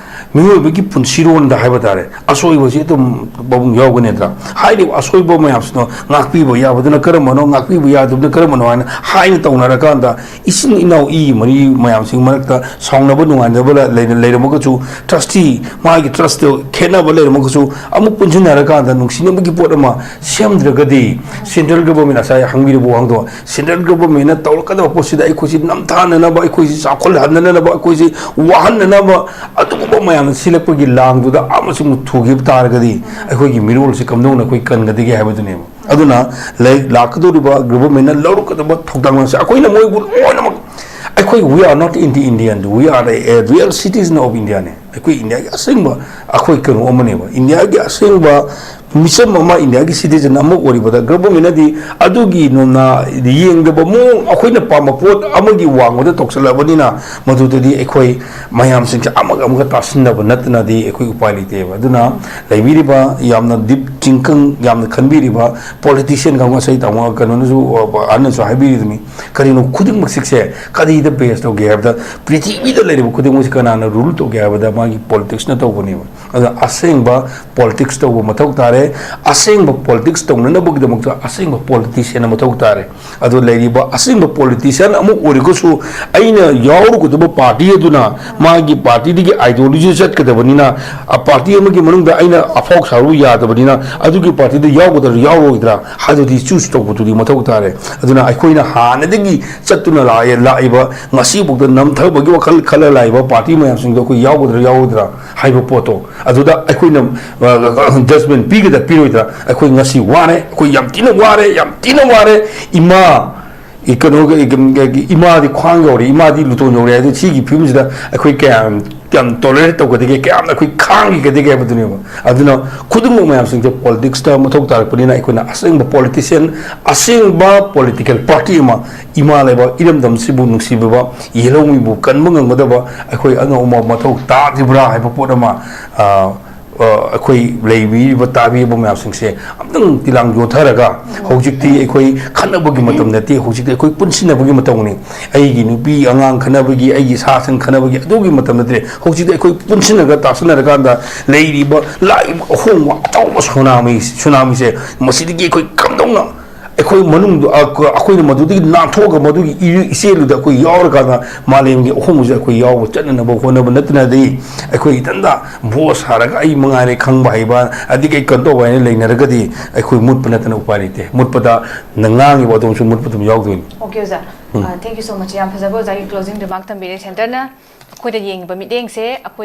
ꯃꯤꯑꯣꯏꯕꯒꯤ ꯄꯨꯟꯁꯤꯔꯣꯟꯗ ꯍꯥꯏꯕ ꯇꯥꯔꯦ, ꯑꯁꯣꯏꯕꯁꯤ ꯑꯗꯨꯝ ꯃꯕꯨꯡ ꯌꯥꯎꯒꯅꯤꯗ꯭ꯔꯥ? ꯍꯥꯏꯔꯤꯕ ꯑꯁꯣꯏꯕ ꯃꯌꯥꯝꯁꯤꯅ ꯉꯥꯛꯄꯤꯕ ꯌꯥꯕꯗꯨꯅ ꯀꯔꯝꯕꯅꯣ, ꯉꯥꯛꯄꯤꯕ ꯌꯥꯗꯕꯗꯨꯅ ꯀꯔꯝꯕꯅꯣ ꯍꯥꯏꯅ, ꯍꯥꯏꯅ ꯇꯧꯅꯔꯀꯥꯟꯗ ꯏꯆꯤꯟ ꯏꯅꯥꯎ ꯏ ꯃꯔꯤ ꯃꯌꯥꯝꯁꯤꯒꯤ ꯃꯔꯛꯇ ꯁꯥꯎꯅꯕ ꯅꯨꯡꯉꯥꯏꯅꯗꯕ ꯂꯩ-, ꯂꯩꯔꯝꯃꯒꯁꯨ, ꯇ꯭ꯔꯁꯇꯤ, ꯃꯥꯒꯤ ꯇ꯭ꯔꯁꯇꯣ ꯈꯦꯠꯅꯕ ꯂꯩꯔꯝꯃꯒꯁꯨ ꯑꯃꯨꯛ ꯄꯨꯟꯁꯤꯟꯅꯔꯀꯥꯟꯗ ꯅꯨꯡꯁꯤꯅꯕꯒꯤ ꯄꯣꯠ ꯑꯃ ꯁꯦꯝꯗ꯭ꯔꯒꯗꯤ, ꯁꯦꯟꯇ꯭ꯔꯦꯜ ꯒꯚꯔꯟꯃꯦꯟꯠ ꯉꯁꯥꯏ ꯍꯪꯕꯤꯔꯤꯕ ꯋꯥꯍꯪꯗꯣ, ꯁꯦꯟꯇ꯭ꯔꯦꯜ ꯒꯚꯔꯟꯃꯦꯟꯠꯅ ꯇꯧꯔꯛꯀꯗꯕ ꯄꯣꯠꯁꯤꯗ ꯑꯩꯈꯣꯏꯁꯤ ꯅꯝꯊꯥꯅꯅꯕ, ꯑꯩꯈꯣꯏꯁꯤ ꯆꯥꯎꯈꯠꯍꯟꯅꯅꯕ, ꯑꯩꯈꯣꯏꯁꯤ ꯋꯥꯍꯟꯅꯅꯕ ꯑꯗꯨꯒꯨꯝꯕ ꯃꯌꯥꯝꯅ ꯁꯤꯜꯂꯛꯄꯒꯤ ꯂꯥꯡꯗꯨꯗ ꯑꯃꯁꯨꯡ ꯊꯨꯈꯤꯕ ꯇꯥꯔꯒꯗꯤ ꯑꯩꯈꯣꯏꯒꯤ ꯃꯤꯔꯣꯜꯁꯤ ꯀꯝꯗꯧꯅ ꯑꯩꯈꯣꯏ ꯀꯟꯒꯗꯒꯦ ꯍꯥꯏꯕꯗꯨꯅꯦꯕ꯫ ꯑꯗꯨꯅ ꯂꯩ-, ꯂꯥꯛꯀꯗꯧꯔꯤꯕ ꯒꯚꯔꯟꯃꯦꯟꯠꯅ ꯂꯧꯔꯛꯀꯗꯕ ꯊꯧꯗꯥꯡꯁꯦ ꯑꯩꯈꯣꯏꯅ ꯃꯣꯏꯕꯨ ꯂꯣꯏꯅꯃꯛ, ꯑꯩꯈꯣꯏ, we are not anti-Indian, we are a, a real citizen of India ꯅꯦ꯫ ꯑꯩꯈꯣꯏ ꯏꯟꯗꯤꯌꯥꯒꯤ ꯑꯁꯦꯡꯕ ꯑꯩꯈꯣꯏ ꯀꯩꯅꯣ ꯑꯃꯅꯦꯕ, ꯏꯟꯗꯤꯌꯥꯒꯤ ꯑꯁꯦꯡꯕ ꯃꯤꯆꯝ ꯑꯃ, ꯏꯟꯗꯤꯌꯥꯒꯤ ꯁꯤꯇꯤꯖꯟ ꯑꯃ ꯑꯣꯏꯔꯤꯕꯗ ꯒꯚꯔꯟꯃꯦꯟꯠꯅꯗꯤ ꯑꯗꯨꯒꯤ ꯅꯣꯝꯅ ꯌꯦꯡꯗꯕ ꯃꯑꯣꯡ, ꯑꯩꯈꯣꯏꯅ ꯄꯥꯝꯕ ꯄꯣꯠ ꯑꯃꯒꯤ ꯋꯥꯡꯃꯗ ꯇꯧꯁꯜꯂꯛꯑꯕꯅꯤꯅ ꯃꯗꯨꯗꯗꯤ ꯑꯩꯈꯣꯏ ꯃꯌꯥꯝꯁꯤꯡꯁꯦ ꯑꯃꯒ ꯑꯃꯒ ꯇꯥꯁꯤꯟꯅꯕ ꯅꯠꯇꯅꯗꯤ ꯑꯩꯈꯣꯏ ꯎꯄꯥꯏ ꯂꯩꯇꯦꯕ꯫ ꯑꯗꯨꯅ ꯂꯩꯕꯤꯔꯤꯕ ꯌꯥꯝꯅ ꯗꯤꯞ ꯇꯤꯡꯀꯤꯡ ꯌꯥꯝꯅ ꯈꯟꯕꯤꯔꯤꯕ ꯄꯣꯂꯤꯇꯤꯁꯤꯌꯟ ꯀꯥꯡꯕꯨ, ꯉꯁꯥꯏ ꯇꯥꯃꯣ ꯀꯩꯅꯣꯅꯁꯨ, ꯑꯍꯟꯅꯁꯨ ꯍꯥꯏꯕꯤꯔꯤꯗꯨꯅꯤ, ꯀꯔꯤꯅꯣ ꯈꯨꯗꯤꯡꯃꯛꯁꯤꯡꯁꯦ ꯀꯔꯤꯗ ꯕꯦꯁ ꯇꯧꯒꯦ ꯍꯥꯏꯕꯗ, ꯄ꯭ꯔꯤꯊꯤꯕꯤꯗ ꯂꯩꯔꯤꯕ ꯈꯨꯗꯤꯡꯃꯛꯁꯤ ꯀꯅꯥꯅ ꯔꯨꯜ ꯇꯧꯒꯦ ꯍꯥꯏꯕꯗ ꯃꯥꯒꯤ ꯄꯣꯂꯤꯇꯤꯛꯁꯅ ꯇꯧꯕꯅꯦꯕ꯫ ꯑꯗꯨꯅ ꯑꯁꯦꯡꯕ ꯄꯣꯂꯤꯇꯤꯛꯁ ꯇꯧꯕ ꯃꯊꯧ ꯇꯥꯔꯦ꯫ ꯑꯁꯦꯡꯕ ꯄꯣꯂꯤꯇꯤꯛꯁ ꯇꯧꯅꯅꯕꯒꯤꯗꯃꯛꯇ ꯑꯁꯦꯡꯕ ꯄꯣꯂꯤꯇꯤꯁꯤꯌꯥꯟ ꯑꯃ ꯃꯊꯧ ꯇꯥꯔꯦ꯫ ꯑꯗꯣ ꯂꯩꯔꯤꯕ ꯑꯁꯦꯡꯕ ꯄꯣꯂꯤꯇꯤꯁꯤꯌꯥꯟ ꯑꯃ ꯑꯣꯏꯔꯒꯁꯨ, ꯑꯩꯅ ꯌꯥꯎꯔꯨꯒꯗꯕ ꯄꯥꯔꯇꯤ ꯑꯗꯨꯅ ꯃꯥꯒꯤ ꯄꯥꯔꯇꯤꯗꯒꯤ ꯑꯥꯏꯗꯤꯌꯣꯂꯣꯖꯤ ꯆꯠꯀꯗꯕꯅꯤꯅ, ꯄꯥꯔꯇꯤ ꯑꯃꯒꯤ ꯃꯅꯨꯡꯗ ꯑꯩꯅ ꯑꯐꯥꯎ ꯁꯥꯔꯨ ꯌꯥꯗꯕꯅꯤꯅ, ꯑꯗꯨꯒꯤ ꯄꯥꯔꯇꯤꯗ ꯌꯥꯎꯒꯗ꯭ꯔꯥ ꯌꯥꯎꯔꯣꯏꯗ꯭ꯔꯥ ꯍꯥꯏꯗꯨꯗꯤ ꯆꯨꯁ ꯇꯧꯕꯗꯨꯗꯤ ꯃꯊꯧ ꯇꯥꯔꯦ꯫ ꯑꯗꯨꯅ ꯑꯩꯈꯣꯏꯅ ꯍꯥꯟꯅꯗꯒꯤ ꯆꯠꯇꯨꯅ ꯂꯥꯛꯑꯦ ꯂꯥꯛꯏꯕ, ꯉꯁꯤꯐꯥꯎꯗ ꯅꯝꯊꯕꯒꯤ ꯋꯥꯈꯜ ꯈꯜꯂ ꯂꯥꯛꯏꯕ ꯄꯥꯔꯇꯤ ꯃꯌꯥꯝꯁꯤꯡꯗꯣ ꯑꯩꯈꯣꯏ ꯌꯥꯎꯒꯗ꯭ꯔꯥ ꯌꯥꯎꯔꯣꯏꯗ꯭ꯔꯥ ꯍꯥꯏꯕ ꯄꯣꯠꯇꯣ, ꯑꯗꯨꯗ ꯑꯩꯈꯣꯏꯅ ꯖꯁꯃꯦꯟ ꯄꯤꯒꯗ꯭ꯔꯥ ꯄꯤꯔꯣꯏꯗ꯭ꯔꯥ? ꯑꯩꯈꯣꯏ ꯉꯁꯤ ꯋꯥꯔꯦ, ꯑꯩꯈꯣꯏ ꯌꯥꯝ ꯊꯤꯅ ꯋꯥꯔꯦ, ꯌꯥꯝ ꯊꯤꯅ ꯋꯥꯔꯦ꯫ ꯏꯃꯥ, ꯀꯩꯅꯣꯒ, ꯏꯃꯥꯗꯤ ꯈ꯭ꯋꯥꯡ ꯌꯧꯔꯦ, ꯏꯃꯥꯗꯤ ꯂꯨꯇꯣꯟ ꯌꯧꯔꯦ ꯍꯥꯏꯗꯣ, ꯁꯤꯒꯤ ꯐꯤꯕꯝꯁꯤꯗ ꯑꯩꯈꯣꯏ ꯀꯌꯥꯝ ꯀꯌꯥꯝ ꯇꯣꯂꯔꯦꯠ ꯇꯧꯒꯗꯒꯦ, ꯀꯌꯥꯝꯅ ꯑꯩꯈꯣꯏ ꯈꯥꯡꯈꯤꯒꯗꯒꯦ ꯍꯥꯏꯕꯗꯨꯅꯦꯕ꯫ ꯑꯗꯨꯅ ꯈꯨꯗꯤꯡꯃꯛ ꯃꯌꯥꯝꯁꯤꯡꯁꯦ ꯄꯣꯂꯤꯇꯤꯛꯁꯇ ꯃꯊꯧ ꯇꯥꯔꯛꯄꯅꯤꯅ, ꯑꯩꯈꯣꯏꯅ ꯑꯁꯦꯡꯕ ꯄꯣꯂꯤꯇꯤꯁꯤꯌꯥꯟ, ꯑꯁꯦꯡꯕ ꯄꯣꯂꯤꯇꯤꯀꯦꯜ ꯄꯥꯔꯇꯤ ꯑꯃ, ꯏꯃꯥ ꯂꯩꯕꯥꯛ ꯏꯔꯝꯗꯝꯁꯤꯕꯨ ꯅꯨꯡꯁꯤꯕꯤꯕ, ꯌꯦꯜꯍꯧꯃꯤꯕꯨ ꯀꯟꯕ ꯉꯝꯒꯗꯕ ꯑꯩꯈꯣꯏ ꯑꯉꯝ ꯑꯃ ꯃꯊꯧ ꯇꯥꯗ꯭ꯔꯤꯕ꯭ꯔꯥ ꯍꯥꯏꯕ ꯄꯣꯠ ꯑꯃ, ꯑ, ꯑ, ꯑꯩꯈꯣꯏ ꯂꯩꯕꯤꯔꯤꯕ ꯇꯥꯕꯤꯔꯤꯕ ꯃꯌꯥꯝꯁꯤꯡꯁꯦ ꯑꯝꯇꯪ ꯇꯤꯂꯥꯡ ꯌꯣꯊꯔꯒ, ꯍꯧꯖꯤꯛꯇꯤ ꯑꯩꯈꯣꯏ ꯈꯠꯅꯕꯒꯤ ꯃꯇꯝ ꯅꯠꯇꯦ, ꯍꯧꯖꯤꯛꯇꯤ ꯑꯩꯈꯣꯏ ꯄꯨꯟꯁꯤꯟꯅꯕꯒꯤ ꯃꯇꯝꯅꯤ꯫ ꯑꯩꯒꯤ ꯅꯨꯄꯤ ꯑꯉꯥꯡ ꯈꯠꯅꯕꯒꯤ, ꯑꯩꯒꯤ ꯁꯥ ꯁꯟ ꯈꯠꯅꯕꯒꯤ ꯑꯗꯨꯒꯤ ꯃꯇꯝ ꯅꯠꯇ꯭ꯔꯦ꯫ ꯍꯧꯖꯤꯛꯇꯤ ꯑꯩꯈꯣꯏ ꯄꯨꯟꯁꯤꯟꯅꯔꯒ ꯇꯥꯁꯤꯟꯅꯔꯀꯥꯟꯗ ꯂꯩꯔꯤꯕ ꯂꯥꯛꯏꯕ ꯑꯍꯣꯡꯕ ꯑꯆꯧꯕ ꯁꯨꯅꯥꯃꯤ, ꯁꯨꯅꯥꯃꯤꯁꯦ, ꯃꯁꯤꯗꯒꯤ ꯑꯩꯈꯣꯏ ꯀꯝꯗꯧꯅ ꯑꯩꯈꯣꯏ ꯃꯅꯨꯡꯗ, ꯑ, ꯑꯩꯈꯣꯏꯅ ꯃꯗꯨꯗꯒꯤ ꯅꯥꯟꯊꯣꯛꯑꯒ ꯃꯗꯨꯒꯤ ꯏ-, ꯏꯆꯦꯜꯗꯨꯗ ꯑꯩꯈꯣꯏ ꯌꯥꯎꯔꯀꯥꯟꯗ ꯃꯥꯂꯦꯝꯒꯤ ꯑꯍꯣꯡꯕꯁꯦ ꯑꯩꯈꯣꯏ ꯌꯥꯎꯕ ꯆꯠꯅꯅꯕ ꯍꯣꯠꯅꯕ ꯅꯠꯇꯅꯗꯤ, ꯑꯩꯈꯣꯏ ꯏꯊꯟꯇ ꯕꯣꯁ ꯁꯥꯔꯒ ꯑꯩ ꯃꯉꯥꯏꯔꯦ ꯈꯪꯕ ꯍꯩꯕ, ꯑꯗꯒꯤ ꯑꯩ ꯀꯩꯅꯣ ꯇꯧꯕ ꯍꯥꯏꯅ ꯂꯩꯅꯔꯒꯗꯤ ꯑꯩꯈꯣꯏ ꯃꯨꯠꯄ ꯅꯠꯇꯅ ꯎꯄꯥꯏ ꯂꯩꯇꯦ꯫ ꯃꯨꯠꯄꯗ ꯅ ꯉꯥꯡꯉꯤꯕ ꯑꯗꯣꯝꯁꯨ ꯃꯨꯠꯄ ꯑꯗꯨꯝ ꯌꯥꯎꯗꯣꯏꯅꯤ꯫ Okay, ꯑꯣꯖꯥ꯫ Uh, thank you so much. ꯌꯥꯝ ꯐꯖꯕ ꯑꯣꯖꯥꯒꯤ closing remark ꯊꯝꯕꯤꯔꯦ꯫ Centreꯅ ꯑꯩꯈꯣꯏꯗ ꯌꯦꯡꯉꯤꯕ ꯃꯤꯠꯌꯦꯡꯁꯦ ꯑꯩꯈꯣꯏ